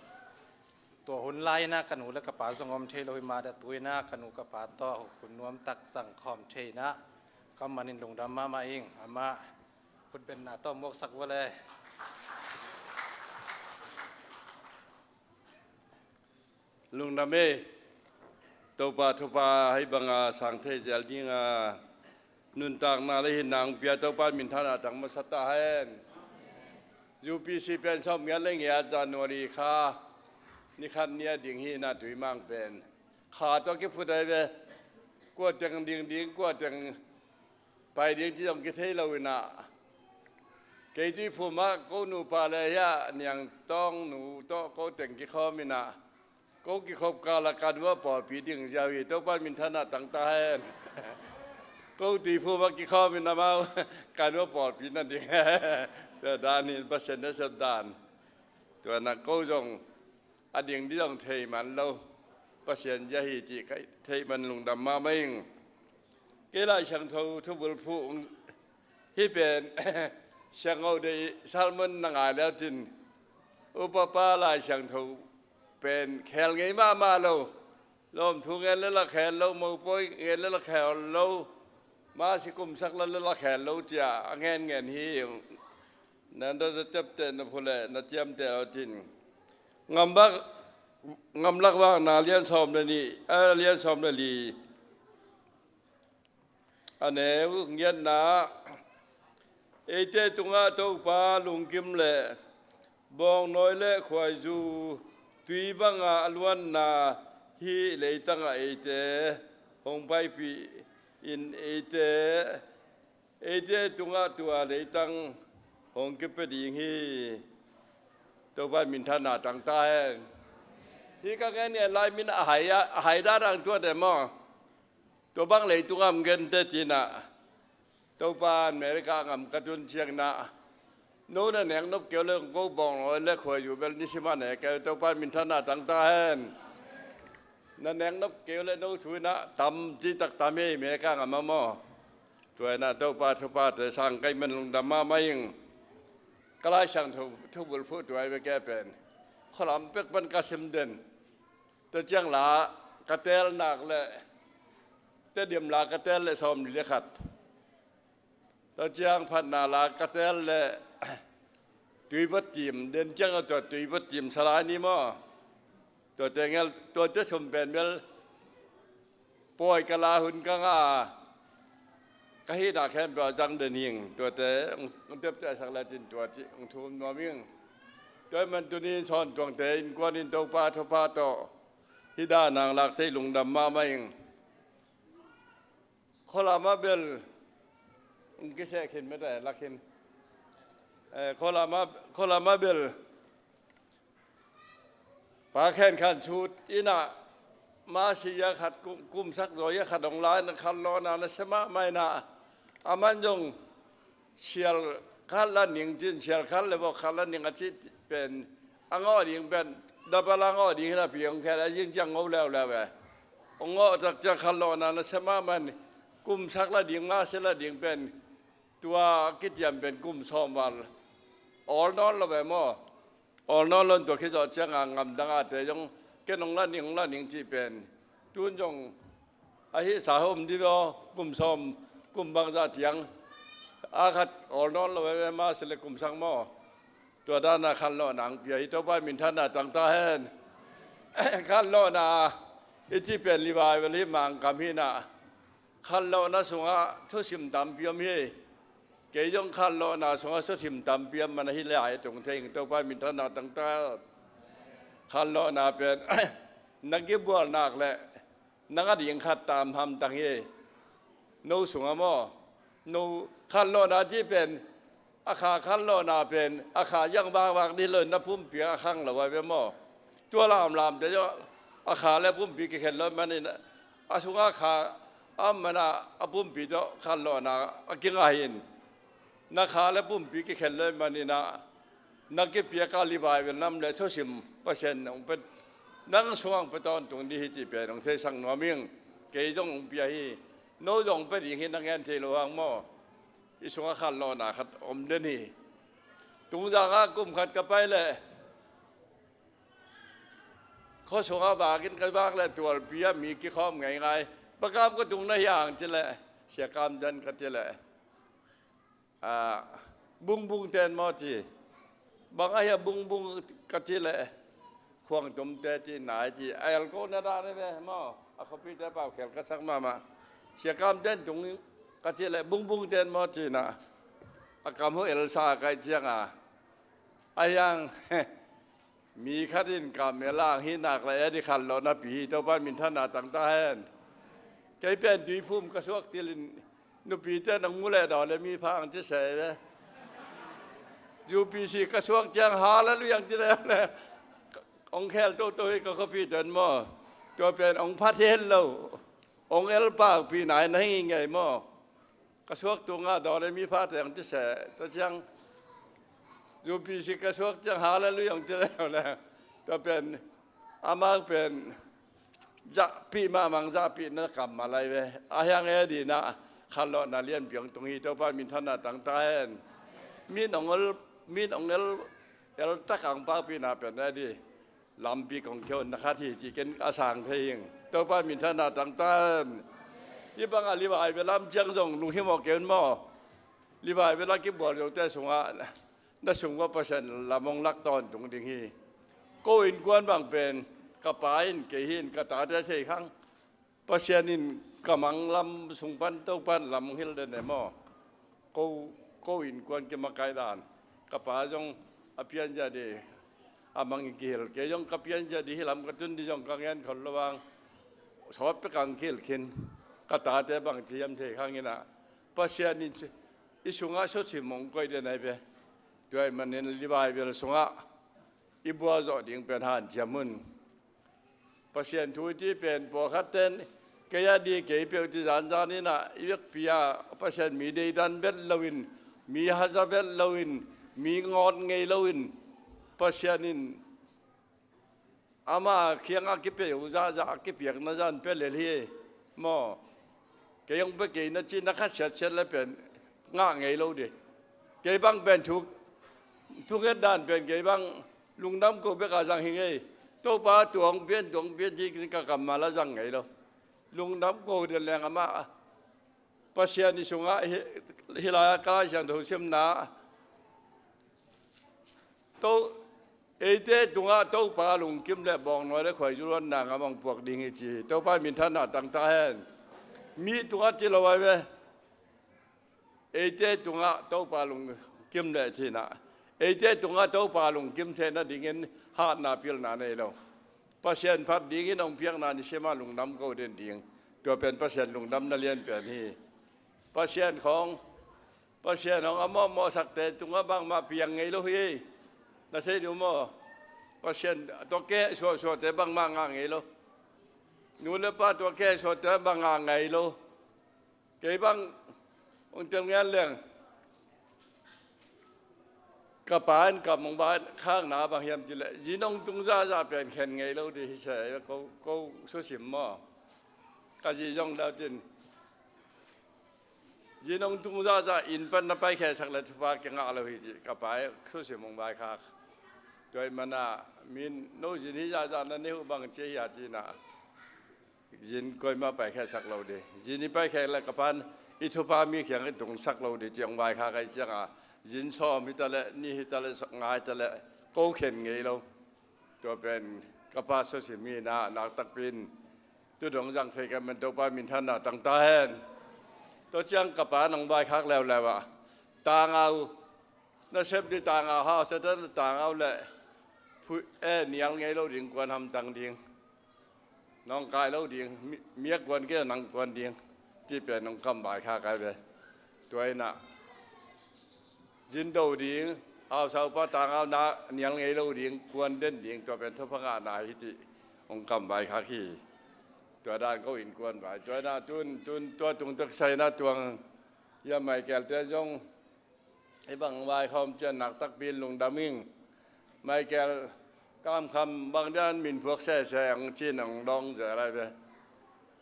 Tua hun lai ina ka nu le ka pa zong om thei lo hi mah a tu ina ka nu ka pa tawh hun nuam tak zang khawm thei ina ka manin lungdam mahmah ing. Amah khutbenna tawh muaksak vua le. Lungdam e. Topa thupha hei banga sang thei zel dinga nuntakna le hinna hong pia Topa minthanna tang masa ta hen. U P C pen sawm ngiat le ngiat January kha ni khat ni a ding hi ina tui mang pen kha tawh kiphut ai ve. Kua teng ding ding, kua teng pai ding ci zong kithei lo ina. Kei Tuiphum ah ko nupa le hia Niang Tawng nu tawh ko teng kikhawm ina. Ko kikhop kala kan uh a pawlpi ding ziau hi, Topa minthanna tang ta hen. Ko Tuiphum ah kikhawm ina mau kan uh a pawlpi na ding. Tua dan hi Pasian nasep dan. Tua na ko zong a ding di zong thei man lo. Pasian zia hi cih ka theih man lungdam mahmah ing. Kei Lai Siangtho thubulphuh hih pen siangtho deih sermon na ngai leu cin upapa Lai Siangtho pen khel ngei mahmah lo. Lawmthu ngen le la khel lo, mopawi ngen le la khel lo, masi kumsak la le la khel lo cia a ngenngen hi. Na, na, na ciamteh na phu le na ciamteh lo cin. Ngamlak, Ngamlak Vakna lian sawm le nih, a lian sawm le li. A neu ngiatna, eite tungah Topa lungkim le bawngnawi le khuaizu tui banga a luanna hih leitangah eite hong paipih in eite, eite tungah tua leitang hong kipia ding hi. Topa minthanna tang ta hen. Hih ka ngen ngen lai min a hai a, a hai dan ang tuat e maw. Tua bang leitung a om gente ci-in ah, Topa America gam ka tun ciangin ah, no na nek nop kei uh leh, ko bawng lo le khuai uh bel nisim a ne kei uh, Topa minthanna tang ta hen. Na nek nop kei uh leh no thu in ah tam ci tak tam hi, America gam ah maw. Tua in ah Topa thuphate sang ka hih man lungdam mahmah ing. Ka Lai Siangtho thubulphuh tua hi ve, kei pen khualam pek pan ka sim den. Tua ciang la ka teel nak leh, Tedim la ka teel leh sawmli le khat. Tua ciang phatna la ka teel leh tui va tim, den ciang a tua tui va tim Salai ni maw. Tuate ngel, tuate thum pen bel pawi ka la hun ka ngah a, ka hihna khempeuh ah zang den ing. Tuate hong, hong tepciahsak le cin tua cih hong thum nuam ing. Tua ahih man tuni in Sawn Tuangte innkuan in Topa thupha tawh hih dan hong lak thei lungdam mahmah ing. Khualam ah bel hong kiseh khin mete lak khin. Eh, khualam ah, khualam ah bel Pa Khen Khan Sut in ah, mah si a khat kum, kumsak zaw a khat hong la in ah, khanlawhna nasia mahmah in ah, aman zong sial khat la ning ci-in, sial khat le vok khat la ning a cih pen, a ngawh ding pen double a ngawh ding hi napi hong khel a, zing ciang ngo leuleu e. Hong ngawh tak ciang khanlawhna nasia mahmah in, kumsak la ding, mah si la ding pen, tua kiciam pen kum sawm val awl nawn lo ve maw. Awl nawn lo in tua khit zawh ciang a ngamdang a te zong ken hong la ning, hong la ning cih pen, tun zong a hihsa hong om dih ve aw, kum sawm, kum bangzah tiang a khat awl nawn lo ve ve, mah si le kumsak maw. Tua dan a khanlawhna hong pia hi, Topa minthanna tang ta hen. Khanlawhna i cih pen revival hi, Mangkam hi in ah, khanlawhna sungah thusim tampi om hi. Kei zong khanlawhna sungah thusim tampi om man ahi lai a tung thei ing, Topa minthanna tang ta. Khanlawhna pen na kibual nak leh nang a ding khat tam hamtang hi. No sungah maw, no khanlawhna cih pen, a kha khanlawhna pen a kha zang vakvak dih lo in, na pumpi a khang lo a ve maw. Tua lamlamte zong a kha le pumpi kikhen lo ahih manin, a sungah kha a om man ah a pumpi tawh khanlawhna a kingah hi in. Na kha le pumpi kikhen lo ahih manin ah, na kipiak a revival nam le thusim Pasian in hong pia, nang sungah hong pia tawntung ding hi cih pen hong theisak nuam ing. Kei zong hong pia hi, no zong hong pia ding hi, na ngen thei lo hang maw. I sungah khanlawhna khat om den hi. Tungzang ah kum khat ka pai leh, khua sungah vak in ka vak leh tualpi ah mi kikhawm ngeingai. Pa Kam, kua tung na hiam ci leh, Sia Kam Cen ka ci leh, ah, Bungbung ten maw ci. Bang a hia Bungbung ka ci leh, Khuangtum te ci nai ci. A el ko na dan hi ve maw. A khuapite pau khel ka sak mahmah. Sia Kam Cen tung ka ci leh, Bungbung ten maw ci na, a kam huh el sa ka hih ciang a, a hiang mi khat in kam el a hong hih nak leh, a dih khanlawhna pi hi, Topa minthanna tang ta hen. Kei pen tuiphum ka suak til in, nupite nong mu leh daw le mi pha hong ci se ve. U P C ka suak ciang Hallelujah hong ci leh, hong khel toto hi ka khuapite in maw. Tua pen hong pha thei lo, hong el pakpi nai na hi ngei maw. Ka suak tungah daw le mi phate hong ci se, tua ciang U P C ka suak ciang Hallelujah hong ci leh, tua pen amau pen zahpih mahmah, zahpihna kammal ahi ve. A hiang e dih na, khanlawhna lianpi hong tung hi, Topa minthanna tang ta hen. Min hong el, min hong el, el tak a hong pakpihna pen e dih, lampi kong kihonna khat hi cih ken a sang thei ing. Topa minthanna tang ta hen. Hih bang a revival lam ciang zong lunghimawh kei un maw. Revival a kibual zote sungah na sung uah Pasian lam hong lak tawntung ding hi. Ko innkuan bang pen ka pa in, kei hi in, ka tate thei khang. Pasian in ka mang lam sung pan Topa in lam hong hilh den e maw. Ko, ko innkuan kimakaih dan. Ka pa zong a pianzia dih a mang in kihilh. Kei zong ka pianzia dih hi lam ka tun dih zong ka ngen khol lo vang, sawt pek a hong kihilh khin. Ka tate bang ci hiam thei khang in ah, Pasian in i sungah sawt sim hong koih den ahi ve. Tua ahih manin revival sungah i bual zawh ding pen hanciam un. Pasian thu i cih pen pawlkhat ten Kei a di kei peuh ci zanzan in ah, i vekpi a Pasian mi deidan vet loin, mi haza vet loin, mi ngawt ngei loin, Pasian in ama kiangah kipia uh zahzah a kipiakna zan pia lel hi maw. Kei hong pia kei na ci na kha siatsiat le pen ngah ngei lo di. Kei bang pen thu, thunget dan pen kei bang lungdam ko bek a zang hi ngei. Topa tuang pian tuang pian ci ka kammal a zang ngei lo. Lungdam ko den leng amah Pasian i sungah hi, hi lai-ah ka Lai Siangtho simna to, eite tungah Topa lungkim le bawngnawi le khuaizu luanna ngam hong puak ding hi ci hi. Topa minthanna tangta hen. Mi tungah ci lo ai ve. Eite tungah Topa lungkim le thina, eite tungah Topa lungkim thei nadingin hatna pilna nei lo. Pasian phat dingin hong piakna ni sima lungdam ko den ding. Tua pen Pasian lungdamna lianpen hi. Pasian khawng, Pasian hong a mawhmawhsakte tungah bangmah piang ngei lo hi. Na thei dih uh maw? Pasian tua ke suahsuahte bangmah ngah ngei lo. Nu le pa tua ke suahte bang ngah ngei lo. Kei bang hong tel ngian leng, ka pa in ka mong ba khakna bang hiam cileh, zinong tung zahzah pen khen ngei lo di hi se, ko, ko susim maw? Ka zi zong dau cin, zinong tung zahzah inn pan na paikhesak le thupha kingah lo hi ci, ka pa susim mong ba khak. Tua i mana min no zin hi zahzah na nehu bang ci hi a cina. Zin koima paikhiatsak lo di. Zin i paikhiat le ka pan i thupha mi kiang i tungsak lo di ci hong vaikhak ahi cianga, zin sawm hi taleh, nih hi taleh, nga hi taleh, ko khen ngei lo. Tua pen ka pa susim hi na, naktakpi in tu dong zang thei ka man Topa minthanna tangta hen. Tua ciang ka pa nong vaikhak leuleu ah, tangau nasep di tangau hau, Satan tangau le phu-, eh, nial ngei lo ding, kuan hamtang ding, nong kai lo ding, mi, mi a kuan kei nang kuan ding, ti pen nong kam vaikhak ai ve. Tua inah zin do ding, hau saupa tangau na nial ngei lo ding, kuan den ding, tua pen thupha ngahna hi ci hong kam vaikhak hi. Tua dan ko innkuan vai. Tua inah tun, tun, tua tung tek saina tuang ia Michael te zong hih bang vaikhawm cian naktakpi in lungdam ing. Michael Kamkham bang dian min phuak sese ang cin ang dong ze lai ve.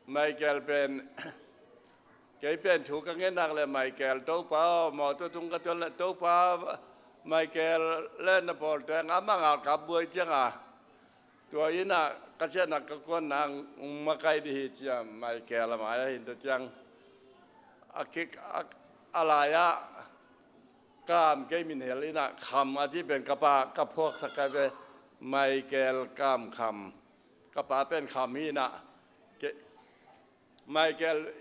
Michael pen, kei pen thu ka ngen nak le Michael Topa aw, mawtaw tung ka tuan le Topa, Michael le na pawl teng a mangal kap buai cianga. Tua inah ka ciahna ka kuanna hong makaih dih hi cia Michael a mai-ah hin tua ciang a kik a, a lai-ah kam kei min hel inah Kham a ci pen ka pa ka phuaksak kai ve. Michael Kam Kham, ka pa pen Kham hi inah ke Michael,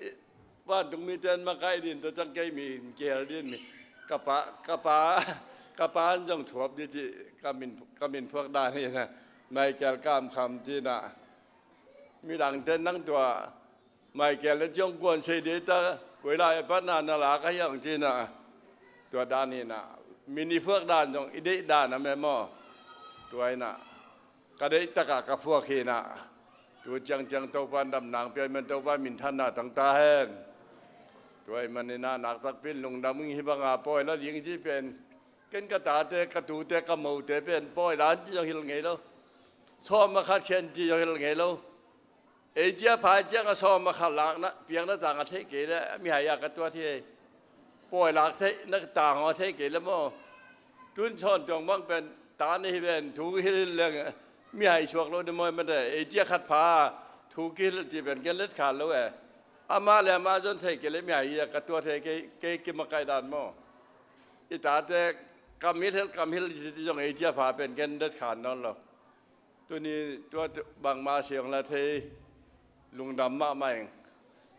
vantung mite in makaih din tua ciang kei min kihel din mi. Ka pa, ka pa, ka pa an zong thuap di ci, ka min, ka min phuak dan hi na. Michael Kam Kham ci na. Midangte nang tua Michael le ciong kuan sei di ta, koi lai a patna na la ka hiang ci na. Tua dan hi na. Min i phuak dan zong i deih dan a me maw? Tua hi na. Ka deih takah ka phuak hi na. Tu ciangciang Topa in damna hong pia ahih man Topa minthanna tangta hen. Tua ahih manin ah naktakpi in lungdam ing hi banga pawi la ding ci pen. Ken ka tate, ka tute, ka mote pen pawi la an ci zong hilh ngei lo. Sawm a khat khen ci zong hilh ngei lo. Ei cia pha ciang a sawm a khat lakna piakna tang a theih kei le mihai a ka tuat hi. Pawi lak theih na tang a theih kei le maw? Tun sawn tuang bang pen ta na hi ven thu kihilh leng mihai suak lo ni maw mate. Ei cia khat pha thu kihilh ci pen ken let khan lo e. Amah le amah zon theih kei le mihai a ka tuat hi kei, kei kimakaih dan maw? I tate kam hilh, kam hilh ci zong ei cia pha pen ken let khan nawn lo. Tuni tua bangmah siang la thei lungdam mahmah ing.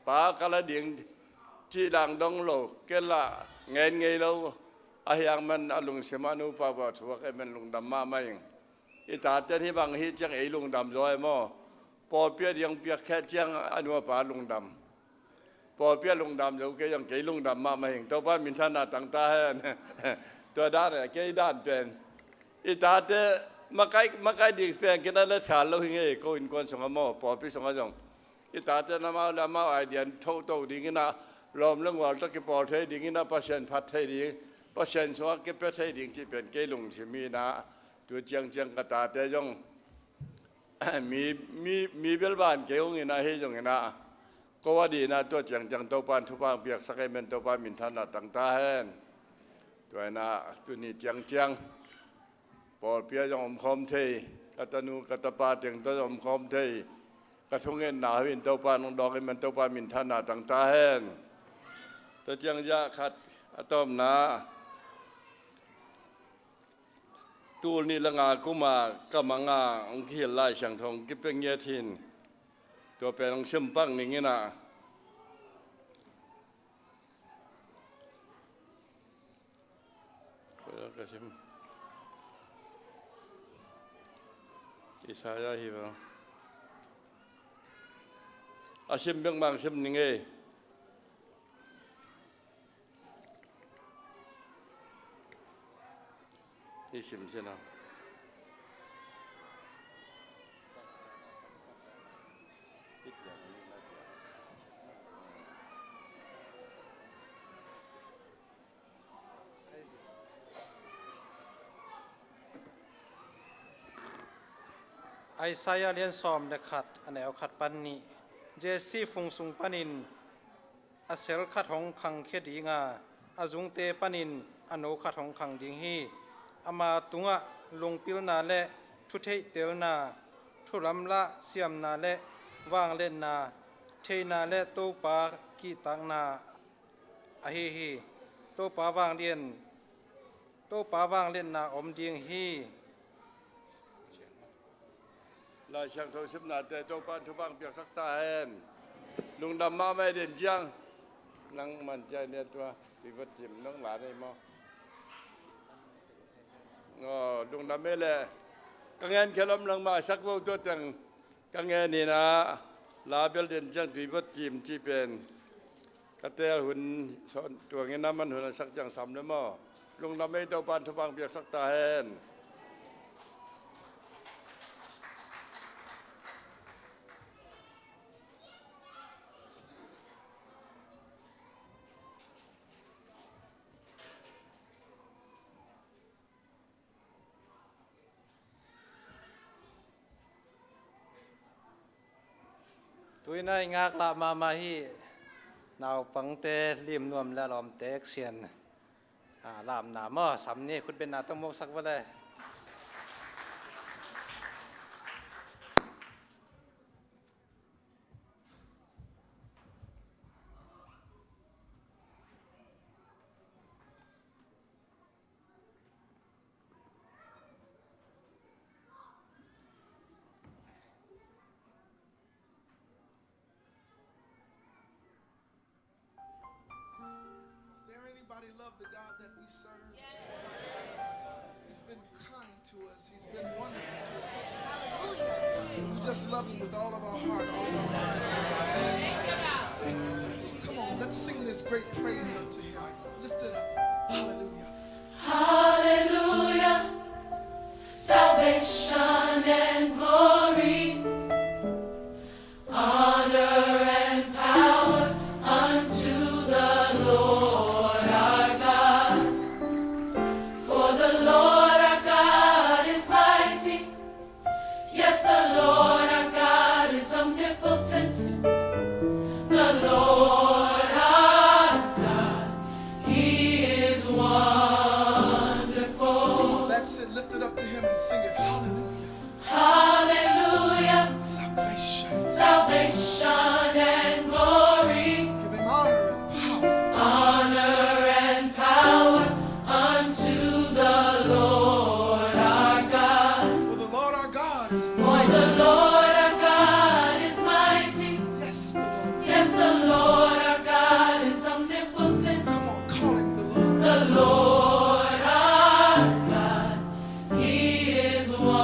Pa ka la ding cih lang dong lo, kei la ngen ngei lo. A hiang man a lungsim a nupa bua thuak ei man lungdam mahmah ing. I taten hi bang hi ciang ei lungdam zaw ei maw? Pawlpi a diang piak khet ciang a nupa lungdam. Pawlpi a lungdam zo kei zong kei lungdam mahmah ing. Topa minthanna tangta hen. Tua dan e, kei dan pen. I tate makaih, makaih dik pen kei na let khan lo hi ngei, ko innkuan sungah maw, pawlpi sungah zong. I tate in amau le amau idea in thoto dingin ah, lawm le gual tawh kipawl thei dingin ah, Pasian phat thei ding, Pasian sungah kipia thei ding cih pen kei lungsim hi in ah, tu ciangciang ka tate zong mi, mi, mi bel ban kei hong in ah, hi zongin ah, ko a dingin ah tua ciangciang Topa'n thupha hong piaksak ahih manin Topa minthanna tang ta hen. Tua in ah tuni ciangciang pawlpi ah zong omkhawm thei, ka tanu ka tapa teng tawh zong omkhawm thei, ka thungetna hoih in Topa nong dawng ahih manin Topa minthanna tang ta hen. Tua ciang zah khat, a tawpna, tul nih le nga kum a ka mang a hong kihilh Lai Siangtho hong kipia ngiat hi in, tua pen hong sim pak ning in ah. Koi a ka sim? Isaiah hi bang. A sim bek mah sim ning ei. I sim sia na. Isaiah lian sawm le khat, a neu khat pan nih. Jesse fung sung panin a sel khat hong khangkhia ding a, a zungte panin a no khat hong khang ding hi. Ama tungah lungpilna le thutheihtelna, thulamlah siamna le vangliatna, theihna le Topa kihtakna ahi hi. Topa vanglian, Topa vangliatna om ding hi. Lai Siangtho simnate Topa'n thupha hong piaksak ta hen. Lungdam mahmah ei, den ciang. Nang man ciang nia tua, Reverend Tim nong la nei maw? Aw, lungdam ei leh. Ka ngen khelh om nangmah sak vo, tua teng ka ngen hi in ah, la bel den ciang Reverend Tim cih pen ka teel hun sawn tuangin a man hun a sak ciang sam le maw. Lungdam ei, Topa'n thupha hong piaksak ta hen. Tu-in ah i ngaklah mahmah hi. Naupangte lim nuam le a lawmte action, ah, lamna maw, sam ni, khutbetna tawh mawksak va le. Is there anybody love the God that we serve? He's been kind to us. He's been wonderful to us. We just love him with all of our heart, all of our mind. Come on, let's sing this great praise unto him. Lift it up. Hallelujah. Hallelujah. Salvation and glory, honor and power unto the Lord our God. For the Lord our God is mighty. Yes, the Lord our God is omnipotent. The Lord our God, he is wonderful. That's it. Lift it up to him and sing it. Hallelujah. Hallelujah. Salvation. Salvation and glory. Give him honor and power. Honor and power unto the Lord our God. For the Lord our God is mighty. For the Lord our God is mighty. Yes, the Lord. Yes, the Lord our God is omnipotent. Come on, call him the Lord. The Lord our God, he is wonderful.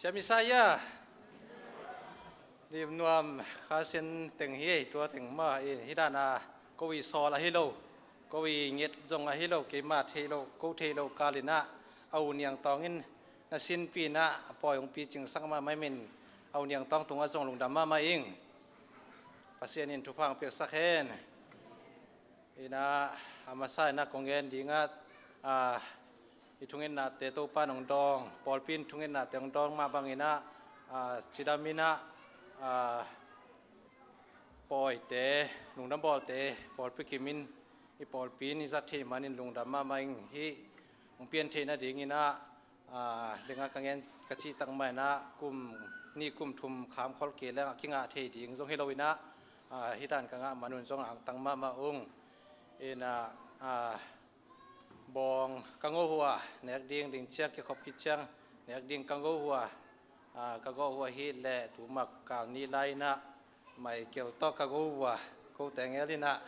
Siam Isaiah. Lim nuam. Kha Sian teng hi ei, tua teng mah in hi dan a, ko i sawl ahi lo, ko i nget zong ahi lo, keima thei lo, ko thei lo kal in ah, a U Niang Tawng in na sinpi in ah a pawi hong picing sak mahmah hi in, a U Niang Tawng tungah zong lungdam mahmah ing. Pasian in thupha hong piaksak hen. In ah, a masa in ah kong gen ding ah, a, i thungetnate Topa'n hong dawng, pawlpi in thungetnate hong dawng mah bang in ah, a, cidam in ah, a, pawite, lungdam bawlte, pawlpi kim in, i pawlpi in i zat theih manin lungdam mahmah ing. Hih hong pian theih nading in ah, a, ding a ka ngen ka cih tak mah in ah, kum nih kum thum kham khol kei leng a kingah thei ding zong hi lo in ah, a, hi dan ka ngah man un zong angtang mahmah ung. In ah, a, bawng ka ngo uh a, nek ding ding ciang kikhop khit ciang nek ding ka ngo uh a, a, ka go uh ahih leh tu mah kal nih lai in ah Michael tawh ka go uh a, ko teng el in ah,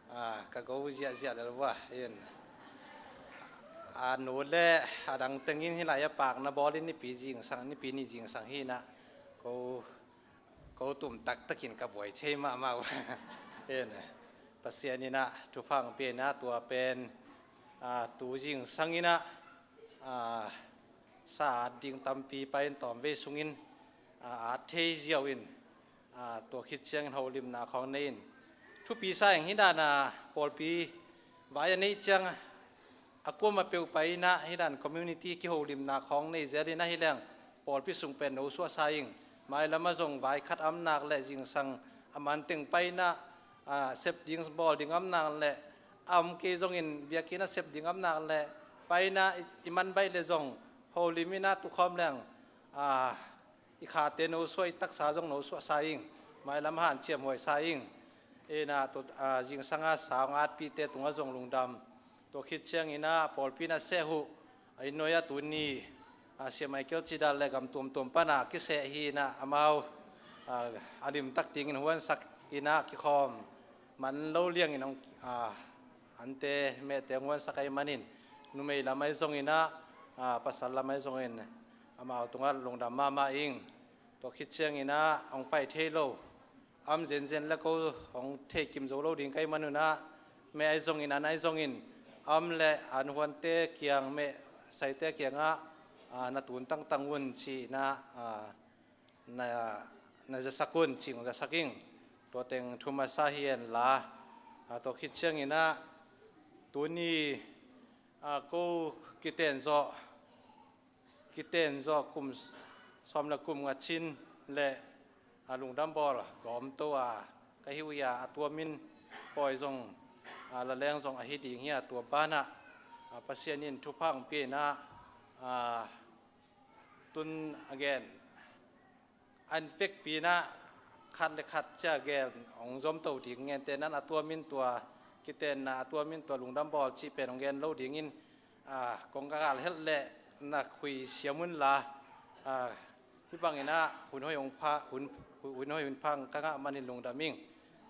a, ka go ziahziah lel uh a, in. A nu le a dang teng in hih lai a pakna bawl in nipi zingsang, nipi nih zingsang hi in ah, ko, ko tum taktak in ka buai thei mahmah uh a, in. Pasian in ah thupha hong pia in ah, tua pen, a, tu zingsang in ah, a, sa at ding tampi pai in tawmvei sungin, a, at thei ziau in, a, tua khit ciangin holimna khawng nei in. Thupi sa ing, hi dan a pawlpi vai a neih ciang a kuamah peuh pai in ah hi dan community kiholimna khawng nei zel in ah hi leng pawlpi sung pen no suah sa ing. Mailam ah zong vai khat a om nak leh zingsang a man teng pai in ah, a, sep ding bawl ding a om nak leh, a om kei zongin biakinn ah sep ding a om nak leh pai in ah i, i man baih leh zong holim in ah tukhawm leng, a, i khate no suah, i taksa zong no suah sa ing. Mailam hanciam huai sa ing. In ah, tua, a, zingsang a sa hong atpihte tungah zong lungdam. Tua khit ciangin ah pawlpi in a seh uh, a, inn nuai ah tuni, a, Sia Michael Cidal le gam tuamtuam pan a kiseh hi in ah, amau, a, a limtak dingin huansak in ah kikhawm man lo liangin hong, a, ante mehte hong huansak ahih manin, numei lam ahi zongin ah, a, pasal lam ahi zongin amau tungah lungdam mahmah ing. Tua khit ciangin ah hong pai thei lo, a om zenzen leh ko hong thei kim zo lo ding ka hih man un ah, meh ahi zongin, an ahi zongin, a om leh an huante kiang, meh saite kiangah, a, na tun tangtang un ci in ah, a, na, na zasak un ci, hong zasak ing. Tua teng thu masa hi hen la, a, tua khit ciangin ah tuni, a, ko kiten zawh, kiten zawh kum s-, sawm le kum nga cin leh, a, lungdam bawl gawmto a ka hi uh a, a tuamin pawi zong, a, laleng zong ahi ding hi a, tua banah, a, Pasian in thupha hong pia in ah, a, tun a gen an vekpi in ah khat le khat cia gel hong zomto ding, ngente nan a tuamin tua kitenna, a tuamin tua lungdam bawl cih pen hong gen lo dingin, a, kong ka gal helh leh na khui siam un la, a, hih bangin ah hun hoih hong pha, hun, hun hoih hun pha ka ngah manin lungdam ing.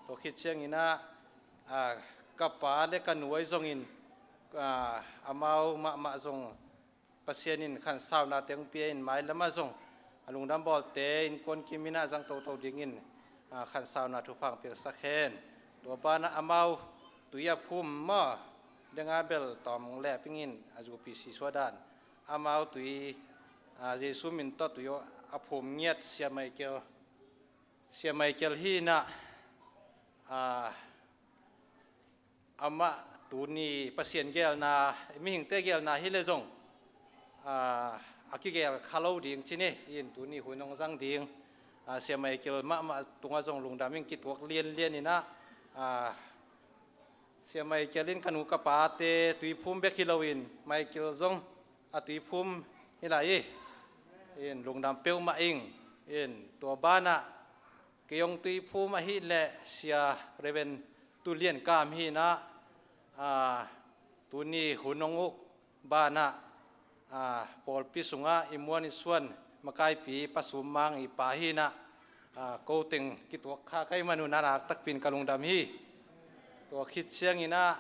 Tua khit ciangin ah, a, ka pa le ka nu ahi zongin, a, amau mahmah zong Pasian in khansauna teng pia in, mailam ah zong a lungdam bawlte innkuan kim in ah zang toto dingin, a, khansauna thupha hong piaksak hen. Tua banah amau tui a phum maw, deng a bel tawm hong leh pingin a zupi sisuah dan, amau tui, a, Jesu min tawh tui a phum ngiat Sia Michael, Sia Michael hi in ah, a, amah tuni Pasian gelna, mihingte gelna hi leh zong, a, a kigel kha lo ding ci ni in, tuni hun hong zang ding, a, Sia Michael mahmah tungah zong lungdam ing, kituak lianlian in ah, a, Sia Michael in ka nu ka pate tuiphum bek hi loin Michael zong a tuiphum hi lai hi. In lungdam peuhmah ing. In tua banah kei hong tuiphum ahih leh Sia Reverend Tu Lian Kam hi in ah, a, tuni hun hong uk banah, a, pawlpi sungah i muan i suan makaipi Pa Sum Mang i pa hi in ah, a, ko teng kituak kha ka hih man un ah naktakpi in ka lungdam hi. Tua khit ciangin ah,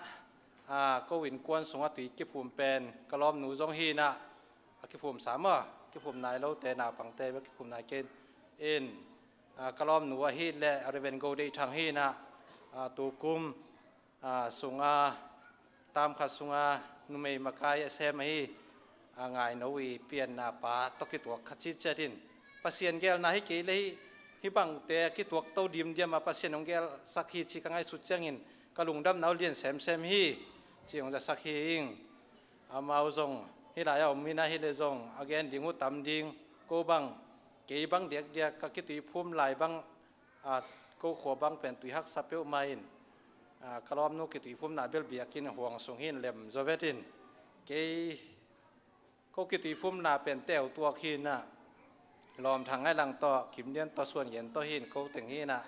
a, ko innkuan sungah tui kiphum pen ka lawmnu zong hi in ah, a kiphum sa maw, kiphum nai lote, naupangte bek kiphum nai kei in. In, ah, ka lawmnu ahih leh Reverend Go Deih Thang hi in ah, ah, tukum, ah, sunga, tam khat sunga numei makai a sem ahi, ah, Ngaino i pianna pa tawh kituak kha citciat in. Pasian geelna hi kei leh hih, hih bangte a kituak to dimdiam a Pasian hong geelsak hi cih ka ngaihsut ciangin ka lungdamna uh lian semsem hi, ci hong zasak hi ing. Amau zong hih lai-ah om in ah, hih leh zong a gen ding uh tam ding. Ko bang, kei bang diakdiak ka kituiphum lai bang, ah, ko khua bang pen tui haksa peuhmah in, ah, ka lawmnu kituiphumna bel biakinn huang sung hi in lem zaw vet in. Kei, ko kituiphumna pen teutuak hi in ah, Lawm Thang Ngaih Lang tawh, Kim Lian tawh, Suan Gen tawh hi in, ko teng hi in ah,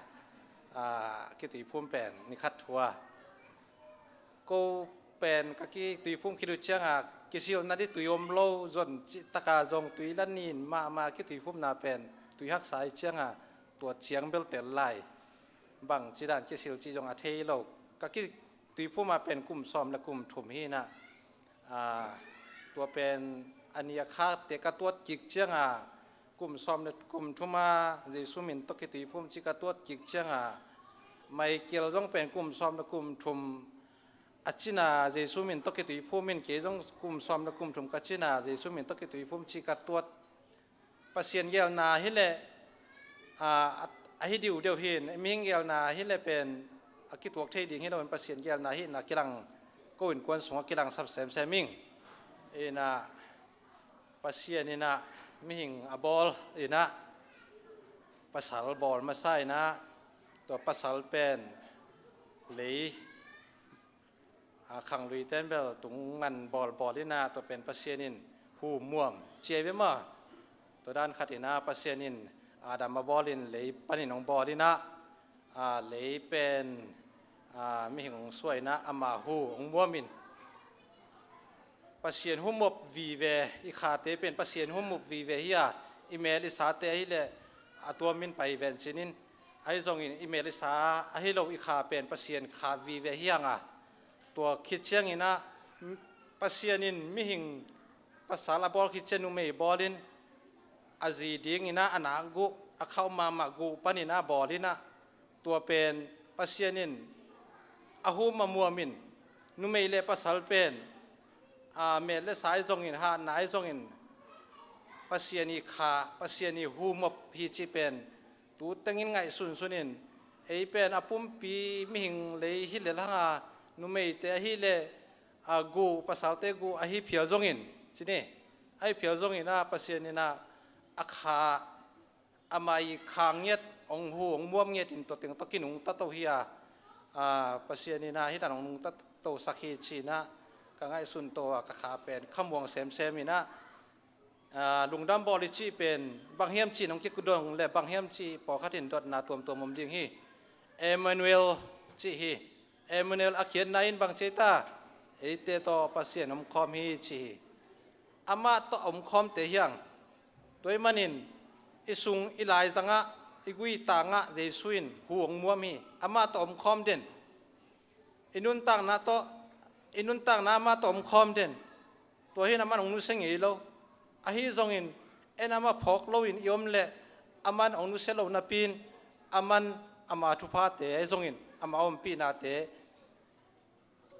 ah, kituiphum pen ni khat thu a, ko pen ka kituiphum khit uh ciangin kisilna ding tui om lo, zon cih taka zong tui la nin mahmah, kituiphumna pen tui haksa ahih ciangin tua ciang bel tel lai, bangci dan kisil cih zong a thei lo. Ka kituiphum a pen kum sawm le kum thum hi in ah, ah, tua pen a ni a khate ka tuat kik ciangin, kum sawm le kum thum a Jesu min tawh kituiphum cih ka tuat kik ciangin, Michael zong pen kum sawm le kum thum a cina Jesu min tawh kituiphum in, kei zong kum sawm le kum thum ka cina Jesu min tawh kituiphum cih ka tuat. Pasian geelna hi leh, ah, a, a hi diudeu hi in, mihing geelna hi leh pen a kituak thei ding hi lo in, Pasian geelna hi in ah kilang, ko innkuan sungah kilang sap semsem ing. In ah, Pasian in ah mihing a bawl in ah, pasal bawl masa in ah, tua pasal pen lei, a, khanglui ten bel tung ngan bawlbawl in ah, tua pen Pasian in hu muam ci ahi ve maw. Tua dan khat in ah Pasian in Adam a bawl in lei panin hong bawl in ah, a, lei pen, a, mihing hong suah in ah, ama hu hong muam in. Pasian humop vive, i khate pen Pasian humop vive hi a, i mel i sate ahih leh a tuam in pai ven cin in, ahi zongin i mel i sa ahi lo, i kha pen Pasian kha vive hi hang a. Tua khit ciangin ah, Pasian in mihing pasal a bawl khit ciang numei bawl in, a zi dingin ah a nak guh, a khauh mahmah guh panin ah bawl in ah, tua pen Pasian in a hum a muam in, numei le pasal pen, a, mel le sa ahi zongin, hatna ahi zongin, Pasian i kha, Pasian i humop hi cih pen tu tengin ngaihsunsun in, ei pen a pumpi mihing lei hi lel hang a, numeite ahih leh, a, guh, pasalte guh ahi phial zongin, ci ni, ahi phial zongin ah Pasian in ah a kha, ama i kha ngiat, hong hu, hong muam ngiat in tua teng tawh kinungta to hi a, a, Pasian in ah hih dan hong nungta to sak hi ci in ah ka ngaihsun to a, ka kha pen khamuang semsem in ah, a, lungdam bawl i cih pen bang hiam cih hong kidong leh bang hiam cih pawlkhat in dotna tuamtuam om ding hi. Emmanuel cih hi. Emmanuel a khiatna in bang ci ta, eite tawh Pasian omkhawm hi ci hi. Amah tawh a omkhawmte hi hang. Tua ahih manin i sung i laizangah, i guitangah Jesu in hu hong muam hi. Amah tawh omkhawm den. I nuntakna tawh, i nuntakna amah tawh omkhawm den. Tua hi in aman hong nusia ngei lo. Ahi zongin, en amah phawk loin i om leh, aman hong nusia lo napi in, aman ama thuphate ahi zongin, ama ompihnate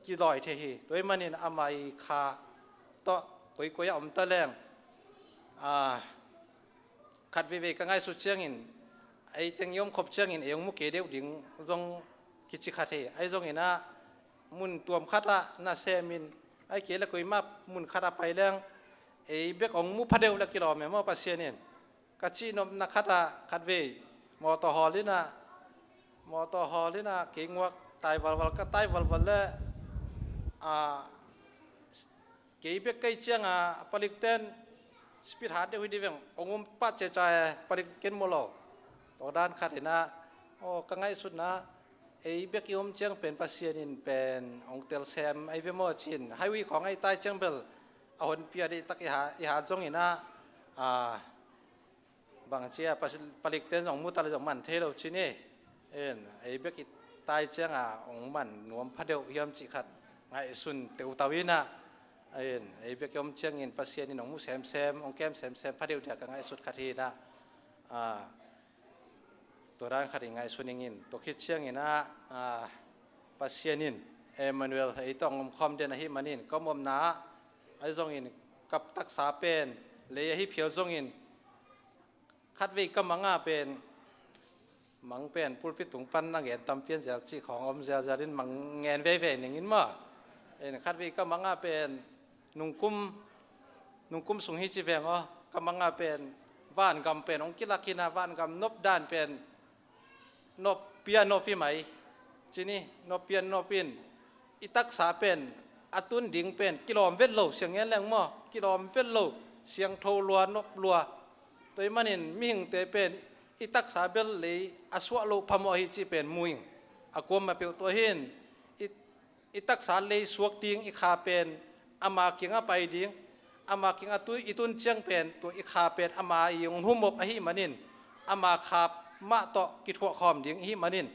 kilawi thei hi. Tua ahih manin ama i kha tawh koikoi a om ta leng, a, khat veivei ka ngaihsut ciangin, ei teng i om khop ciangin ei hong mu kei deuh ding zong kici kha thei. Ahi zongin ah mun tuam khatah na semin, ahih kei leh koimah mun khatah pai leng ei bek hong mu pha deuh leh kilawm e maw Pasian in. Ka cihnopna khatah khatvei mawtaw hawl in ah, mawtaw hawl in ah kei nguak tai valval, ka tai valval leh, a, kei bek ka hih ciangin a palikten speed hat deuh hi ding veng, hong um pah ciacia e, palik ken mu lo. Tua dan khat in ah, aw, ka ngaihsutna, ei bek i om ciang pen Pasian in pen hong telsem ahi ve maw ci in, highway khawng ah i tai ciang bel a honpi a deihtak i ha, i hat zongin ah, a, bang ci a, pasi-, palikten zong mu ta leh zong man thei lo ci ni. En, ei bek i tai ciangin hong man nuam pha deuh hiam cih khat ngaihsun teutau in ah, Ain, ei bek i om ciangin Pasian in hong mu semsem, hong kem semsem, pha deuh dia ka ngaihsut khat hi in ah, a, tua dan khat i ngaihsun ing in, tua khit ciangin ah, a, Pasian in Emmanuel ei tawh hong omkhawm den ahih manin, ka om omna ah, ahi zongin ka taksa pen lei ahi phial zongin, khatvei ka mang a pen, mang pen pulpit tung pan a ngen tampi an zial cih khawng om zialzial in mang ngen veivei ning in maw. En, khatvei ka mang a pen nungkum, nungkum sung hi ci veng aw, ka mang a pen vangam pen hong kilak in ah, vangam nop dan pen nop pia nop hi mai. Ci ni, nop pia nop in, i taksa pen a tun ding pen kilawm vet lo, siang ngen leng maw, kilawm vet lo, siangtho lua, nop lua. Tua ahih manin mihingte pen i taksa bel lei a suah loh phamawh ahi cih pen mu ing. A kuamah peuh tua hi in, i, i taksa lei suak ding, i kha pen ama kiangah pai ding, ama kiangah tu i tun ciang pen tua i kha pen ama i hong humop ahih manin, ama kha mah tawh kithuahkhawm ding ahih manin,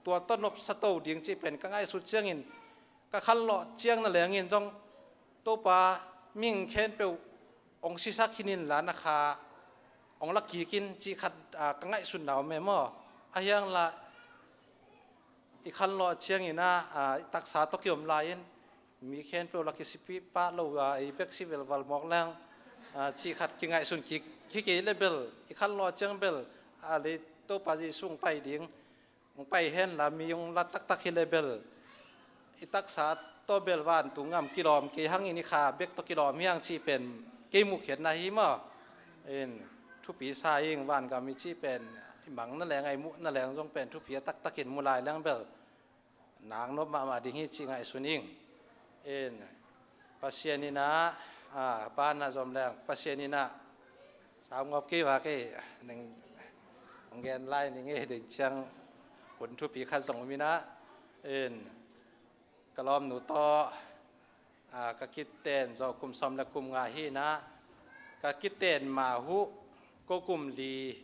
tua tawh nopsa to ding cih pen ka ngaihsut ciangin, ka khanlawh ciang na lengin zong, Topa, mihing khempeuh hong sisak khin inla, na kha hong la kik in cih khat, a, ka ngaihsutna om e maw. Ahi hang la, i khanlawh ciangin ah, a, i taksa tawh kiom lai-in, mi khempeuh la kisipih pah lo a, ei bek si velval mawk leng, a, cih khat kingaihsun kik hi kei le bel, i khanlawh ciang bel, a, lei Topa Jesu hong pai ding, hong pai hen la, mi hong la taktak hi le bel, i taksa tawh bel vantung gam kilawm kei hangin, i kha bek tawh kilawm hi hang cih pen kei muhkhiatna hi maw. In, thupi sa ing, vangam i cih pen i mang na leng, a i muh na leng zong pen thupi a taktakin mu lai leng bel, nak nop mahmah ding hi cih ngaihsun ing. In, Pasian in ah, a, ban ah zom leng, Pasian in ah, sau ngawp kei va kei, ning, hong gen lai ning e, ding ciang hun thupi khat zong om in ah, in, ka lawmnu tawh, a, ka kiten zawh kum sawm le kum nga hi in ah, ka kiten mah uh, ko kum li,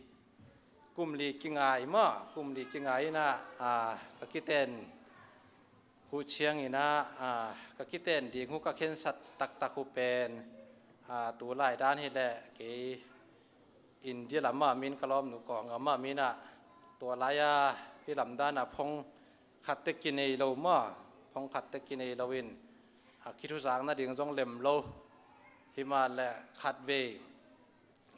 kum li kingai maw, kum li kingai in ah, a, ka kiten uh ciangin ah, a, ka kiten ding uh ka khensat taktak uh pen, a, tu lai dan hi leh kei India lam ah min, ka lawmnu Kawlgam ah min ah, tua lai-a hih lam dan ah phone khat teh kinei lo maw, phone khat teh kinei lo in, a, kithuzak nading zong lem lo. Hi mah leh khatvei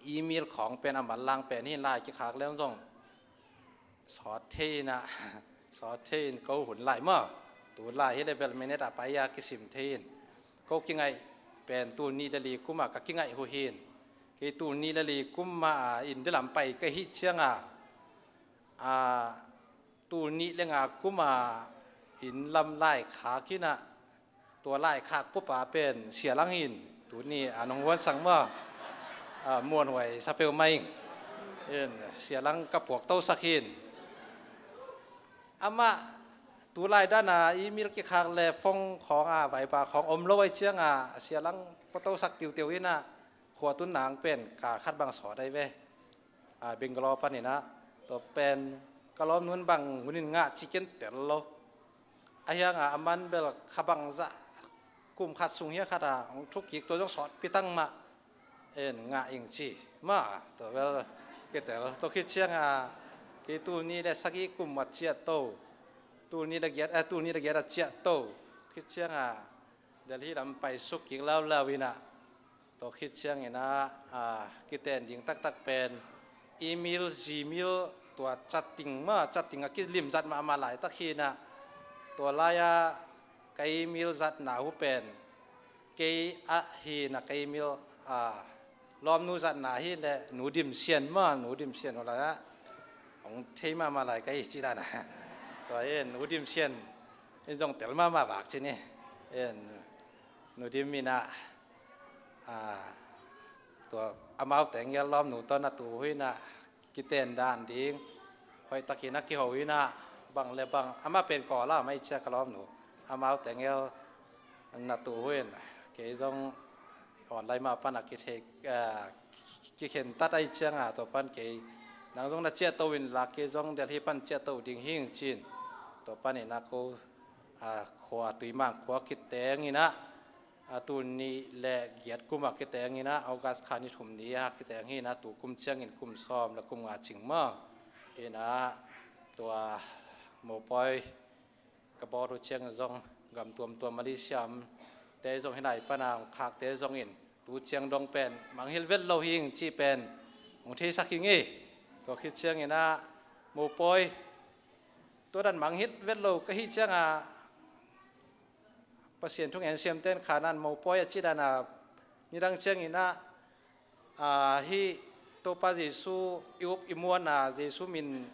email khawng pen a manlang pen hi in, lai kikhak leng zong sawt thei in ah, sawt thei in ko hun lai maw. Tu lai hi leh bel minute a pai a kisim thei in. Ko kingaih pen tul nih le li kum a ka kingaih uh hi in. Kei tul nih le li kum a, a, India lam pai ka hih ciang a, a, tul nih le nga kum a inn lam lai khak in ah, tua lai khak pupa pen Sia Lang hi in, tuni an hong huan sang maw, a, muanhuai sa peuhmah ing. In, Sia Lang ka puaktosak hi in. Amah tu lai dan a email kikhak le phone khawng a, Viber khawng om lo ahih ciang a, Sia Lang puaktosak tiutiu in ah, khua tun nang pen ka khat bang sawt ahi ve. A, Bangalore pan in ah, tua pen ka lawmnu in bang hun in ngah cih ken tel lo. Ahi hang a, aman bel kha bangzah, kum khat sung hiah khat a hong thuk kik, tua zong sawtpi tang mah. En, ngah ing ci mah, tua bel kitel. Tua khit ciang a, kei tul nih le sagih kum a ciah to, tul nih le giat, eh, tul nih le giat a ciah to khit ciang a, Delhi lam pai suk kik laulau in ah, tua khit ciangin ah, a, kiten ding taktak pen email, Gmail, tua chatting mah, chatting a kilim zat mahmah laitak hi in ah, tua lai-a ka email zatna uh pen kei a hi in ah, ka email, a, lawmnu zatna hi leh Nu Dim Sian mah, Nu Dim Sian uh lai-a hong thei mahmah lai ka hi ci dan a. Tua in Nu Dim Sian in zong tel mahmah vak ci ni. In, Nu Dim in ah, a, tua amau teng gel lawmnu tawh na tu uh in ah, kiten dan ding hoih takin a kiho in ah, bang le bang, amah pen Kawl a om ahih ciang ka lawmnu, amau teng gel na tu uh in, kei zong online mah pan a kithei, a, kikhentat ahih ciang a, tua pan kei, nang zong na ciahto in la, kei zong Delhi pan ciahto ding hing ci in, tua pan in ah ko, a, khua, Tuimang khua kiteng in ah, a, tul nih le giat kum a kiteng in ah, August kha ni thum ni a kiteng hi in ah, tu kum ciangin kum sawm le kum nga cing maw. Hi in ah, tua mopawi ka bawl uh ciangin zong gam tuamtuam Malaysia te zong hi nai pan a hong khakte zongin tu ciang dong pen mangngilh vet lo hi ing cih pen hong theisak hi ing. Tua khit ciangin ah mopawi tua dan mangngilh vet lo ka hih ciangah Pasian thungen siamte in khanan mopawi a cih dan a nidang ciangin ah, a, hih Topa Jesu i up i muanna, Jesu min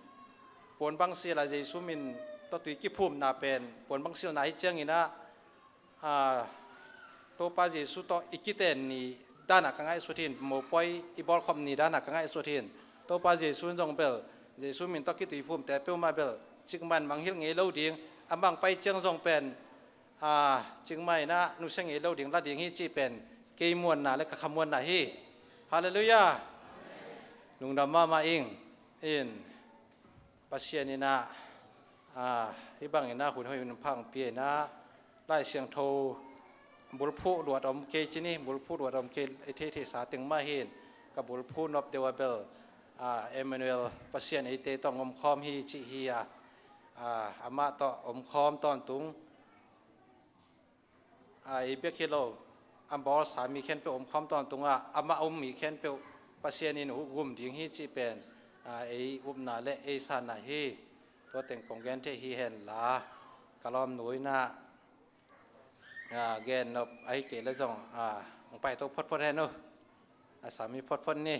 puan bangsil a, Jesu min tawh tui kiphumna pen puan bangsilna hi ciangin ah, a, Topa Jesu tawh i kiten ni dan a ka ngaihsut hi in, mopawi i bawlkhop ni dan a ka ngaihsut hi in. Topa Jesu in zong bel Jesu min tawh kituiphumte peuhmah bel cikmah in mangngilh ngei lo ding, a mang pai ciang zong pen, a, cikmah in ah nusia ngei lo ding la ding hi cih pen kei muanna le ka kha muanna hi. Halleluiah. Lungdam mahmah ing. In Pasian in ah, a, hih bangin ah hun hoih hun pha hong pia in ah, Lai Siangtho bulphuh luat om kei ci ni, bulphuh luat om kei, i theihtheihsa teng mah hi in, ka bulphuh nop deuh a bel, a, Emmanuel Pasian eite tawh hong omkhawm hi cih hi a, a, amah tawh omkhawm tawntung, a, ei bek hi lo, a bawlsa mi khempeuh omkhawm tawntung a, amah a um mi khempeuh Pasian in uh gum ding hi cih pen, a, ei upna le ei sanna hi. Tua teng kong gen thei hi hen la, ka lawmnu in ah, a, gen nop ahi kei le zong, a, hong paito photphot hen uh. A sami photphot ni.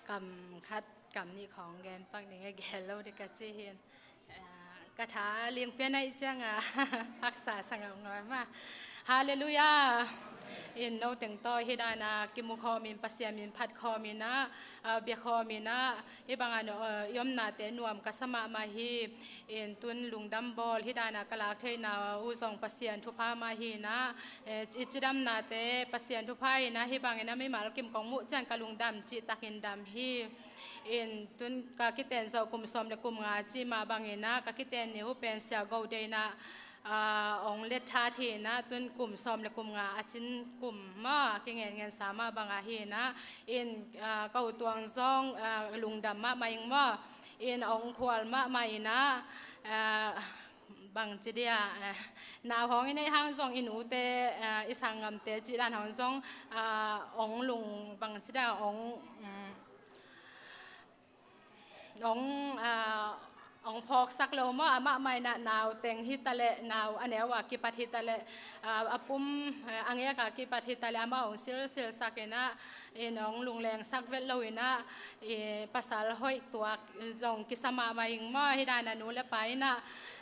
Kam khat kam nih khawng gen pak ning a, gen lo ding ka ci hi in. Ah, ka tha ling pian ahih ciangin haksa sa ngawngaw mah. Halleluiah. In no teng tawh hih dan a kimu khawm in, Pasian min phat khawm in ah, ah, bia khawm in ah, hih bang a no, ah, i omnate nuam ka sa mahmah hi. In tun lungdam bawl hih dan a ka lak theihna uh zong Pasian thupha mah hi in ah, eh, i cidamnate Pasian thupha in ah, hih bangin ah mimal kim kong muh ciang ka lungdam cih takin dam hi. In tun ka kiten zawh kum sawm le kum nga cih mah bangin ah, ka kiten ni uh pen Sia Go Dei in ah, ah, ong let that hi in ah, tun kum sawm le kum nga a cin kum maw, a kingenngensa mah bang ahi in ah. In, ah, ka u Tuang zong, ah, lungdam mahmah ing maw. In ong khual mahmah in ah, ah, bangci dia, ah, nau hong i neih hang zong i nute, ah, i sanggamte cih dan hong zong, ah, ong lung bangci dia ong, mm, ong, ah, ong phawksak lo maw, amah mah in ah nau teng hi ta leh, nau a neu a kipat hi ta leh, ah, a pum, ah, a ngek a kipat hi ta leh, amah ong silsilsak in ah, in ong lunglengsak vet lo in ah, i pasal hoih tuak zong kisa mahmah ing maw, hih dan a nu le pa in ah,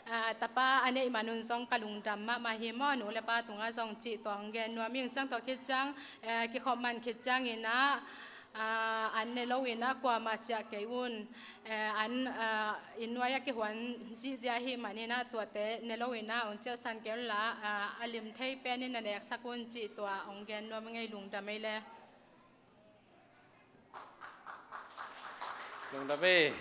ah, tapa a neih man un zong ka lungdam mahmah hi maw, nu le pa tungah zong cih tua ong gen nuam ing. Ciang tua khit ciang, eh, kikhop man khit ciangin ah, ah, an ne lo in ah kuamah ciah kei un, eh, an, ah, inn nuai a kihuan zihziah ahih manin ah tuate ne lo in ah ong ciahsan kei un la, ah, a lim thei pen in na neksak un cih tua ong gen nuam ing ei, lungdam ei le. Lungdam ei.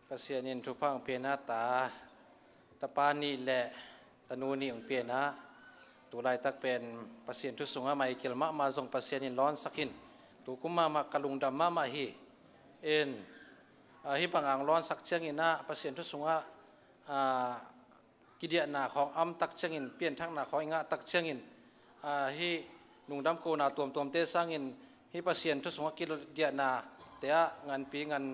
Pasian in thupha hong pia in ah ta, tapa nih le tanu nih hong pia in ah, tu laitak pen Pasian thu sungah Michael mahmah zong Pasian in lawnsak in, tu kum mahmah ka lungdam mahmah hi. In, ah, hih bang a ong lawnsak ciangin ah Pasian thu sungah, ah, kidiahna khawng a om tak ciangin, pianthakna khawng i ngah tak ciangin, ah, hih lungdam kohna tuamtuamte sangin hih Pasian thu sungah kidiahnate ah nganpi ngan,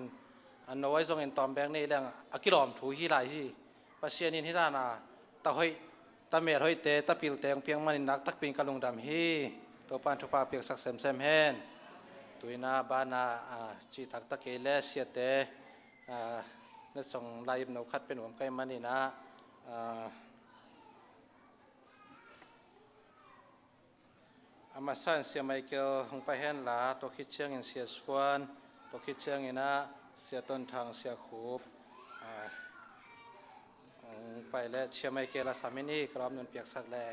ah, no ahi zongin tawm bek nei leng a kilawm thu hi lai hi. Pasian in hih dan a ta hoih, ta mel hoihte, ta pilte hong piak manin nak takpi in ka lungdam hi. Topa in thupha piaksak semsem hen. Tu in ah ban ah, ah, cih taktak kei le siate, ah, na song lai ip no khat pen uam kai manin ah, ah, a masa in Sia Michael hong pai hen la, tua khit ciangin Sia Suan, tua khit ciangin ah Sia Ton Thang, Sia Khup, ah, hong pai le Sia Michael a sam in i ka lawmnu'n piaksak le.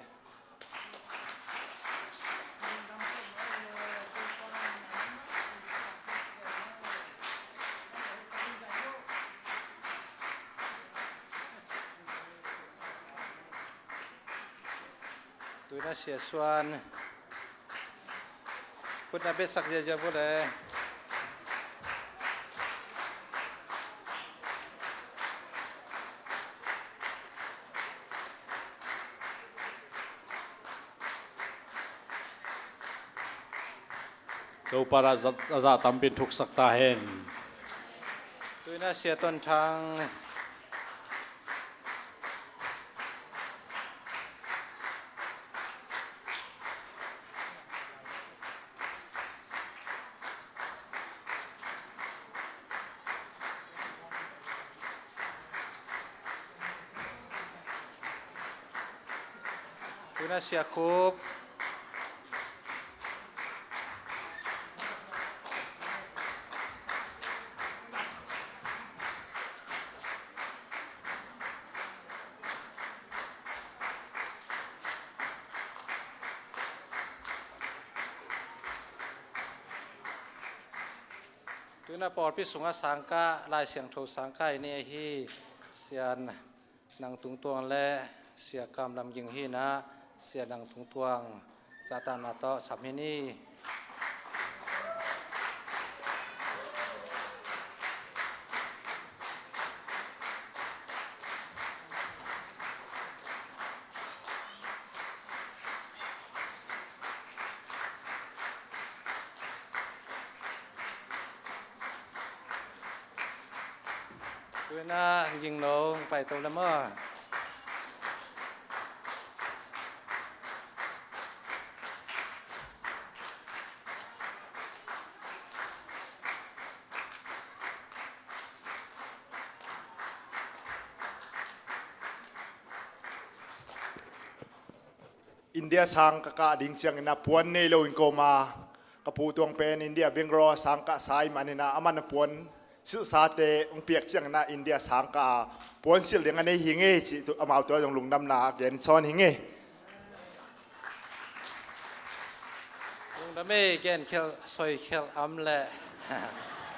Tuina Sia Suan, khut na betsak ziazia vua le. Topa a za, a za tampin thuksak ta hen. Tuina Sia Ton Thang. Tuina Sia Khup. Tuina pawlpi sungah sangkah, Lai Siangtho sangkah i ni ahi Sia Nang Tung Tuang le Sia Kam Lam Ging hi-in ah, Sia Nang Tung Tuang zahtakna tawh sam hi ni. Tuina Ging No, pai to le maw. India sang ka kah ding ciangin ah puan nei lo in koma ka pu Tuang pen India Bangalore sang kah sa ahih manin ah aman a puan silhsate hong piak ciangin ah India sang kah a puan silh ding a nei hi ing ei cih tu amau tua zong lungdamna gen sawn hi ing ei. Lungdam ei, gen khial soi khial om leh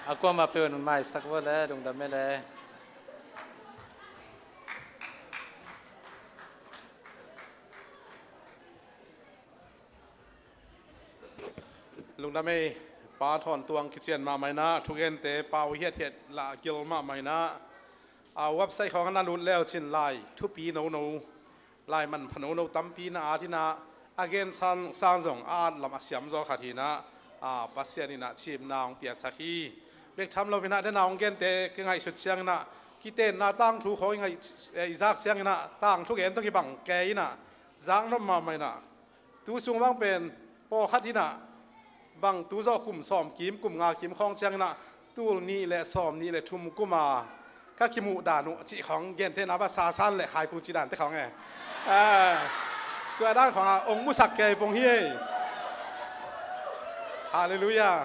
a kuamah peuh in maisak vua le, lungdam ei le. Lungdam ei, Pa Thawn Tuang kician mahmah in ah, thugente pau hiathiat lah gil mahmah in ah, a website khawng na lut leu cin lai thupi nono, lai manpha nono tampi na at in ah, a gen sang, sang zong a at lam a siam zaw khat hi in ah, a, Pasian in ah cimna hong piasak hi. Bek tham lo in ah, den a hong gente ka ngaihsut ciangin ah, kitenna tangthu khawng i ngaih, eh, i zak ciangin ah, tangthu gen tawh kibang kei in ah, zak nop mahmah in ah, tu sung bang pen pawlkhat in ah, bang tu zawh kum sawm kim, kum nga kim khawng ciangin ah, tul nih le sawm nih le thum kum a ka kimuh dan uh cih khawng gentehna bang Sasan le Khaipu cih dante khawng e. Ah, tua dan khawng a hong musak kei pong hi ei. Halleluiah.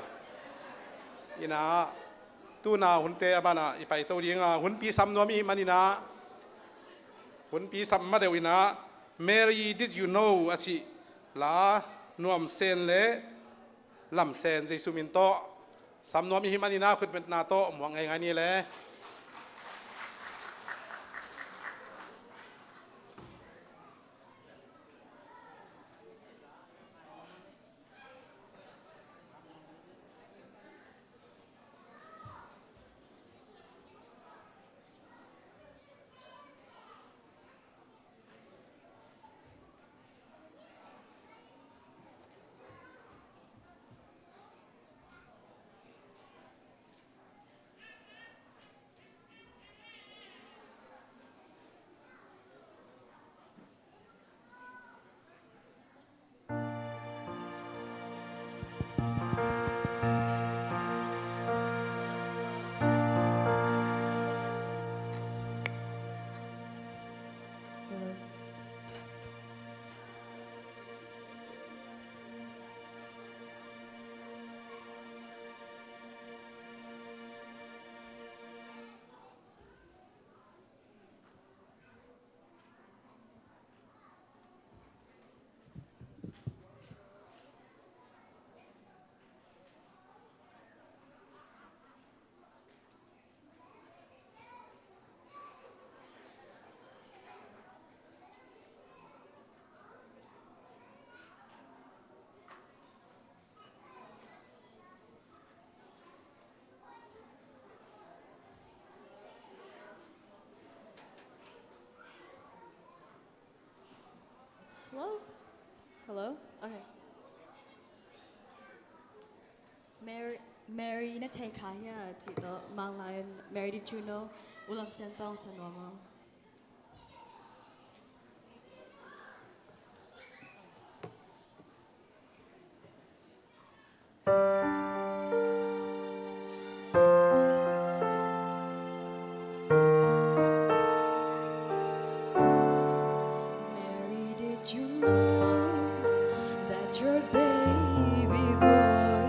In ah, tuna hunte a banah i paito ding a, hunpi sam nuam i hih manin ah, hunpi sam ma deuh in ah, Mary, did you know a cih la, Nuam Sen le Lam Sen, Jesu min tawh sam nuam i hih manin ah khutbetna tawh muak ngeingai ni le. Hello? Okay. Mary, Mary na thei kha hia cih tawh Manglai in Mary did you know? U Lam Sian Tawng sa nuam aw. Mary, did you know that your baby boy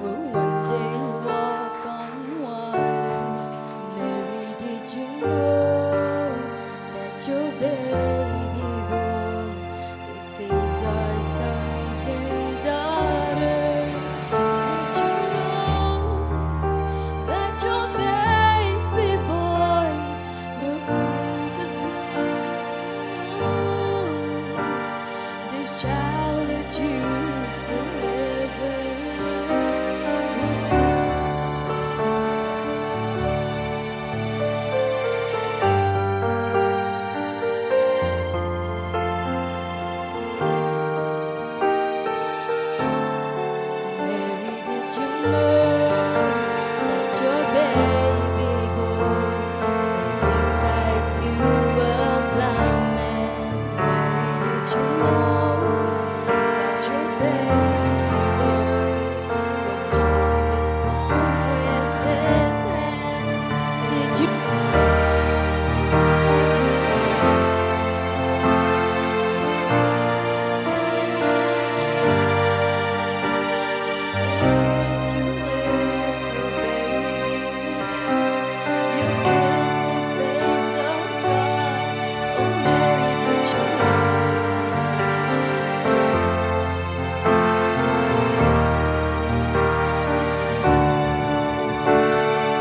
will one day walk on water? Mary, did you know that your baby boy will save our sons and daughters? Did you know that your baby boy will come to play? This child that you delivered will sing. Mary, did you know that your baby boy will give sight to a blind man? Mary, did you know that your baby boy will calm the storm with his hand? Did you kiss your little baby? You kissed the face of God. Oh, Mary, did you know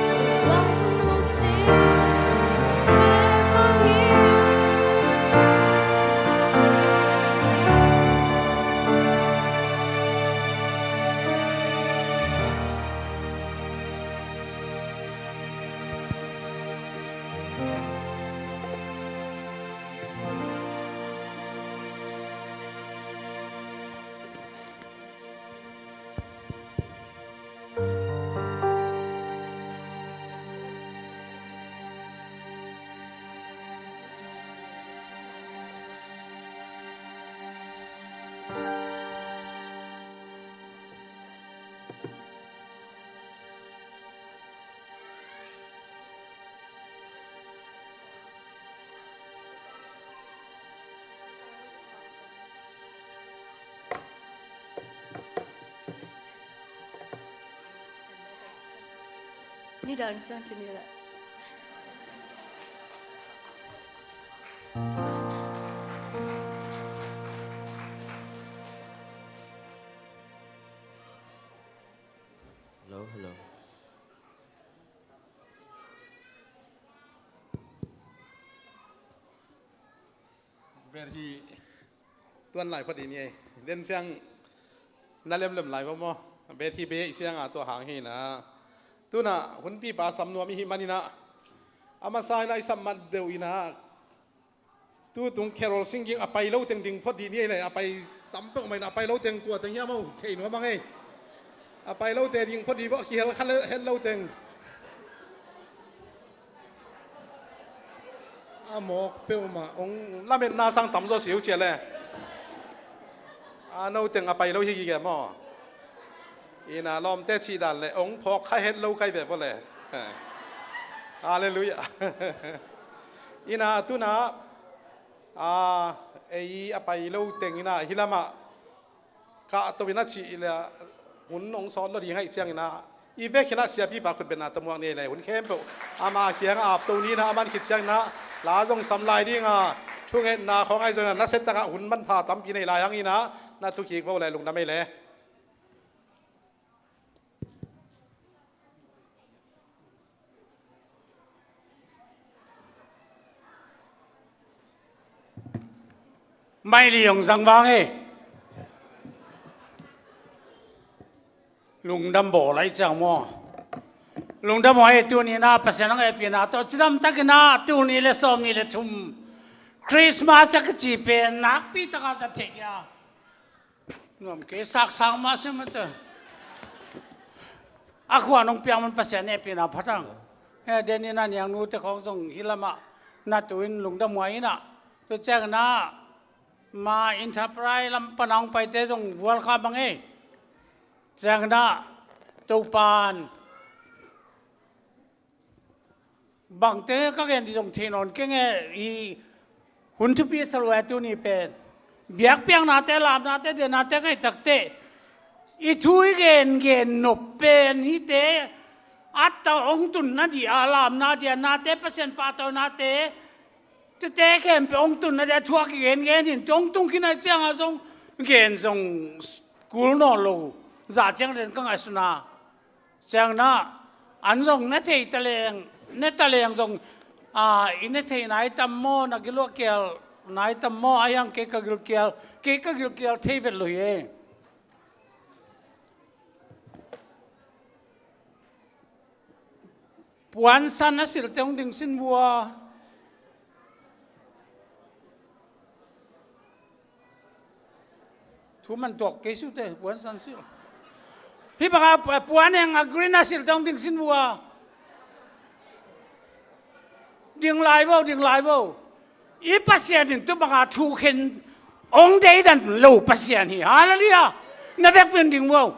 the blind will see, deaf will hear? Nidang ciang tuni le. Hello, hello. Beth hi tuan lai phot dih ni ei. Den siang na lemlem lai va maw. Beth hi beh siang a tua hang hi na. Tuna hunpi pa sam nuam i hi manina. A masa ina i sam mat deuh ina. Tutung carol singing a pai lo teng ding phot dih ni ei le, a pai tam peuh mai na, a pai lo teng kua teng hiam aw thei nuam a ngei. A pai lote ding phot dih vawh kihel kha het lo teng. A mawk peuhmah ong lametna sang tam zaw siu cia le. A no teng a pai lo hi gige maw. Ina lawmte cih dan le ong phawk kha het lo kai ve vawh le. Halleluiah. Ina tuna a ei a pai lo teng ina hi lamah kahto ina cih le hun ong sawt lo ding aih ciang ina i vek ina siapipa khutbetna tawh muak ni ei le hun khempeuh ama kiang a apto ni ina a man khit ciang ina la zong sam lai ding a thungetna khawng ahi zong ina nasia takah hun manpha tampi nei lai hang ina na thukik vawh le lungdam ei le. Maili ong zang vang e. Lungdam bawl aih ciang maw. Lungdam aw e, tuni na Pasian ang e pina tawh cidam takin a tuni le sawm ni le thum Christmas a kici pen nakpi taka zat thei kia. Nuam kei, saksang mah si mate. A khua nong piang man Pasian hehpihna phat hang. He, den in a niangnu te khawng zong hih lamah na tu in lungdam huai in ah. Tua ciangin ah ma Enterprise lam pan a hong paite zong vualkham bang ei. Ciangin ah Topan bangte ka gen dih zong thei nawn keng e. I hun thupi a sa lua e tuni pen. Biakpiaknate, lamnate, dianate ka hih takteh, i thu i gengen nop pen hihte a ta hong tunna dih a, lamna, dianate, Pasian pahtawnate, tete khempeuh hong tunna dih a thu a kigengen in, tua hong tung khin ahih ciangin zong gen zong kul nawn lo. Zah ciang den ka ngaihsun a. Ciangin ah an zong ne thei taleng, ne taleng zong, a, i ne thei nai tam maw, na gilkial nai tam maw, a hiang kei ka gilkial, kei ka gilkial thei vet lo hi e. Puansan a silte hong ding sin vua. Thu man tuak kei sute, puansan sil. Hih banga pu-, puan eng a green a silte hong ding sin vua. Ding lai vo, ding lai vo. I Pasian in tu banga thu khen hong deidan lo Pasian hi. Halleluiah. Na vekpi in ding vo.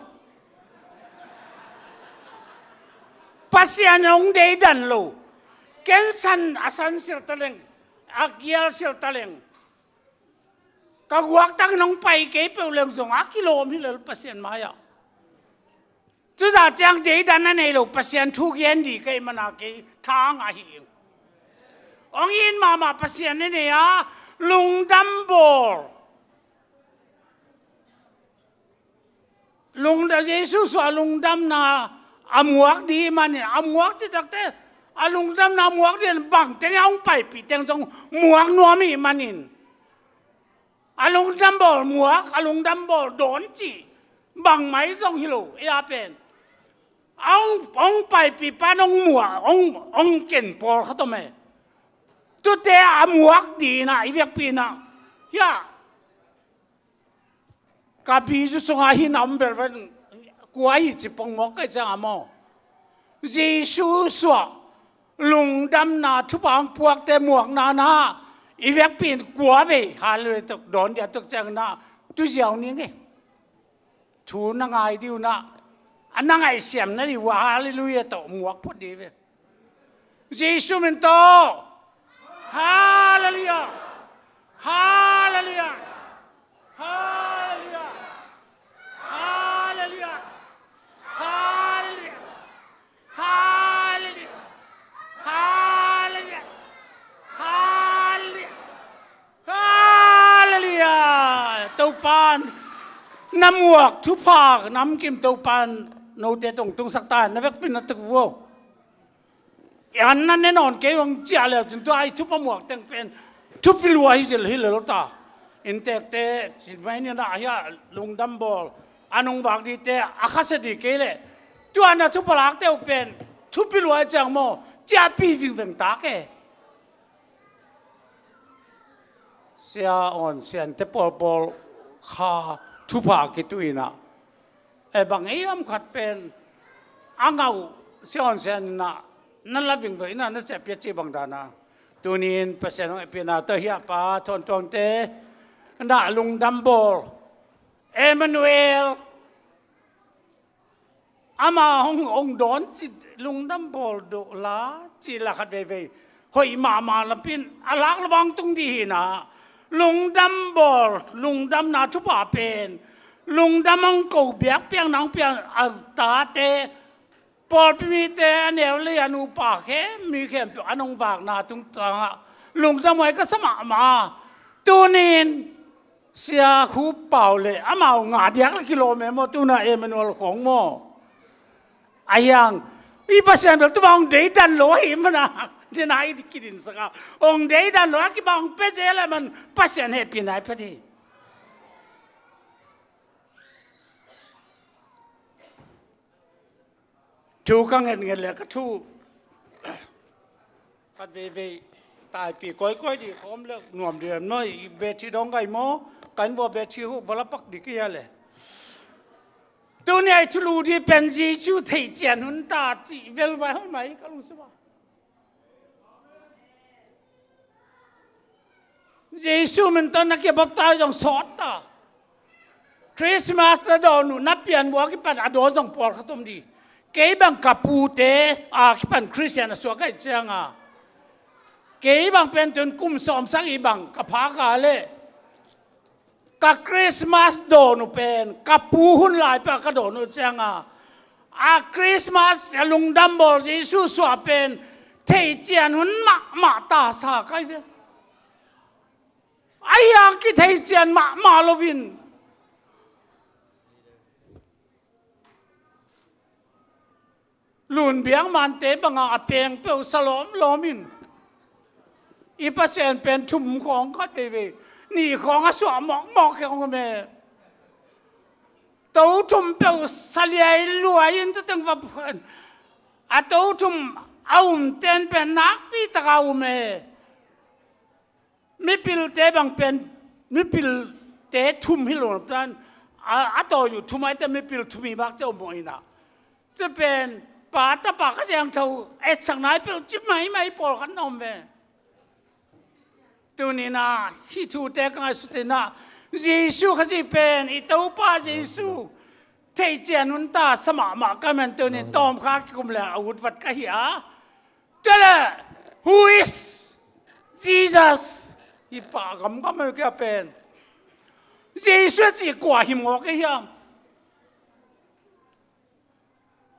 Pasian hong deidan lo. Ken san, a san sil taleng, a gial sil taleng, ka guak tangin hong pai kei peuh leng zong a kilawm hi lel Pasian mai-ah. Tuzah ciang deidan a nei lo Pasian thu gen dih ka hih mana kei thang ahi ing. Hong it mahmah Pasian a nei a, lungdam bawl. Lungda-, Jesu suah lungdamna a muak dih manin, a muak cih takte, a lungdamna a muak dih in bangte nih a hong paipih teng zong muak nuam ih manin. A lungdam bawl muak, a lungdam bawl dawn cih bangmah zong hi lo, ei a pen. A hong, hong paipih pan hong muak, hong, hong ken pawl khat om e. Tute a muak dih in ah, i vekpi in ah. Hiah. Ka bizu sungah hih na om velvel, kua hi ci pongmawk ka hih ciangah maw. Jesu suah lungdamna thupha hong puakte muakna na, i vekpi in kua vei, halleluiah tawh dawn dia tuk ciangin ah, tuziau ning e. Thu na ngai dih uh na, a na ngaihsiam na dih uh a, halleluiah tawh muak phot dih ve. Jesu min tawh. Halleluiah. Halleluiah. Halleluiah. Halleluiah. Halleluiah. Halleluiah. Halleluiah. Halleluiah. Halleluiah. Topan na muak thupha namkim Topan note tungtungsak ta, na vekpi in na tuk vuau. An na ne nawn kei hong ciah leu cin tua i thupha muak teng pen thupi lua hi zil hi lel ta. Inntekte cin mai ni na ahi a lungdam bawl a nungvak dite a khasia dih kei leh tua na thupha lakte uh pen thupi lua hi ciang maw, ciahpih vingveng tak e. Sia Awn Siante pawlpawl kha thupha kituh in ah, e bang ei om khat pen a ngah uh Sia Awn Sian in ah na la vingveng in ah na ciahpih a cih bang dan a. Tuni in Pasian hong hehpihna tawh hiah pa Thawn Tuangte na lungdam bawl Emmanuel. Ama hong, hong dawn cih lungdam bawl dawh la cih la khat veivei hoih mahmah lampi in a lak lo bang tung dih hi na. Lungdam bawl, lungdamna thupha pen lungdam hong ko biakpiakna hong piak a tate, pawlpi mite, a neu le a nupa khe, mi khempeuh a nungvakna tungtangah lungdam huai ka sa mahmah. Tuni in Sia Khup Pau le amau ngah diak le kilawm e maw, tuna Emmanuel khawng maw. A hiang i Pasian bel tuma hong deidan lo ahi mana, dena i kidinsak a, hong deidan lo a kiba hong pia zel a man Pasian hehpihna i pia dih. Thu ka ngetnget le ka thu khat veivei taipih kawikawi dih ka om le nuam dih em maw, i bethi dawng gai maw, kan vua bethi huh va la pak dih ka hia le. Tuni a i thulu ding pen Jesu theihcian hun ta cih vel vai hoi mai ka lungsim ah. Jesu min tawh na kia baptize zong sawt ta. Christmas na dawn uh na pian buak i pan a dawn zong pawlkhat om ding. Kei bang ka pute a kipan Christian a suak ahih cianga, kei bang pen tun kum sawmsagih bang ka phak a leh ka Christmas dawn uh pen ka pu hun lai pek a ka dawn uh cianga, a Christmas a lungdam bawl Jesu suah pen theihcian hun mahmah ta sa kai ve. A hiang kitheihcian mahmah loin Lun biakmante banga a peng peuh sa lawmlawm in, i Pasian pen thum khawng khat veivei, nih khawng a suah mawkmawk hi hong om e. To thum peuh sa liailuai in tuteng va phuan. A to thum a umten pen nakpi taka um e. Mipilte bang pen, mipilte thum hi lo tan, a, a tawi uh thum aite mipil thum hi bak cia um mawh ina. Te pen, Pa, Tapa, Kha Siangtho etsak nai peuh ci maimai pawlkhat na om ve. Tunina, hih thute ka ngaihsut ina, Jesu Khazih pen, i Topa Jesu theihcian hun ta sa mahmah ka men tunin tawmkha kikum le a ut vat ka hi a. Tua le, who is Jesus? I pah gamgam a kia pen. Jesu a cih kua hi mawk e hiam?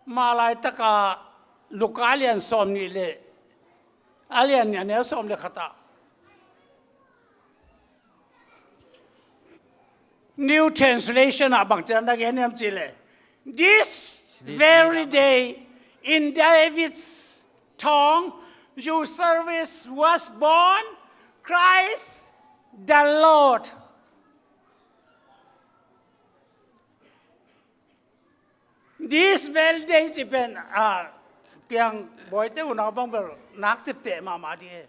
Mah laitaka Luka a lian sawmnih le a lian nih a neu sawm le khatah New Translation ah bang cian na gen hiam cih leh, "This very day in David's town, your servant was born, Christ the Lord." This very day cih pen, ah, piang bawite unau bang bel nak cipteh mahmah dih e.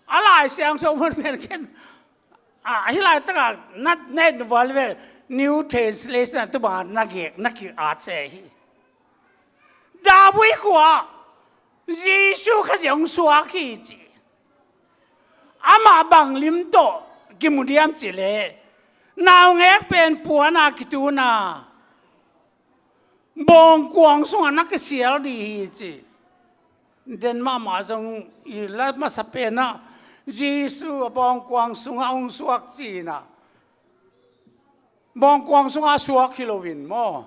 A Lai Siangtho mun pen ken, ah, hih laitakah na, na et nuam ve, New Translation ah tu bangah na gek, na ki-at se hi. David khua Jesu Khazih hong suak hi ci. Amah bang lim tawh kimu diam cih leh, naungek pen puana kituna bawngkuang sungah na kisial dih hi ci. Den mahmah zong i la masa penah Jesu a bawngkuang sungah hong suak ci-inah, bawngkuang sungah suak hi loin maw,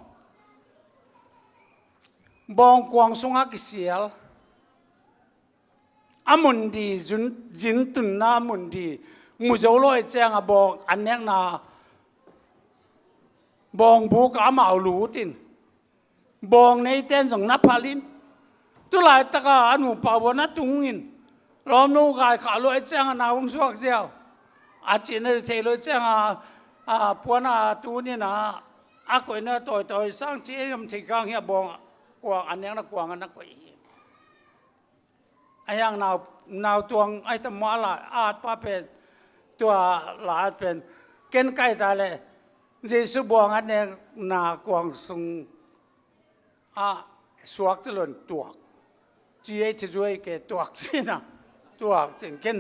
bawngkuang sungah kisial. A mun di, zun, zin tunna mun di mu zo lo ahih cianga bawng an nekna bawngbuk ah amau lut in, bawng neiten zong na phal in, tu laitaka a nupa bawh na tung in, lawmnu kaikhah lo ahih cianga nau hong suak ziau a cihna thei lo ahih cianga, a, puana tun ina, a koihna tawitawi sang ci ei om thei kang hi a, bawng kuang an nekna kuang a na koih hi. A hiang nau, nau tuang ahi tam maw, a la, a atpa pen tua la at pen ken kaita le Jesu bawng an nekna kuang sung a suak ci lon tuak. Ci ei ci zuai ke tuak cina. Tuak cin ken,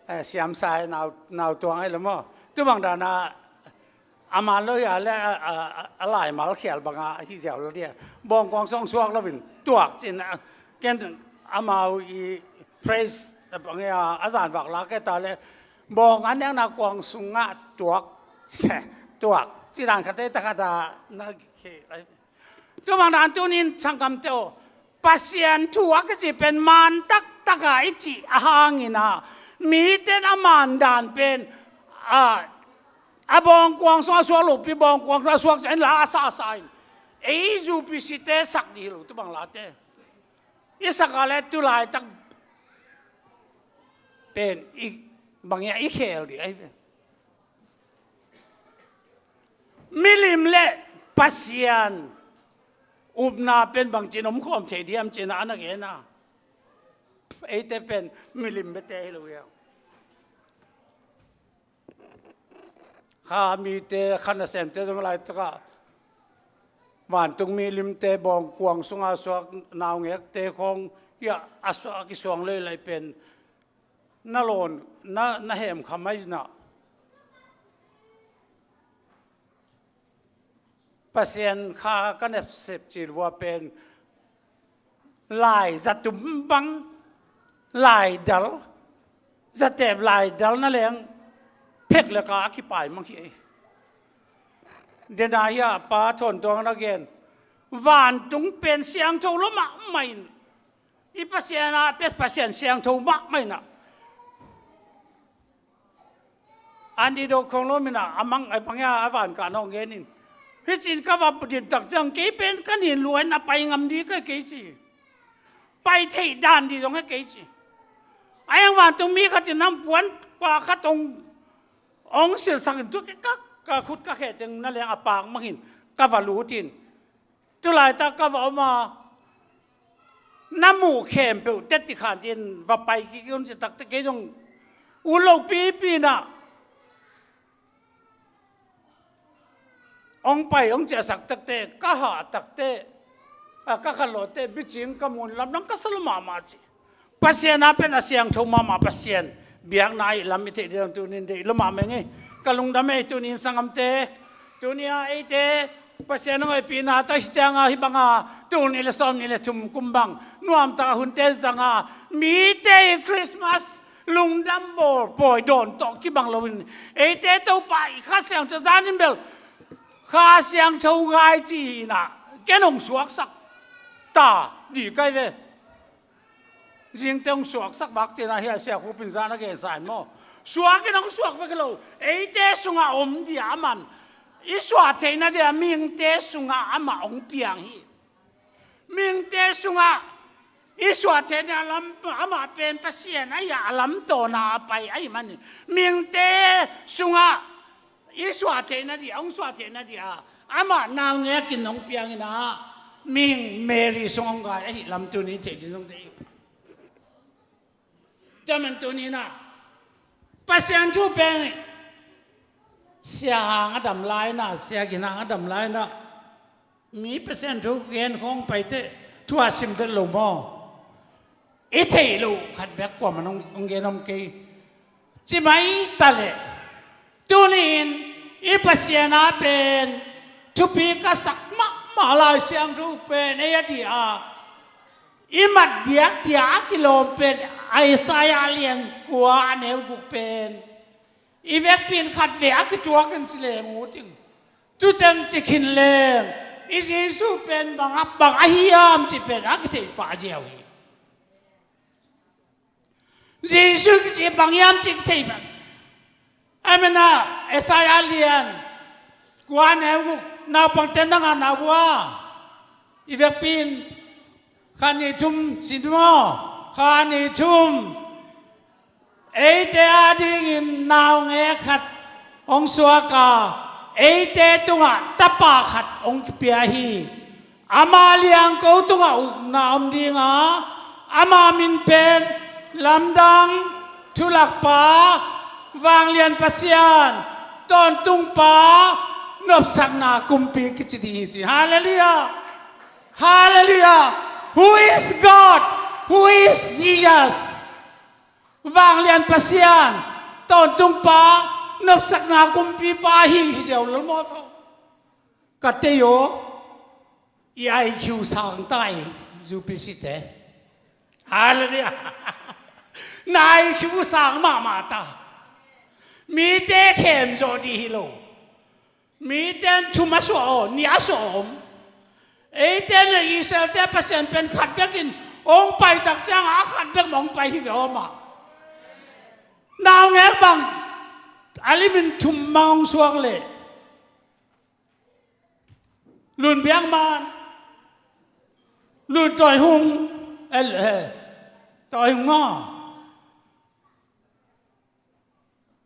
eh, siamsa ei nau, nau tuang ei le maw. Tu bang dana a man lo hi a le, a, a, a, a laimal khial banga hi ziau lo dia. Bawngkuang sung suak loin tuak cin, a, ken amau i praise, a, bang a, a zan vak la ke ta le bawng an nekna kuang sungah tuak, se, tuak. Ci dan khat ei ta khat a na khi, ai. Tu bang dan tunin sanggamte aw, Pasian thu a kici pen man taktaka i cih a hangina, miten a man dan pen, a, a bawngkuang sungah suak lopi, bawngkuang sungah suak ci-in la a sasa in, ei zupicite sak dih lo tu bang late. I sak a le tu laitak pen i bang ia i khel dih ahi ve. Milim le Pasian upna pen bangcin om khawm thei diam cina a na gena. Eite pen milim bete hi lo ia. Kha mite, kha nasemte zong laitakah Vantungmi limte bawngkuang sunga suak naungekte khawng hiah a suak a kisuang leilaih pen na lawn, na, na hemkham ahi zina. Pasian kha ka nepsep cil vua pen lai zatum bang, lai dal, zatep lai dal na leng phek le ka a kipai mang hi ei. Dena hiah pa Thawntuang na gen, vantung pen siangtho lo mahmah in, i Pasian a pia Pasian siangtho mahmah in ah. An di do khong lo mina a mang a bang ya a van ka nong gen in. Hi cin ka va din tak ciang kei pen ka nin luan a pai ngam di ka kei ci. Pai thei dan di zong he kei ci. A yang vantungmi khat in nam puan pa khat ong, ong silsak in tu ka, ka khut ka khe teng na leng a pak mang in ka va lut in. Tulaitak ka va om a, na muh khempeuh teti khan din va pai kik un ci takte kei zong ut lo pipi na. Ong pai ong ciahsak takte ka hah takte, a, ka khalawhte bicing ka mun lamdang ka sa lo mahmah ci. Pasian a pen a siangtho mahmah Pasian biakna ahi lam i theih ding tunin deih lua mahmah ing ei. Ka lungdam ei tunin sanggamte. Tuni a eite Pasian a ngoihpihna tawh hi cianga hih banga tul nih le sawm nih le thum kum bang nuamtak a hunte zanga mite i Christmas lungdam bawl pawi dawn tawh kibang loin eite Topa i Kha Siangtho zanin bel Kha Siangtho ngai ci-in ah ken hong suaksak ta di kai ve. Zingte hong suaksak bak cina hi a sia khupin zan a gensa in maw? Suak in hong suak bek hi lo. Eite sungah om dia a man i suah theihna dia mihingte sungah amah hong piang hi. Mihingte sungah i suah theihna lam amah pen Pasian ahi a lam tawna a pai ahi manin mihingte sungah i suah theihna dia hong suah theihna dia amah naungek in hong piang in ah mihing Mary sung hong gai ahi lam tuni thei din hong thei. Tua man tuni na Pasian thu pen sia hang a dam lai na sia gin hang a dam lai na mi Pasian thu gen khawng paite thu a sim vet lo maw? I theih loh khat bek kuaman hong gen om kei. Ci mai ta leh tuni-in i Pasian a pen thupi ka sak mahmah Lai Siangtho pen ei a dih a i mat diakdiak a kilawm pen Isaiah lian kua a neu guk pen i vekpi in khat vei a kituak in ci leng ut ing. Tuteng ci khin leng i Jesuh pen bang a, bang a hiam ci pen a kithei pah ziau hi. Jesuh kici bang hiam ci kithei pah. Amen a Isaiah lian kua neu guk naupang ten dang a nau bua i vekpi in kha ni thum sin maw? Kha ni thum. Eite adingin naungek khat hong suak a eite tungah tapa khat hong kipia hi. Ama liangko tungah ukna om dinga ama min pen Lamdang, Thulakpa, Vanglian Pasian, Tawntungpa, Nopsakna Kumpi kici ding hi ci. Halleluiah. Halleluiah. Who is God? Who is Jesus? Vanglian Pasian, Tawntungpa, Nopsakna Kumpipa hi hi ziau lel maw? Ka tei aw. I I Q sang ta i U P C te. Halleluiah. Na I Q sang mahmah ta. Mite khem zawh dih hi lo. Mite in thum a suah aw, nih a suah aw om. Eite in Israelte Pasian pen khat bekin hong paitak ciangin a khat bek mah hong pai hi ve aw mah. Naungek bang a limin thum mah hong suak leh Lunbiak Man, Lun Tawi Hung, eh, eh, Tawi Hung aw.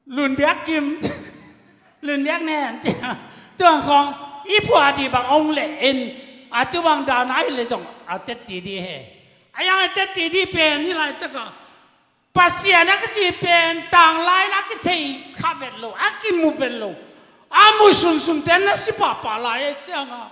Lunbiak Kim, Lunbiak Nen, tua khawng i phuah dih bang hong leh in a tu bang dan a hi leh zong a tetti dih he. A yang a tetti dih pen hi laitak a Pasian a kici pen tanglai in a kithei kha vet lo, a kimu vet lo. A mu sunsun ten na si pahpah lai e cianga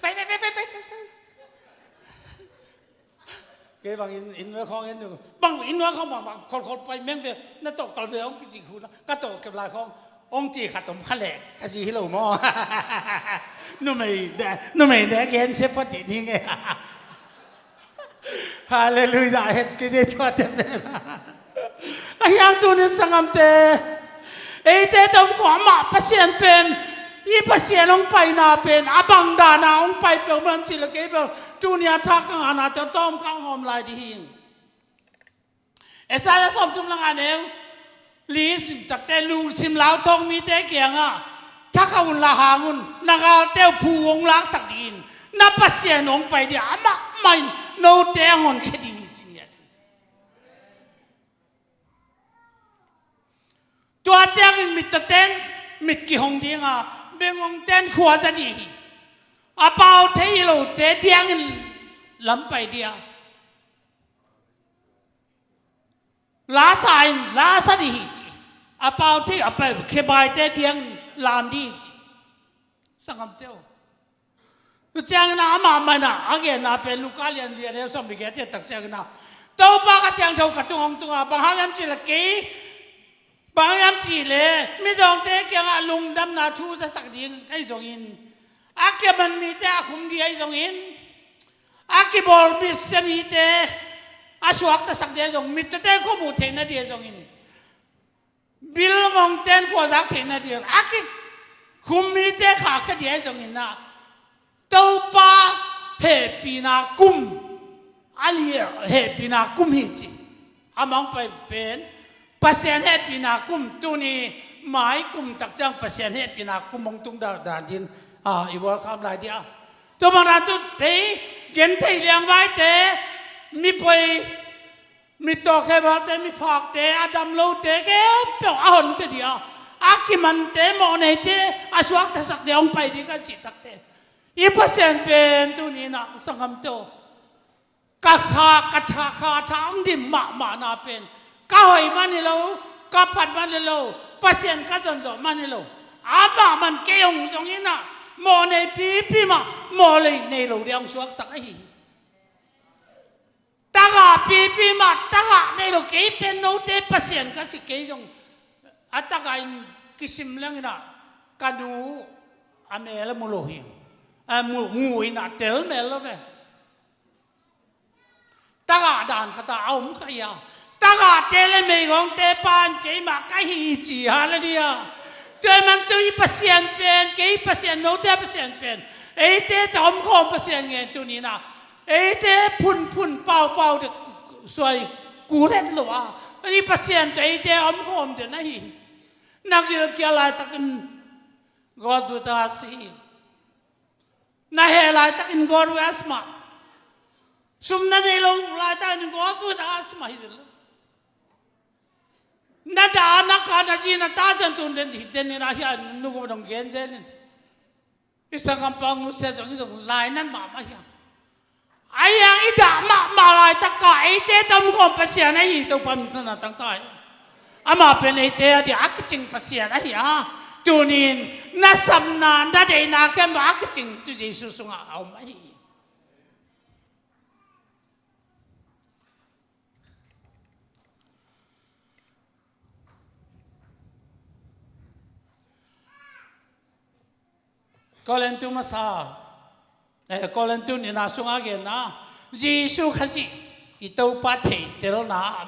Pai, pai, pai, pai, pai, pai, pai. Kei bang inn, inn nuai khawng en, bang inn nuai khawng bang, bang kholkhol pai meng ve, na tawh kal ve hong kici khuna, ka tawh kep lai khawng hong ci khat om kha leh, ka ci hi lo maw. Numei de, numei de gen se phat dih ni nge. Halleluiah, het kei tuate pen. A hiang tunin sanggamte, eite tom khua mah Pasian pen, i Pasian hong paina pen a bang dana hong pai peuhmah ci le kei peuh, tuni a thak ka ngahna te tawm khang hawm lai dih hi. Isaiah sawmthum le nga neu li sim takte, lungsim lauthawng mite kiangah, thakhat un la hang un, na galte uh phu hong laksak dih in, na Pasian hong pai dih a, amah mah in note a honkhia dih hi ci ni a ti. Tua ciangin mittawten mit kihong dinga, bengongten khua za dih hi. A pau thei hi lote diangin lam pai dih a, lasa in lasa dih hi ci. A pau thei a pai khebaite diangin lam dih hi ci. Sanggamte aw, tu ciangin a amah mah in a genna pen Luka lian lian, a sawm le giat a tak ciangin a, Topa ka siangtho ka tung hong tunga, bang hang hiam cih le kei, bang hang hiam cih le mizawngte kiangah lungdamna thu zasak ding ahi zongin, a kiman mite a khum dih ahi zongin, a kibawl misia mite a suaktasak dih ahi zong, mittawte khua muh theihna dih ahi zongin, bil ngongten khua zak theihna ding a kikhum mite khahkhia dih ahi zongin a, Topa hehpihna kum, a li hehpihna kum hi ci. Amah hong pai pen Pasian hehpihna kum, tuni mai kum tak ciang Pasian hehpihna kum hong tung dan dan din, a, i welcome lai dih a. Tua bang dan tu thei, gen thei liangvaite, mipoi, mittaw khebalte, miphakte, a dam lote khempeuh a honkhia dih a, a kimante, mawhneite a suaktasak dih a hong pai dih ka cih takte, i Pasian pen tuni in a sanggamte aw, ka kha, ka tha, kha tha hong dim mahmahna pen, ka hoih man hi lo, ka phat man hi lo, Pasian ka zonzawh man hi lo, amah man kei hong zongin a, mawhnei pipi mah mawhnei nei lo dih a hong suaksak ahi hi. Tagah pipi mah tagah nei lo, kei pen note Pasian ka ci, kei zong a tagah in kisim leng in a, ka nu a mel a mu lo hi. A mu, mu in a tel mel lo ve. Tagah dan khat ah a om kha hi a. Tagahte le meigongte pa in keimah ka hi ci, halleluiah. Tua ahih manin tua i Pasian pen, kei Pasian, note Pasian pen, eite tawh omkhawm Pasian ngen tuni-in ah, eite phunphun paupau dek suai kul het lo a, i Pasian tawh eite omkhawm den ahi hi. Na gilkial laitakin God with us hi. Na heh laitakin God with us mah. Sum na nei lo laitakin God with us mah hi zel lo. Na da, na ka, na zi, na ta zan tun den hi den in ah, hi a nu gu dong gen zen in. I sanggam pau nu sia zong, i zong lai nan mahmah hi a. Ahi hang i dah mahmah laitak a eite tawh omkhawm Pasian ahi Topa min thang tangtak hi. Amah pen eite a dia a kicing Pasian ahi a. Tuni-in na sapna, na deihna khempeuh a kicing tu Jesu sungah a om ahi hi. Korintu masa, eh, Korintu nihna sungah a genna, Jesu Khazih i Topa theihtelna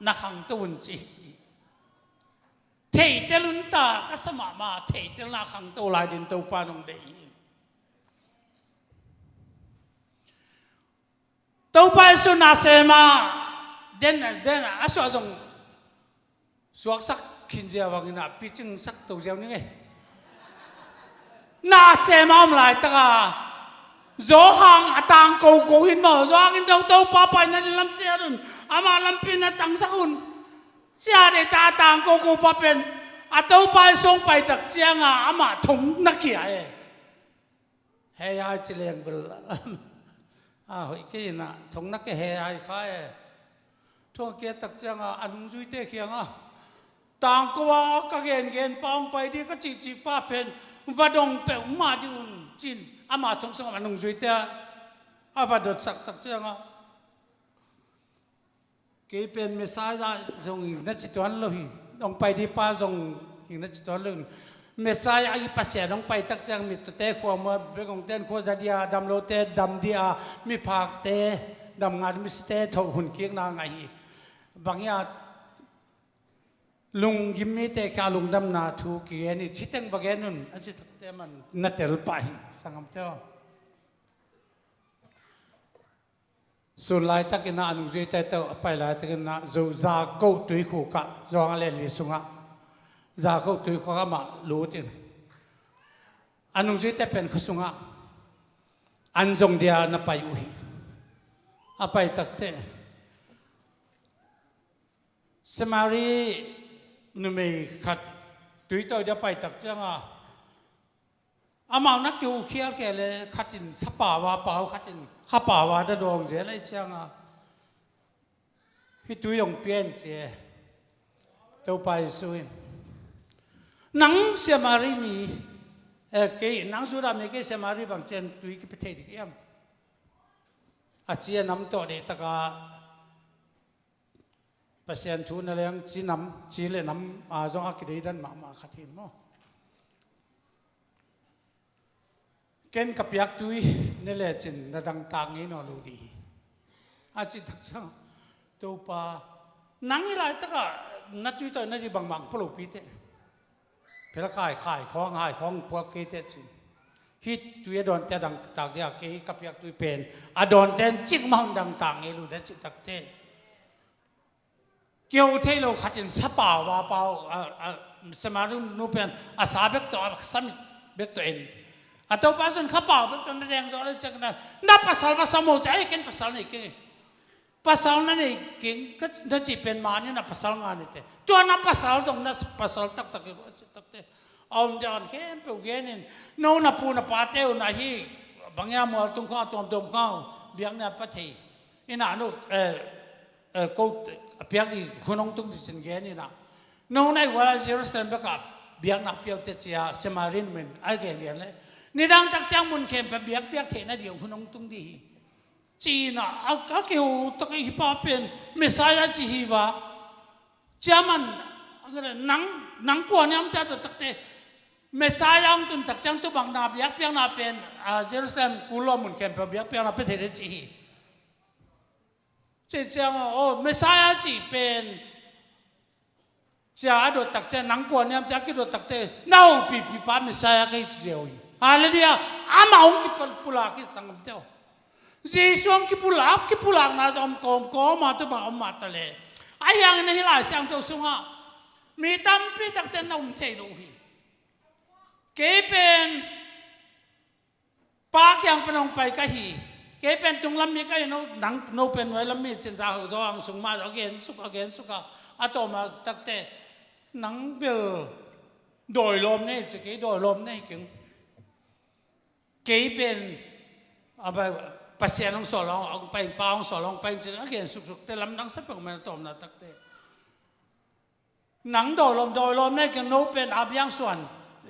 na khangto un ci hi. Theihtel un ta, ka sa mahmah, theihtelna khangto lai dingin Topa nong deih hi. Topa Jesu nasem a den, den a suah zong suaksak khinzia bangin ah picingsak to ziau ning ei. Nasem a om laitak a Johan a tangko ko in maw, Johan in dong Topa paina ding lam siat un, amah lampi na tangsak un. Sia dei ta a tangko ko pa pen a Topa Jesu hong paitak ciang a amah thong na kia e. Hei ai ci leng bel a hoih kei in ah thong na kia hei ai kha e. Thong a kia tak ciang a a nungzuite kiang a, tangko a ka gengen pa hong pai ding ka cihcih pa pen va dong peuhmah ding un ci-in amah thong sungah a nungzuite a va dotsak tak ciang a, kei pen Messiah zong hing na ci tuan lo hi. Hong pai ding pa zong hing na ci tuan lo hi. Messiah i Pasian hong pai tak ciang mittawte khua mual, begongten khua za ding a, damlote dam ding a, miphakte dam ngat, misite thoh hun kikna ngah hi. Bang hiam, lunggim mite khia lungdamna thu kigen hi. Ci teng va gen un, a ci takte man na tel pah hi, sanggamte aw. Sun laitakin ah a nungzuite tawh a pai laitakin ah Zo, Zakoh tuikhuk ah, Zohang a len li sungah Zakoh tuikhuk ah amah lut in a nungzuite pen khua sungah an zong dia na pai uh hi. A pai takte Samari numei khat tui tawi dia pai tak ciang a, amau na kiu khial khia le khat in sapa va pau, khat in khapa va da dawng zel ahih ciang a, hih tui hong pia in ci e. Topa Jesu in, nang Samari mi, eh, kei, nang Judah mi, kei Samari bang ciang tui kipia thei ding hiam? A ci a, nam tawh deih tak a Pasian thu na leng ci nam, ci le nam a zong a kideidan mahmah khat hi maw. Ken ka piak tui ne lecin na dangtak ngei nawn lo ding hi. A cih tak ciang, Topa, nang hih laitak ah na tui tawi na ding bangmah hong pua lopi teh. Phelkhai, khaikhawng, haikhawng puak kei teh cin. Hih tui a dawnte a dangtak ding a, kei ka piak tui pen a dawnte in cikmah hong dangtak ngei lo ding a cih tak teh. Kiho thei lo khat in sapa va pau, a, a, Samari nu pen a sa bek tawh, a sa mit bek tawh en. A Topa Jesu in khapau bek tawh na deng zawh le ciang na, na pasal va sam o ci a, ei ken pasal nei keng e. Pasal na nei keng ka, na cih pen mah ni, na pasal ngah ni teh. Tua na pasal zong na pasal taktak hi lo a cih tak teh. A om dan khempeuh gen in, no na pu na pate un ahi, bang hiam, mual tung khawng, a tuamtuam khawng, biakna pia thei. Inn ah no, eh, eh, ko a piak ding hun hong tung ding cin gen in ah. No na hih gual a Jerusalem bek ah biakna pia uh teh ci a, Samari nu in a gen gen le. Nidang tak ciang mun khempeuh biak piak theihna ding hun hong tung ding hi. Ci-in ah, a, a kiho tak a, hih pa pen Messiah ci hi va. Ciaman, nang, nang kua hiam ci a, tua tak teh Messiah hong tun tak ciang tua bang na biakpiakna pen, a, Jerusalem kul lo mun khempeuh biakpiakna pia thei ding ci hi. Ci ciang, oh, Messiah cih pen Cia a dot takte, nang kua hiam cia a kidot takte, na hopihpi pa Messiah ka hi ci ziau hi. Halleluiah. Amah hong kipulak hi, sanggamte aw. Jesu hong kipulak, kipulakna zong om kawmkawm a, tua bang om mah ta leh, ahi hangin hih Lai Siangtho sungah mi tampi takte na um thei lo hi. Kei pen Pa kiang pan hong pai ka hi. Kei pen tunglam mi ka hi, no, nang, no pen nuailam mi cin, za ho zaw ang sung mah a gensuk, a gensuk a, a tawm a takte, nang bel dawilawm nei ci, kei dawilawm nei keng. Kei pen, a, Pasian hong sawl hong pai, Pa hong sawl hong pai cin, a gensuksuk te lamdang sa peuhmah a tawmna takte. Nang dawilawm, dawilawm nei keng, no pen a biang suan,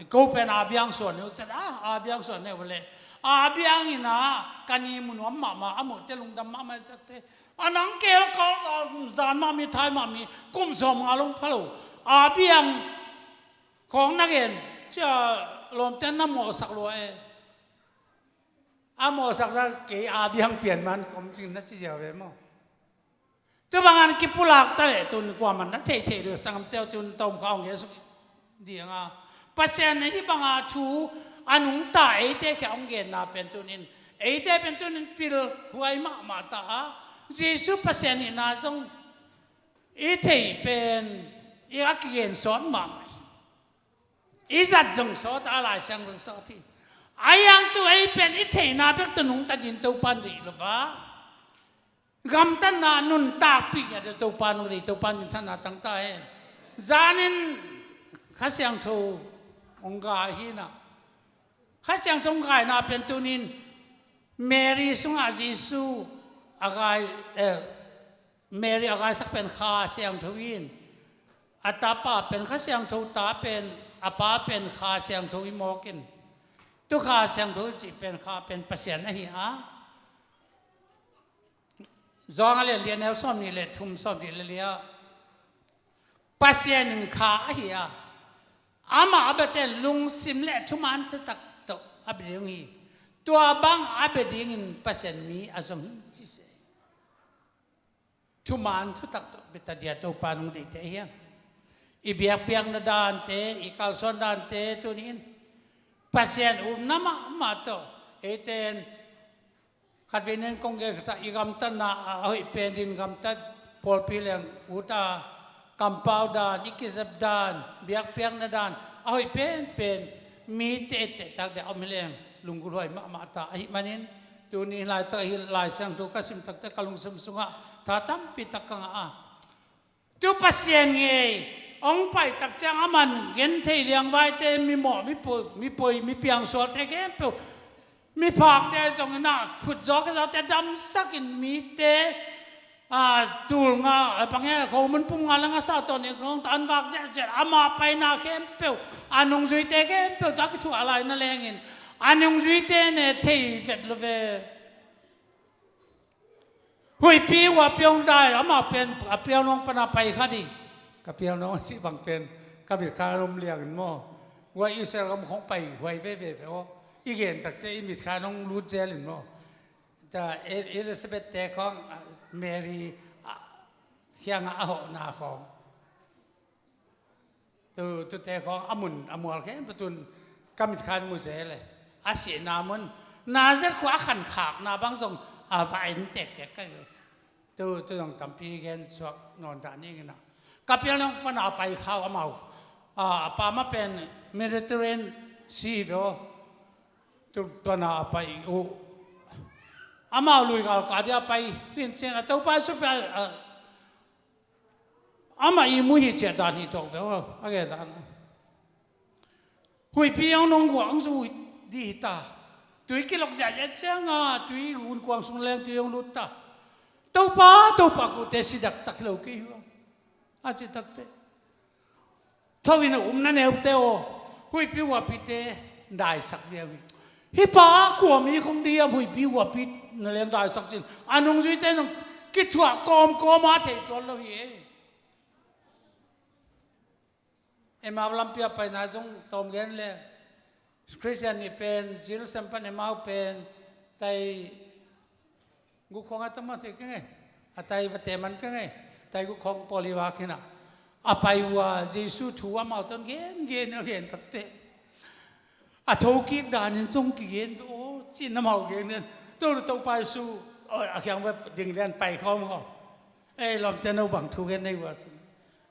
ko pen a biang suan, no ciat a, a biang suan nei uh leh, a biang in a, ka ni mu nuam mahmah, a muhte lungdam mahmah takte. A nang kei ka zan mah mi, thai mah mi, kum sawm nga long pha lo. A biang khawng na gen, cia lawmte na mawhsak lua e. A mawhsak ta kei a biang pian man kom cing na ci ziau ve maw. Tua bangin kipulak ta leh tun kuaman na theihtheih dih, sanggamte aw, tun tawm kha hong gen suk ding a. Pasian in hih banga thu a nungta eite kiang hong genna pen tun in, eite pen tun in pilhuai mahmah ta a, Jesu Pasian hihna zong i theih pen, i a kigen sawt mahmah hi. I zat zong sawt a, Lai Siang zong sawt hi. Ahi hang tu ei pen i theihna bek tawh nungta ding Topa'n deih lo a, gamtatna nuntakpih ngiat ding Topa'n hong deih, Topa'n minthanna tang ta hen. Zanin Kha Siangtho hong gai hi na. Kha Siangtho hong gaina pen tun in Mary sungah Jesu a gai, eh, Mary a gaisak pen Kha Siangtho in, a tapa pen Kha Siangtho ta pen, a pa pen Kha Siangtho i mawk in, tu Kha Siangtho i cih pen, Kha pen Pasian ahi a. Johan a lian li, a neu sawmnih le thum, sawmnih le li ah, Pasian in Kha ahi a, amah a biate in lungsim le thuman thutak tawh a bia ding hi. Tua bang a bia dingin Pasian mi a zong hi ci se. Thuman thutak tawh bia ta dia Topa nong deihte hiam? I biakpiakna dante, i kalsuan dante tuni in Pasian upna mahmah tawh eite in khatvei nen kong gen khat ah, i gamtatna a hoih pen din gamtat, pawlpi leng ut a, kampau dan, i kizep dan, biakpiakna dan a hoih penpen mite etteh tak deh a om hi leng lunggulhhuai mahmah ta. Ahih manin tuni laitak ahi Lai Siangtho ka sim takte ka lungsim sungah tha tampi tak ka ngah a, tu Pasian ngei hong pai tak ciang aman genthei liangvaite, mimawh, mipoi, mipoi, mipiangsualte khempeuh, miphakte zong in ah khutzaw khezawte damsakin mite, a, tul nga, a, bang e, khomun pum nga le nga sa tawh ni kong tan vak ziahziah, ama paina khempeuh, a nungzuite khempeuh tawh a kithuah lai na lengin a nungzuite ne thei vet lo ve. Huihpi huapi hong dai, amah pen a piaunawng pana pai kha ding. Ka piaunawng a sih bang pen ka mitkha hong liangin maw. Huai Israel gam khong pai huai veve ve aw. I gen takte i mitkha hong lut zelin maw. Ta E-, Elizabeth te khong, a, Mary, a, kiangah a hawhna khong. Tu, tute khong a mun a mual khempeuh tun ka mitkhan mu zel e. A sihna mun Nazareth khua a khankhakna bang zong a va en tektek ka hi ve. Tu, tu zong tampi gen suak nawn dah ning in ah. Ka piaunawng pana pai kha uh amau. A, a pa mah pen Mediterranean Sea hi ve aw. Tu, tuana a pai uh. Amau lui galkap dia pai hi in ciang a Topa Jesu pen a, a, amah ihmu hi ciah dan hi tuak ve aw, a gen dan. Huihpi hong nung guak hong zu ding hi ta. Tui kilok ziahziah ciang a, tui gunkuang sung leng tui hong lut ta. Topa, Topa, kote si daktak hi lo kei hi ua, a ci takte. Tho in a um na neute aw, huihpi huapite daisak ziau hi. Hih pa kua mi khong diam, huihpi huapi na leng daisak cin. A nungzuite zong kithuah kawmkawm a thei tuan lo hi e. Emau lampi a paina zong tawm gen le, Christian nih pen Jerusalem pan Emau pen tai guk khawng a tam a thei keng e. A tai vate man keng e. Tai guk khawng pawl hi vak hi na. A pai uh a, Jesu thu amau tawh gen gen a gen takteh, a thokik danin zong kigen uh aw, ci-in amau gen gen. Tua leh Topa Jesu, oi, a kiang va ding lian pai khawm khawm. Ei, lawmte, no bang thu gen na hi uh a, ci-in.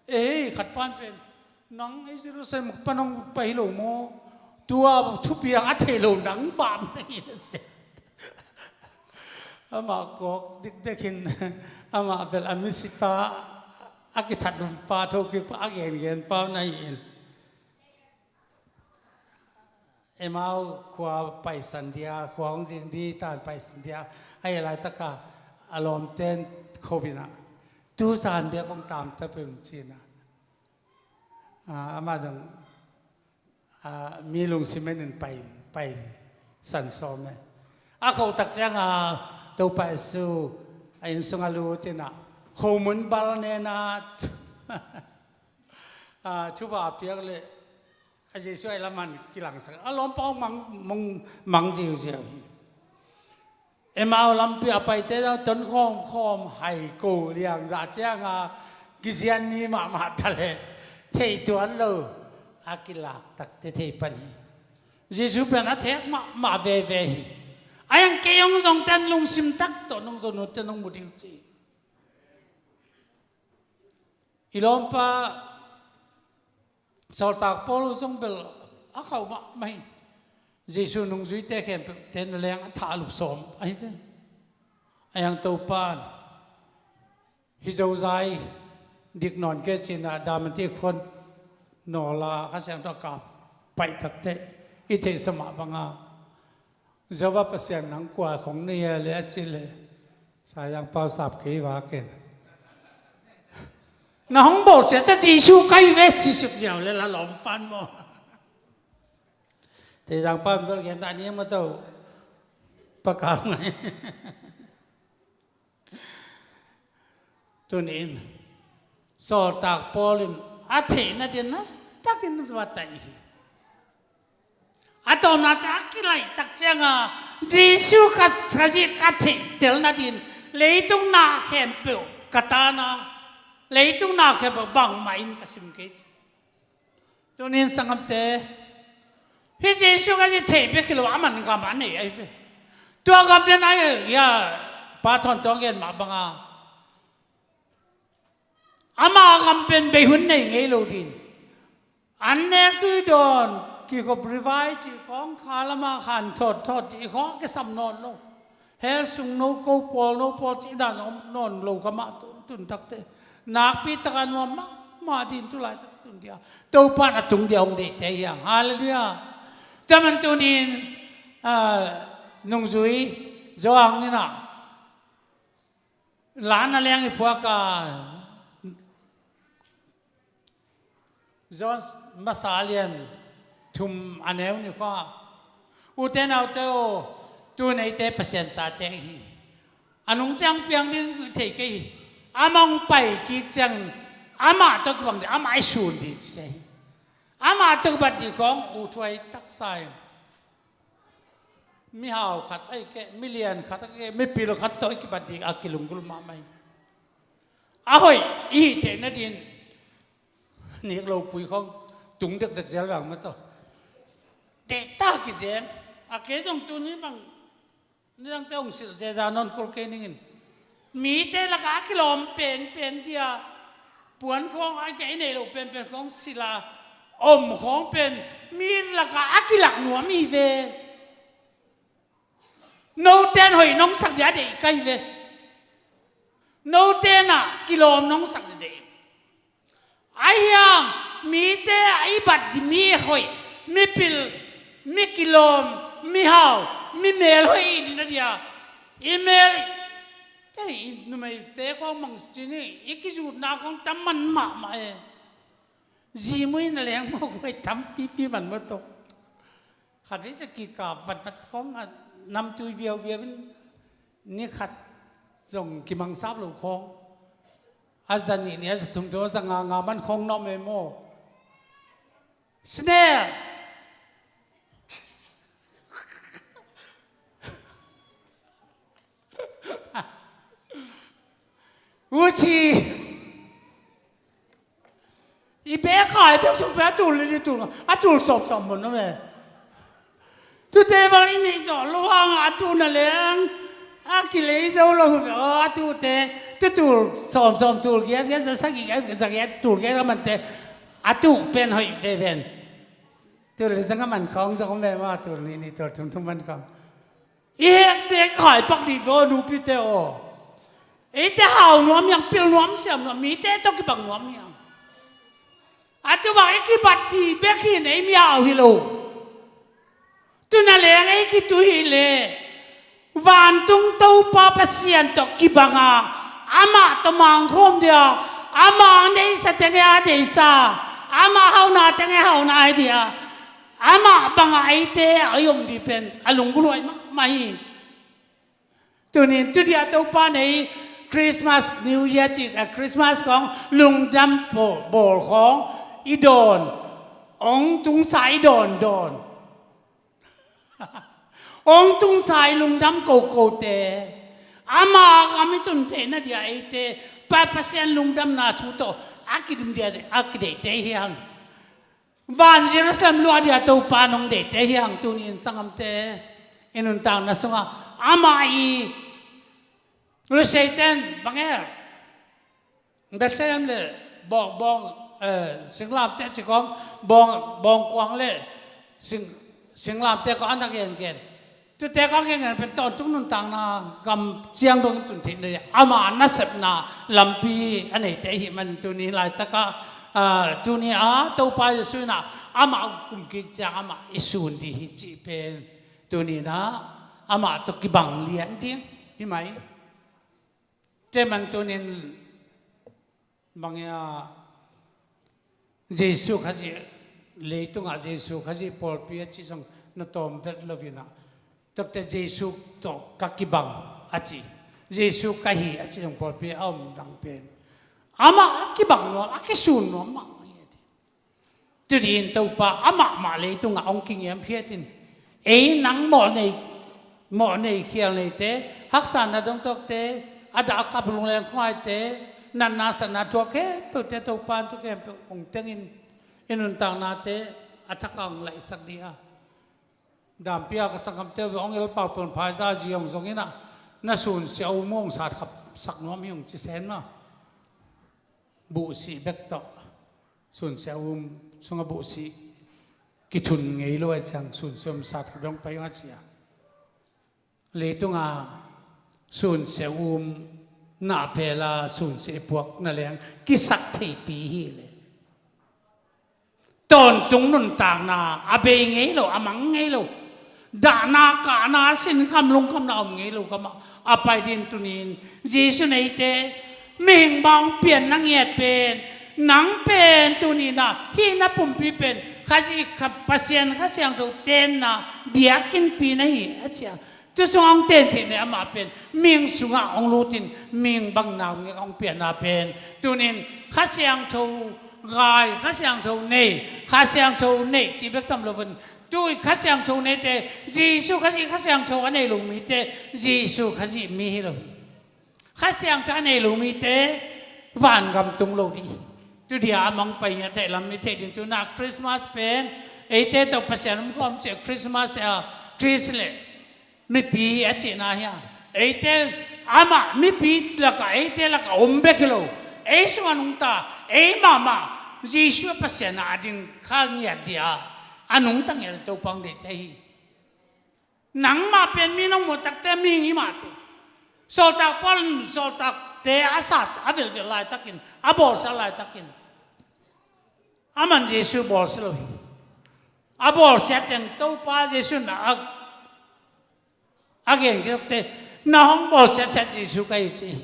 Ei, khat pan pen, nang ei Jerusalem pan hong pai hi lo maw? Tua thupiang a thei lo nang bang na hi na ci. Amah kawk dikdekin, amah bel a misipa, a kithatumpa, thokikpa, a gengenpa na hi in. Emau khua paisan dia, khua hong zing di tan paisan dia, a hi laitaka a lawmten kho in ah, tu zan bek hong tam ta peuh, ci-in ah, ah, amah zong, ah, mi lungsim en in pai, paisan sawm e. A kho tak ciangin Topa Jesu a inn sungah lut in ah, khomun bal nen ah, ah, thupha piak leh, a Jesu a lam ah kilangsak, a lawmpa hong mang, mang, mang ziauziau hi. Emau lampi a paite zong ton khawmkhawm, hai ko liang zah ciangin kizian ni mahmah ta leh, thei tuan lo, a kilak takteh thei pan hi. Jesu pen a thek mahmah veve hi. A hi hang kei hong zongte in lungsim tak tawh nong zon uh teh nong mu ding uh ci. I lawmpa Sawltak Paul uh zong bel a khauh mahmah hi. Jesu nungzuite khempeuhte na leng a thahlup sawm ahi ve. A hi hang Topa in, hih zozai dik nawn kei, ci-in ah Dalmatia khua nawl a Kha Siangtho a kap pai takteh i theihsa mah bangin, Jehovah Pasian nang kua khong na hia leh, a cih leh, Saizang pau sap kei vak in. Na hong bawlsiat ciang Jesu ka hi ve ci suk ziau leh la lawm pan maw? Teizang pau in bel gen ta ni maw, to pakau ngai. Tuni-in Sawltak Paul in a theih nading na takin va taih hi. A tawpna teh a kilaih tak ciangin Jesu ka, ka zi ka theih tel nading, leitung na khempeuh ka tan a, leitung na khempeuh bangmah in ka sim kei ci. Tuni-in sanggamte, hih Jesu ka zi theih bek hi lo, a man gam a nei ahi ve. Tua gam den ahi a, Pa Thawn Tuang gen mah bangin, ama gam pen bei hun nei ngei lo ding. An nek tui dawn, kikhop rivai cih khawng, kha lama khan thawt thawt cih khawng kisam nawn lo. Hell sung no ko pawl, no pawl cih dan zong om nawn lo kha mah tun, tun takteh. Nakpi taka nuam mahmah ding tu laitak tun dia, Topa in a tung dia hong deihte hi hang. Halleluiah. Tua man tuni-in, ah, nungzui Johan in ah, la na leng i phuak a, John masa lian thum a neu nih khua. Ute naute aw, tu neite Pasian tate hi. A nung ciang piang ding thei kei hi. Amah hong pai kik ciangin, amah tawh kibang ding, amah i sun ding ci se hi. Amah tawh kibat ding khawng, u thuai taksa in. Mihau khat ahi kei, milian khat ahi kei, mipil khat tawh i kibat ding a kilunggulh mahmah hi. A hoih i hih theih nading, nik lopui khawng tung dekdek zel vang mah tawh. Tehta kizem, a kei zong tuni bang, nidangte hong silh zeza nawn khol kei ning in. Mite lakah a kilawm penpen dia, puan khawng a kei nei lo penpen khawng silh a om khawng pen, mi lakah a kilak nuam hi ve. Note in hoih nong sak dia deih ka hi ve. Note in ah kilawm nong sak dia deih. Ahi hang mite a i bat ding mi hoih, mipil, mi kilawm, mihau, mi melhoih i hihna dia, i mel, tei, numeite khawng mang cin hi, i kizutna khawng tam man mahmah e. Zi mui na leng mawk huai tampipi man mawk tawh. Khatvei ciang kikap vatvat khawng a namtui viauviau in, ni khat zong kimangsap lo khawng. A za nih ni, a za thum thum, a za nga nga man khawng na om e maw? Snail! Uci! Pe a tul li li tul a tul sawpsawp mun om e. Tute bang i neih zawh lo hangah a tuhna leng a kilei zo lo hi ve aw. A tuhte tu tul sawmsawm tul giat giat za sagih giat za giat tul giat a mante a tuh pen hoih ve ven. Tul le zang a man khawng zong om ve maw, tul nih nih tul thum thum man khawng. I hek bek khaipak dih ve aw nupite aw. Eite hau nuam hiang, pil nuam siam nuam, mite tawh kibang nuam hiang. A tu bang i kibat dih bek hi nei miau hi lo. Tuna leng ei kitu hi le vantung Topa Pasian tawh kibanga amah tawh mangkhawm dia, amah neisa tenge a neisa, amah hauna tenge hauna ai dia, amah banga eite a om dih pen a lunggulhuai mahmah hi. Tunin tudia Topa nei Christmas, New Year ci, eh, Christmas khawng lungdam bawl khawng i dawn, ong tungsa i dawn dawn. Ong tungsa i lungdam kokote ama kam i tun theihna dia eite Pa, Pasian lungdamna thu tawh a kidim dia a kideihte hiang. Van Jerusalem luah dia Topa nong deihte hiang tunin sangamte i nuntakna sungah ama i luseiten bang e Bethlehem le bawng, bawng, eh, singlamteh ci kong bawng, bawngkuang le sing, singlamteh kong a na gengen. Tute kong gengen pen tawntung nuntakna gam ciang dongin tun theihna dia ama nasepna lampi a neite ahi man tuni laitaka, ah, tuni a Topa Jesu inah amah kum kik ciang amah i sun dih hi cih pen tuninah amah tawh kibang lian ding hi mai. Teman tunin bang ia Jesu Khazih, leitungah Jesu Khazih pawlpi a ci zong na tawm vet lo inah, tuakte Jesu tawh ka kibang a ci, Jesu ka hi a ci zong pawlpi a om dang pen amah a kibang nuam, a kisun nuam mahmah hi a ti. Tudin Topa amah mah leitungah hong kingiam phiatin ei nang mawh nei, mawh nei khial neite, haksatna dongtawkte, a dah a kap lungleng khuaite, natna satna thuak khempeuhte Topa in thu khempeuh hong tengin i nuntaknate a thakah hong laihsak dih a. Dampia ka sangkamte uh hong el pau pon phaiza zi hong zong inah na sunsia um hong sat khap sak nuam hi hong ci sen ma. Buhsih bek tawh sunsia um sungah buhsih kithun ngei lo a ciang sunsia um sat khap dong pai hong a cia. Leitunga sunsia um nahpela sunsia puak na leng kisak theipi hi le. Tawntung nuntakna a bei ngei lo, a mang ngei lo. Dahna kahna sinkham lungkhamna om ngei lo kamah a pai din tunin Jesu neite mihing bang pianna ngiat pen nang pen tuninah hihna pumpi pen Khazih kha Pasian Kha Siangtho tenna biakinnpi na hi a cia. Tu sungah hong ten theih nei amah pen mihing sungah hong lutin mihing bang naungek hong pianna pen tunin Kha Siangtho gai, Kha Siangtho nei, Kha Siangtho nei ci bek tam lovin tu i Kha Siangtho neite Jesu Khazih Kha Siangtho a nei lo mite Jesu Khazih mi hi lo hi. Kha Siangtho a nei lo mite vangam tung lo dih hi. Tudia a mang pai ngiat theih lam mi theih din tuna Christmas pen eite tawh Pasian um khawm ciah Christmas a Christ le mipi a cihna hi a. Eite amah mipi lakah eite lakah om bek hi lo. Ei sungah nungta ei mahmah Jesu a Pasian a ding kha ngiat dia a nungta ngiat Topa hong deihte hi. Nangmah pen mi nong muh takte mihing hi mah te. Sawltak Paul in sawltakte a sat a velvel laitakin a bawlsiat laitakin aman Jesu bawlsia lo hi. A bawlsiat teng Topa Jesu in a, a gen kitakte na hong bawlsiatsiat Jesu ka hi ci hi.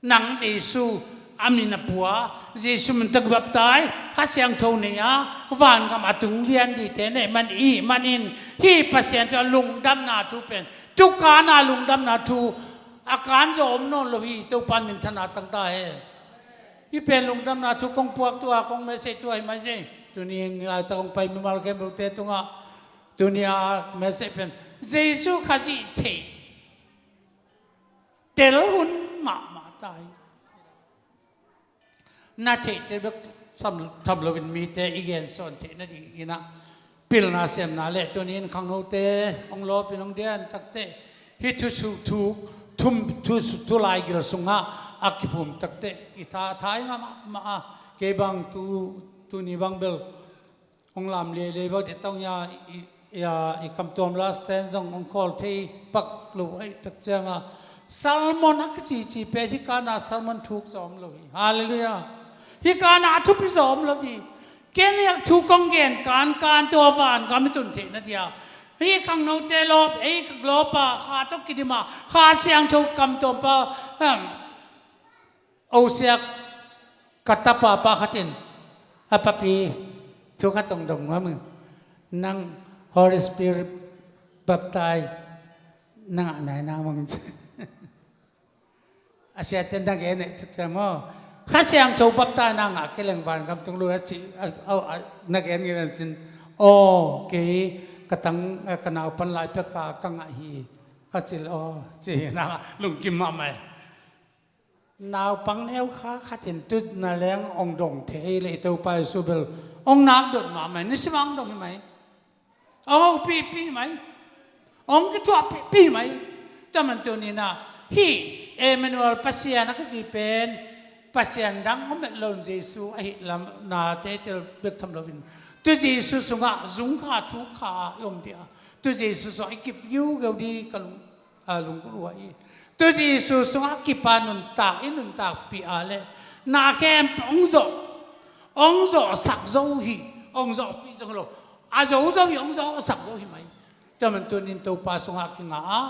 Nang Jesu a min a pua, Jesu min tawh kibaptai, Kha Siangtho nei a vangam a tung lian dite neih man i hih manin hih Pasian tawh a lungdamna thu pen tukana lungdamna thu a kanzaw om nawn lo hi. Topa in minthanna tang ta hen. Hih pen lungdamna thu kong puak tua kong message tua hi mai zei. Tuni laitak kong pai mimal khempeuhte tungah tuni a message pen Jesu Khazih theih tel hun mahmah ta hi. Na theihte bek tham, tham loin mite i gensawn theih nadingin ah pilna siamna le tuni in khangnote hong lawpin hong dian takteh hih thu su, thu, thum, thu su, thu laigil sungah a kiphum takteh i tha, tha i ngah mahmah a, kei bang tu, tuni bang bel hong lam liailiai bang dih tawng ia, i, ia, i kamtuam last ten zong hong call thei pak lo aih tak cianga sermon a ka cici pen hih kana sermon thuk zong om lo hi. Halleluiah. Hih kana a thupi zong om lo hi. Ken hiak thu kong gen kankan tua van gam i tun theihna dia hih khangnote lawp, ei lawpa kha tawh kidima kha siangtho kamtuampa, um, Osiak ka tapa pa khatin a papi thu khat hong dong nuam ing. Nang Holy Spirit baptize na ngah nai na mang ci. A siate na gen eh cik cia maw? Kha Siangtho baptize na ngah kei leng van gam tung lui a ci, a, a, a, na gen gen a cin. Aw, kei ka tang, a, ka naupan lai pek ka, ka ngah hi. A cil aw, ci na lungkim mahmah e. Naupang neu kha khatin tu na leng ong dong thei le i Topa Jesu bel ong nak dot mahmah, nisim ong dong hi mai. Ong hopihpih hi mai. Ong kithuahpihpih hi mai. Tua man tuninah hih Emmanuel Pasian a ka ci pen Pasian dang om et lo in Jesu ahi lam na tetel bek tham loin tu Jesu sungah zungkha thukha a i om dia tu Jesu sungah i kip giugeu di ka lung a lungkul uh ahi. Tu Jesu sungah kipa nuntak i nuntakpih a le na khempeuh ong zawh, ong zawhsak zo hi. Ong zawhpih zo lo, a zo zo hi, ong zawhsak zo hi mai. Tua man tunin Topa sungah kinga a,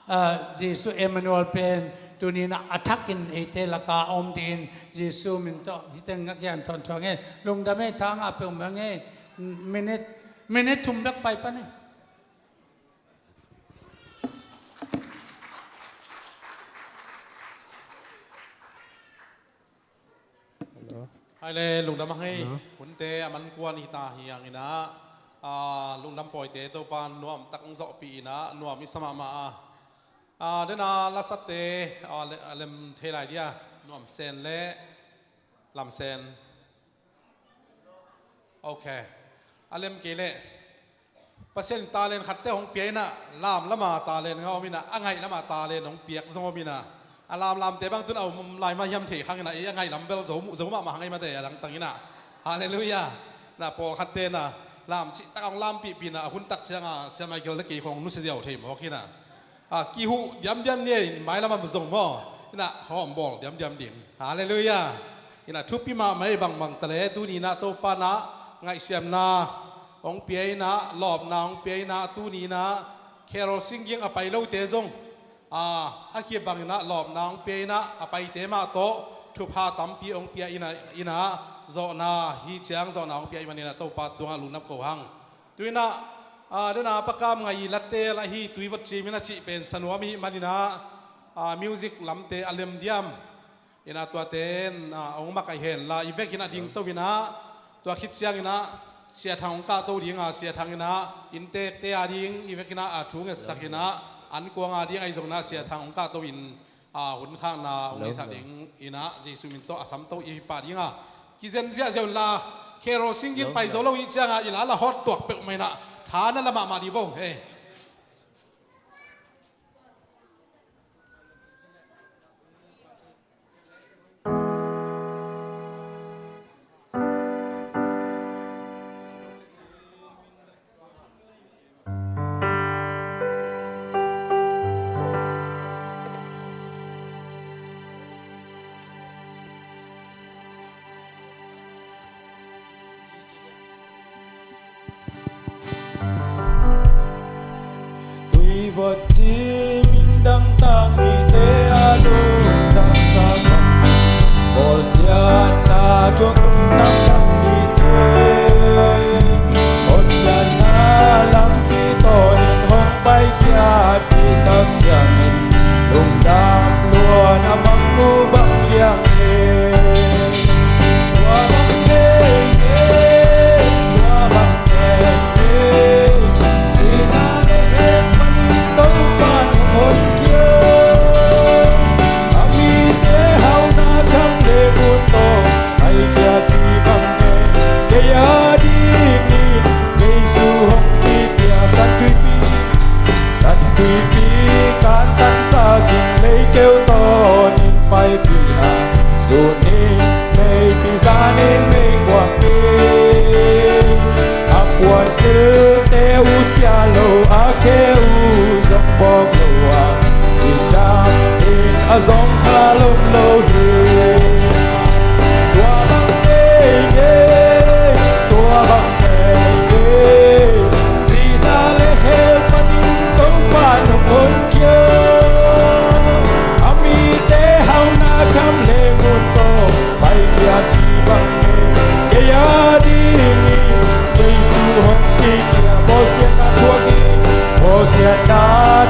a, Jesu Emmanuel pen tuninah a thakin eite laka a om dingin Jesu min tawh hih teng a kian thuanthuan nge. Lungdam e, thanga peuhmah nge. Minit, minit thum bek pai pan e. Hai le lungdam a hei. Hunte a man kuan hita hi hanginah, a, lungdam pawite Topa nuamtak hong zawhpih inah nuam i sa mahmah a. A, dena lasate, a, le, a lem thei lai dia, nuam sen le lam sen. Ok. A lem kei leh Pasian in talent khatte hong pia inah lam lama talent nga om inah a ngaih lama talent hong piak zong om inah a lamlamte bang tun a om lai mah hiam thei khang inah i a ngaih lam bel zo, zo mahmah hang ei mate a dangtang inah. Halleluiah. Na pawlkhatte na lam cihtak hong lampihpih inah a huntak cianga Sia Michael le kei khong nusia ziau thei mawk inah. A, kihuh diamdiam ni in mailam a zong maw? Inah hawm bawl diamdiam ding. Halleluiah. Inah thupi mahmah ei bangbang ta le tuni inah Topa inah ngaihsiamna hong pia inah lawpna hong pia inah tuni inah carol singing a pai lote zong, a, a kibang inah lawpna hong pia inah a paite mah tawh thupha tampi hong pia inah, inah zawhna hi ciang zawhna hong pia i man inah Topa tungah lungdam ko hang. Tu inah, a, dena pakam ngai i latel ahi tui vot cim inah cih pen sanuam i hih man inah, a, music lamte a lem diam. Inah tuate in, a, hong makaih henla i vek inah dingto inah tua khit ciang inah Sia Thang hong kahto dinga Sia Thang inah inntekte a ding i vek inah a thu ngetsak inah an kuang a ding ahi zong inah Sia Thang hong kahto in a, hun khakna hong neisak ding inah Jesu min tawh a samto i pah dinga kizen ziahziah unla carol singing pai zo lo i cianga i la la hawt tuak peuhmah inah tha na la mahmah dih vo he. Tui vot cim in dangtak mite a lungdam sa bang bawlsiatna thuak lungdam khang mite hotkhiatna lampi tawh in hong paikhiat pitak ciangin lungdam luan a bang nu bang liang e. Tua bang e, e, tua bang e, e. Sihna le het panin Topa in hong honkhia a mite hauhna khang le ut tawh paikhiat pi bang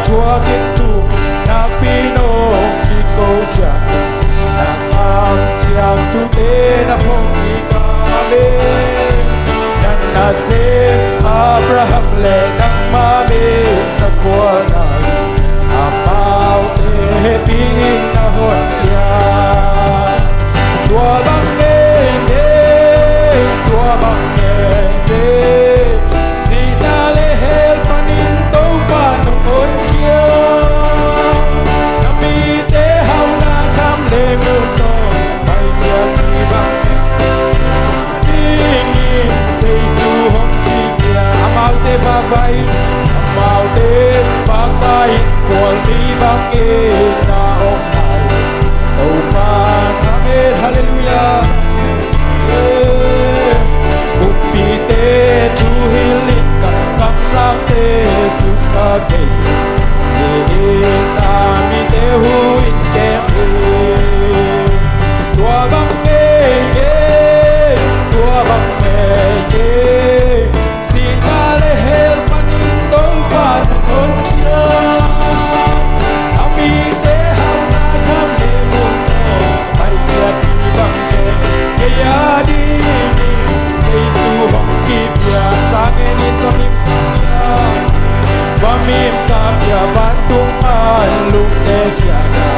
Thuak in thu nakpi nong kiko ciang, na kam ciang thute na phawk kik a, amen. Na nasem Abraham le nangmah min na khualna in, amaute hehpih in na honkhia. Tua bang ngeingei, tua bang ngeingei, sihna le hell panin Topa nong honkhia. Na mite hauhna kham le ngun tawh, maizia kibang dingin Jesu hong kipia. Amaute vakvai, amaute vakvai, khualpi bang ngeina om lai, Topa na met, halleluiah. Kumpite thu hilh in, ka kamsangte sukha kei, ci-in na mite hu in kem hi. Tua bang ngeingei, tua bang ngeingei, sihna le hell panin Topa nong honkhia. A mite hauhna kham le ngun tawh, maizia kibang dingin, kei a dingin Jesu hong kipia. Sang ngenin, va mim sang ia, va mim sang ia, vantung a lungte ciat a,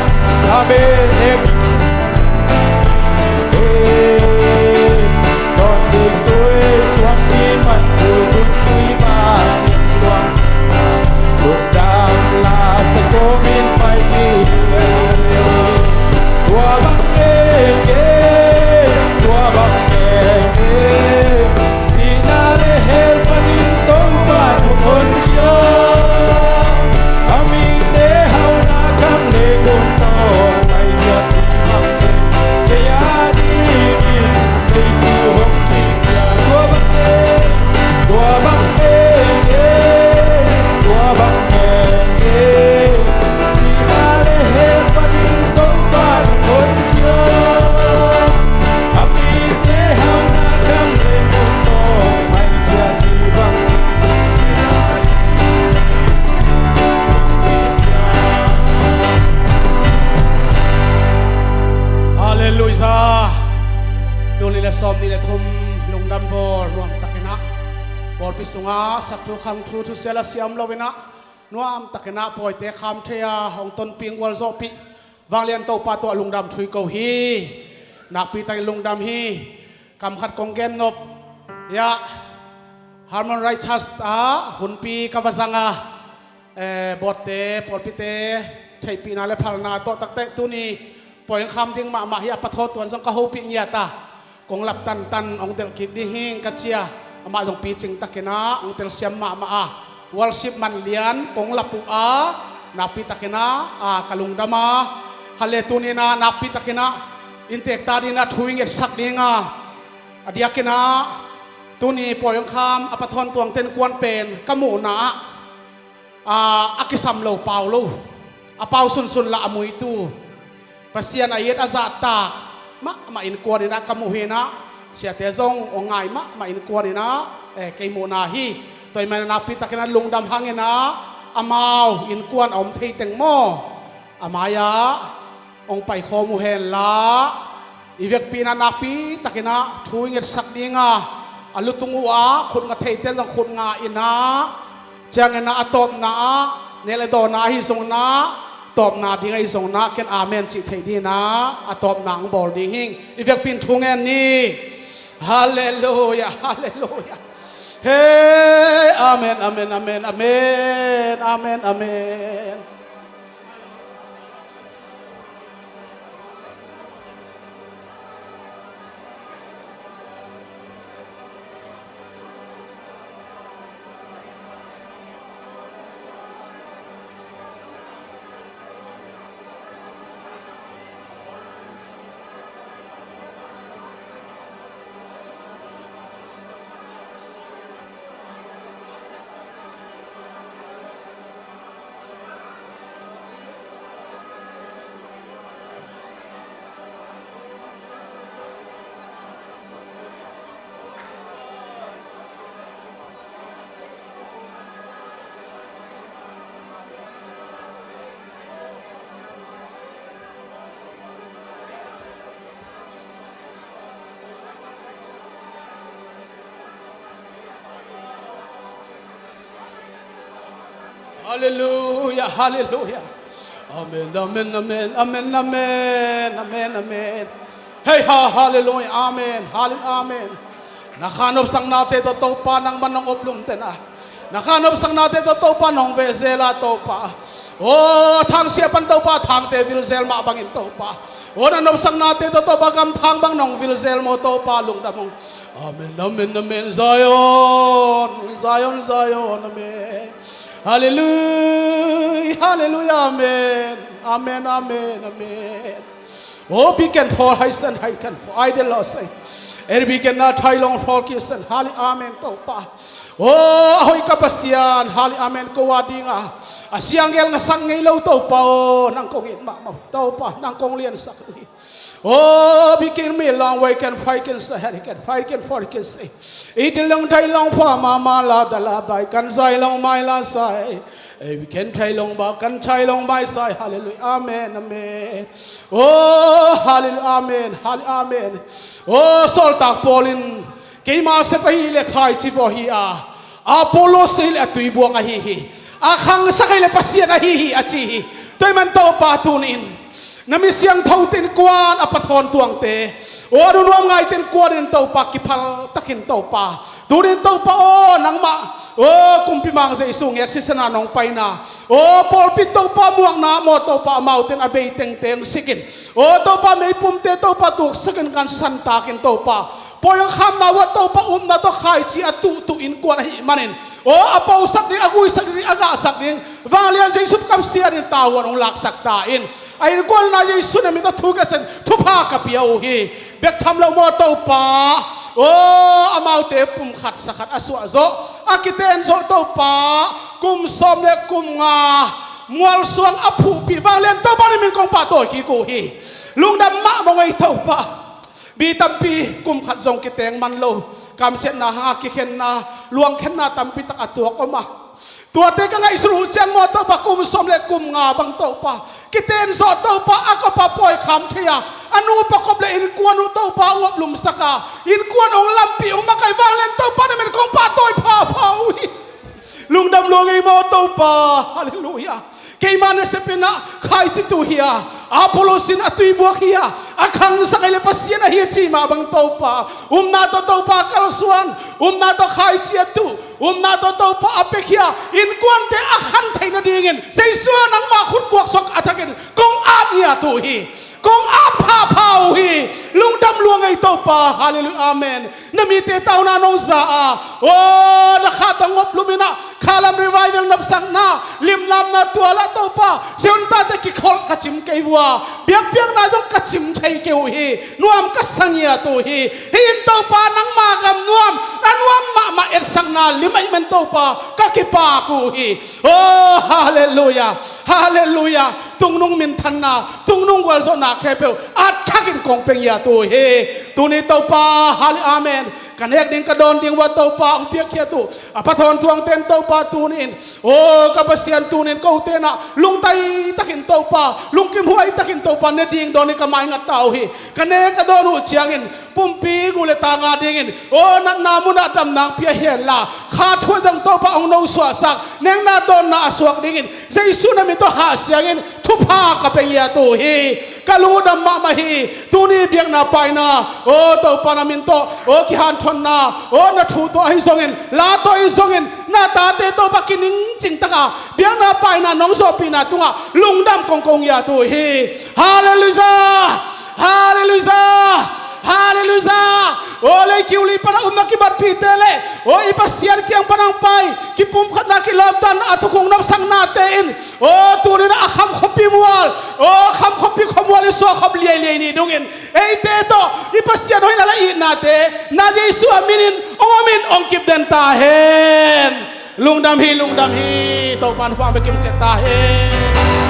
amen. Halleluiah. Tul nih le sawmnih le thum lungdam bawl nuam takin ah, pawlpi sungah saptu khangthu thusia la siam loin ah, nuam takin ah pawite kham thei a hong tonpih, gualzawhpih Vanglian Topa tawh lungdam thu i ko hi. Nakpi takin lungdam hi. Kam khat kong gen nop. Ia, Harmon Righteous ah hunpi ka va zang a, eh, bawtte, pawlpite theihpihna le phalna tawh takte tuni pawlkham ding mahmah hi a, Pa Thawn Tuan zong ka hopih ngiat a, kong lap tantan hong delh kik ding hing ka ci a, amah zong picing takin ah hong telsiam mahmah a, worship man lian kong lap uh a, nakpi takin ah, a, ka lungdam a, khat le tuni-in ah nakpi takin ah inntek ta dingin ah thu i ngetsak ding a, a diakin ah tuni pawlkham a Pa Thawn Tuan te innkuan pen ka muhna ah, a, a kisam lo, pau lo, a pau sunsun lah a muitu, Pasian a it a zahtak mahmah innkuan in ah ka muh hi-in ah, siate zong hong ngai mahmah innkuan in ah, eh, kei muhna hi. Tua ahih manin nakpi takin ah lungdam hangin ah, amau innkuan a om thei teng maw, a mai-ah hong paikhawm uh hen la, i vekpi-in ah nakpi takin ah thu i ngetsak ding a, a lutung uh a khut nga theite zong khut nga in ah, ciangin ah a tawpna ah, neh le dawhna ahi zongin ah, tawpna ding ahi zongin ah, ken amen cih theih dingin ah a tawpna hong bawl ding hing. I vekpi-in thu ngen ni. Halleluiah, halleluiah. He, amen, amen, amen, amen, amen, amen. Halleluia, halleluia. Amen, amen, amen, amen, amen, amen, amen. Hei ha, halleluia, amen, halleluia, amen. Na kha nopsaknate tawh Topa nangman nong uplum tena, na kha nopsaknate tawh Topa nong veh zel a Topa. O, thangsia pan Topa thangte vil zel mah bangin Topa. O, na nopsaknate tawh Topa gamthang bang nong vil zel maw Topa, lungdam ung. Amen, amen, amen. Zion, Zion, Zion, amen. Halleluia, halleluia, amen. Amen, amen, amen. O, bikin for hai san hai kan for ai de lo sai. Er bikin na thai long for ki san hali amen Topa. O, a hoih ka Pasian, hali amen ko a dinga a siang gel ngasak ngei lo Topa. O, nang kong it mahmah Topa, nang kong liansak hi. O, bikin mi long wei kan fai kan sa hali kan fai kan for kan sai. I de long thai long fa ma ma la da la bai kan zai long mai la sai. Ei, kan thai long ba, kan thai long bai sai. Halleluia, amen, amen. O, halleluia, amen, halleluia, amen. O, sawltak Paul in keima sep ahi le khaici vua hi a, Apollos ahi le a tuibuak ahi hi, a khangsak ahi le Pasian ahi hi a ci hi. Tua ahih man Topa tuni in na mi siangthote innkuan a pathawn tuangte, o, a nunuam ngaite innkuan in Topa kiphal takin Topa. Tuni in Topa aw, nangmah, o, kumpi mang Jesu ngek sisana nong paina, o, pawlpi Topa muakna maw Topa amaute in a bei tengteng sikin, o, Topa meipumte Topa tuksakin kan sisan takin Topa pawi hong khamna uah Topa upna tawh khaici a tuhtuh innkuan ahih manin, o, a posak ding, a guisak ding, a gahsak ding vanglian Jesu kapsiat in tavuan hong laksak ta in. A innkuan na Jesu na min tawh thu ka san thupha ka pia uh hi. Bek tham lo maw Topa, o, amaute pumkhat sakhat a suah zawh, a kiten zawh Topa, kum sawm le kum nga mualsuang a phuhpih vanglian Topa na min kong pahtawi kik uh hi. Lungdam mahmah ung ei Topa. Mi tampi kum khat zong kiteng man lo, kamsiatna hanga kikhenna, luangkhenna tampi tak a tuak om a, tuate ka ngaihsut uh ciang maw Topa, kum sawm le kum nga bang Topa kiten zawh Topa, a kop a pawi kham thei a, a nupa kop le innkuan uh Topa hong uplumsak a, innkuan hong lampih hong makaih vanglian Topa na min kong pahtawi phapha uh hi. Lungdam lua ngei maw Topa. Halleluia. Keima nasep in ah khaici tuh hi a, Apollos in a tuibuak hi a, a khangsak ahi le Pasian ahi a ci mah bang Topa, upna tawh Topa kalsuan, upna tawh khaici a tuh, upna tawh Topa a pia khia innkuante a khan theih nadingin Jesu ah nangmah khutkuak suak a thakin kong ap ngiat uh hi. Kong ap phapha uh hi. Lungdam lua ngei Topa. Halleluia, amen. Na mite tauna nong za a, o, na khat hong uplum in ah khalam revival nopsakna, limlamna tual ah Topa, Zion tate kikholh ka cim kei vua, biakpiakna zong ka cim thei kei uh hi. Nuam ka sa ngiat uh hi. Hih in Topa nangma gam nuam, na nuam mahmah etsakna lim ahih man Topa ka kipak uh hi. O, halleluia, halleluia. Tungnung minthanna, tungnung gualzawhna khempeuh a thakin kong pia ngiat uh hi. Tuni Topa, halleluia, amen. Ka nek ding ka dawn ding uah Topa hong piakkhiat uh a pathawn tuangte in Topa tuni in, o, ka Pasian tuni in kote in ah lungtai takin Topa, lungkimhuai takin Topa ne ding dawn in ka maingat ta uh hi. Ka nek ka dawn uh ciangin pumpi gu le tanga dingin, o, natna munah damna hong pia henla, kha thuat dong Topa hong nosuahsak, nekna dawnna a suak dingin Jesu na min tawh hahsiangin thupha ka pia ngiat uh hi. Ka lungdam mahmah hi. Tuni biakna paina, o, Topa na min tawh, o, kihanthawnna, o, na thu tawh ahi zongin, la tawh ahi zongin, na tate Topa kiningcing taka biakna paina nong zawhpihna tungah lungdam kong ko ngiat uh hi. Halleluia! Halleluia! Halleluia! O, lei kiuli pana um na kibatpihte le, o, i Pasian kiang pana hong pai kipumkhatna kilawmtatna a thukhun nopsaknate in, o, tuni in a kham khuapi mual, o, kham khuapi khuamual i suahkhop liailiai nih dongin eite tawh i Pasian hoihna le itnate na Jesu a minin hong omin hong kipden ta hen. Lungdam hi, lungdam hi. Topa in hong pia kim ciat ta hen.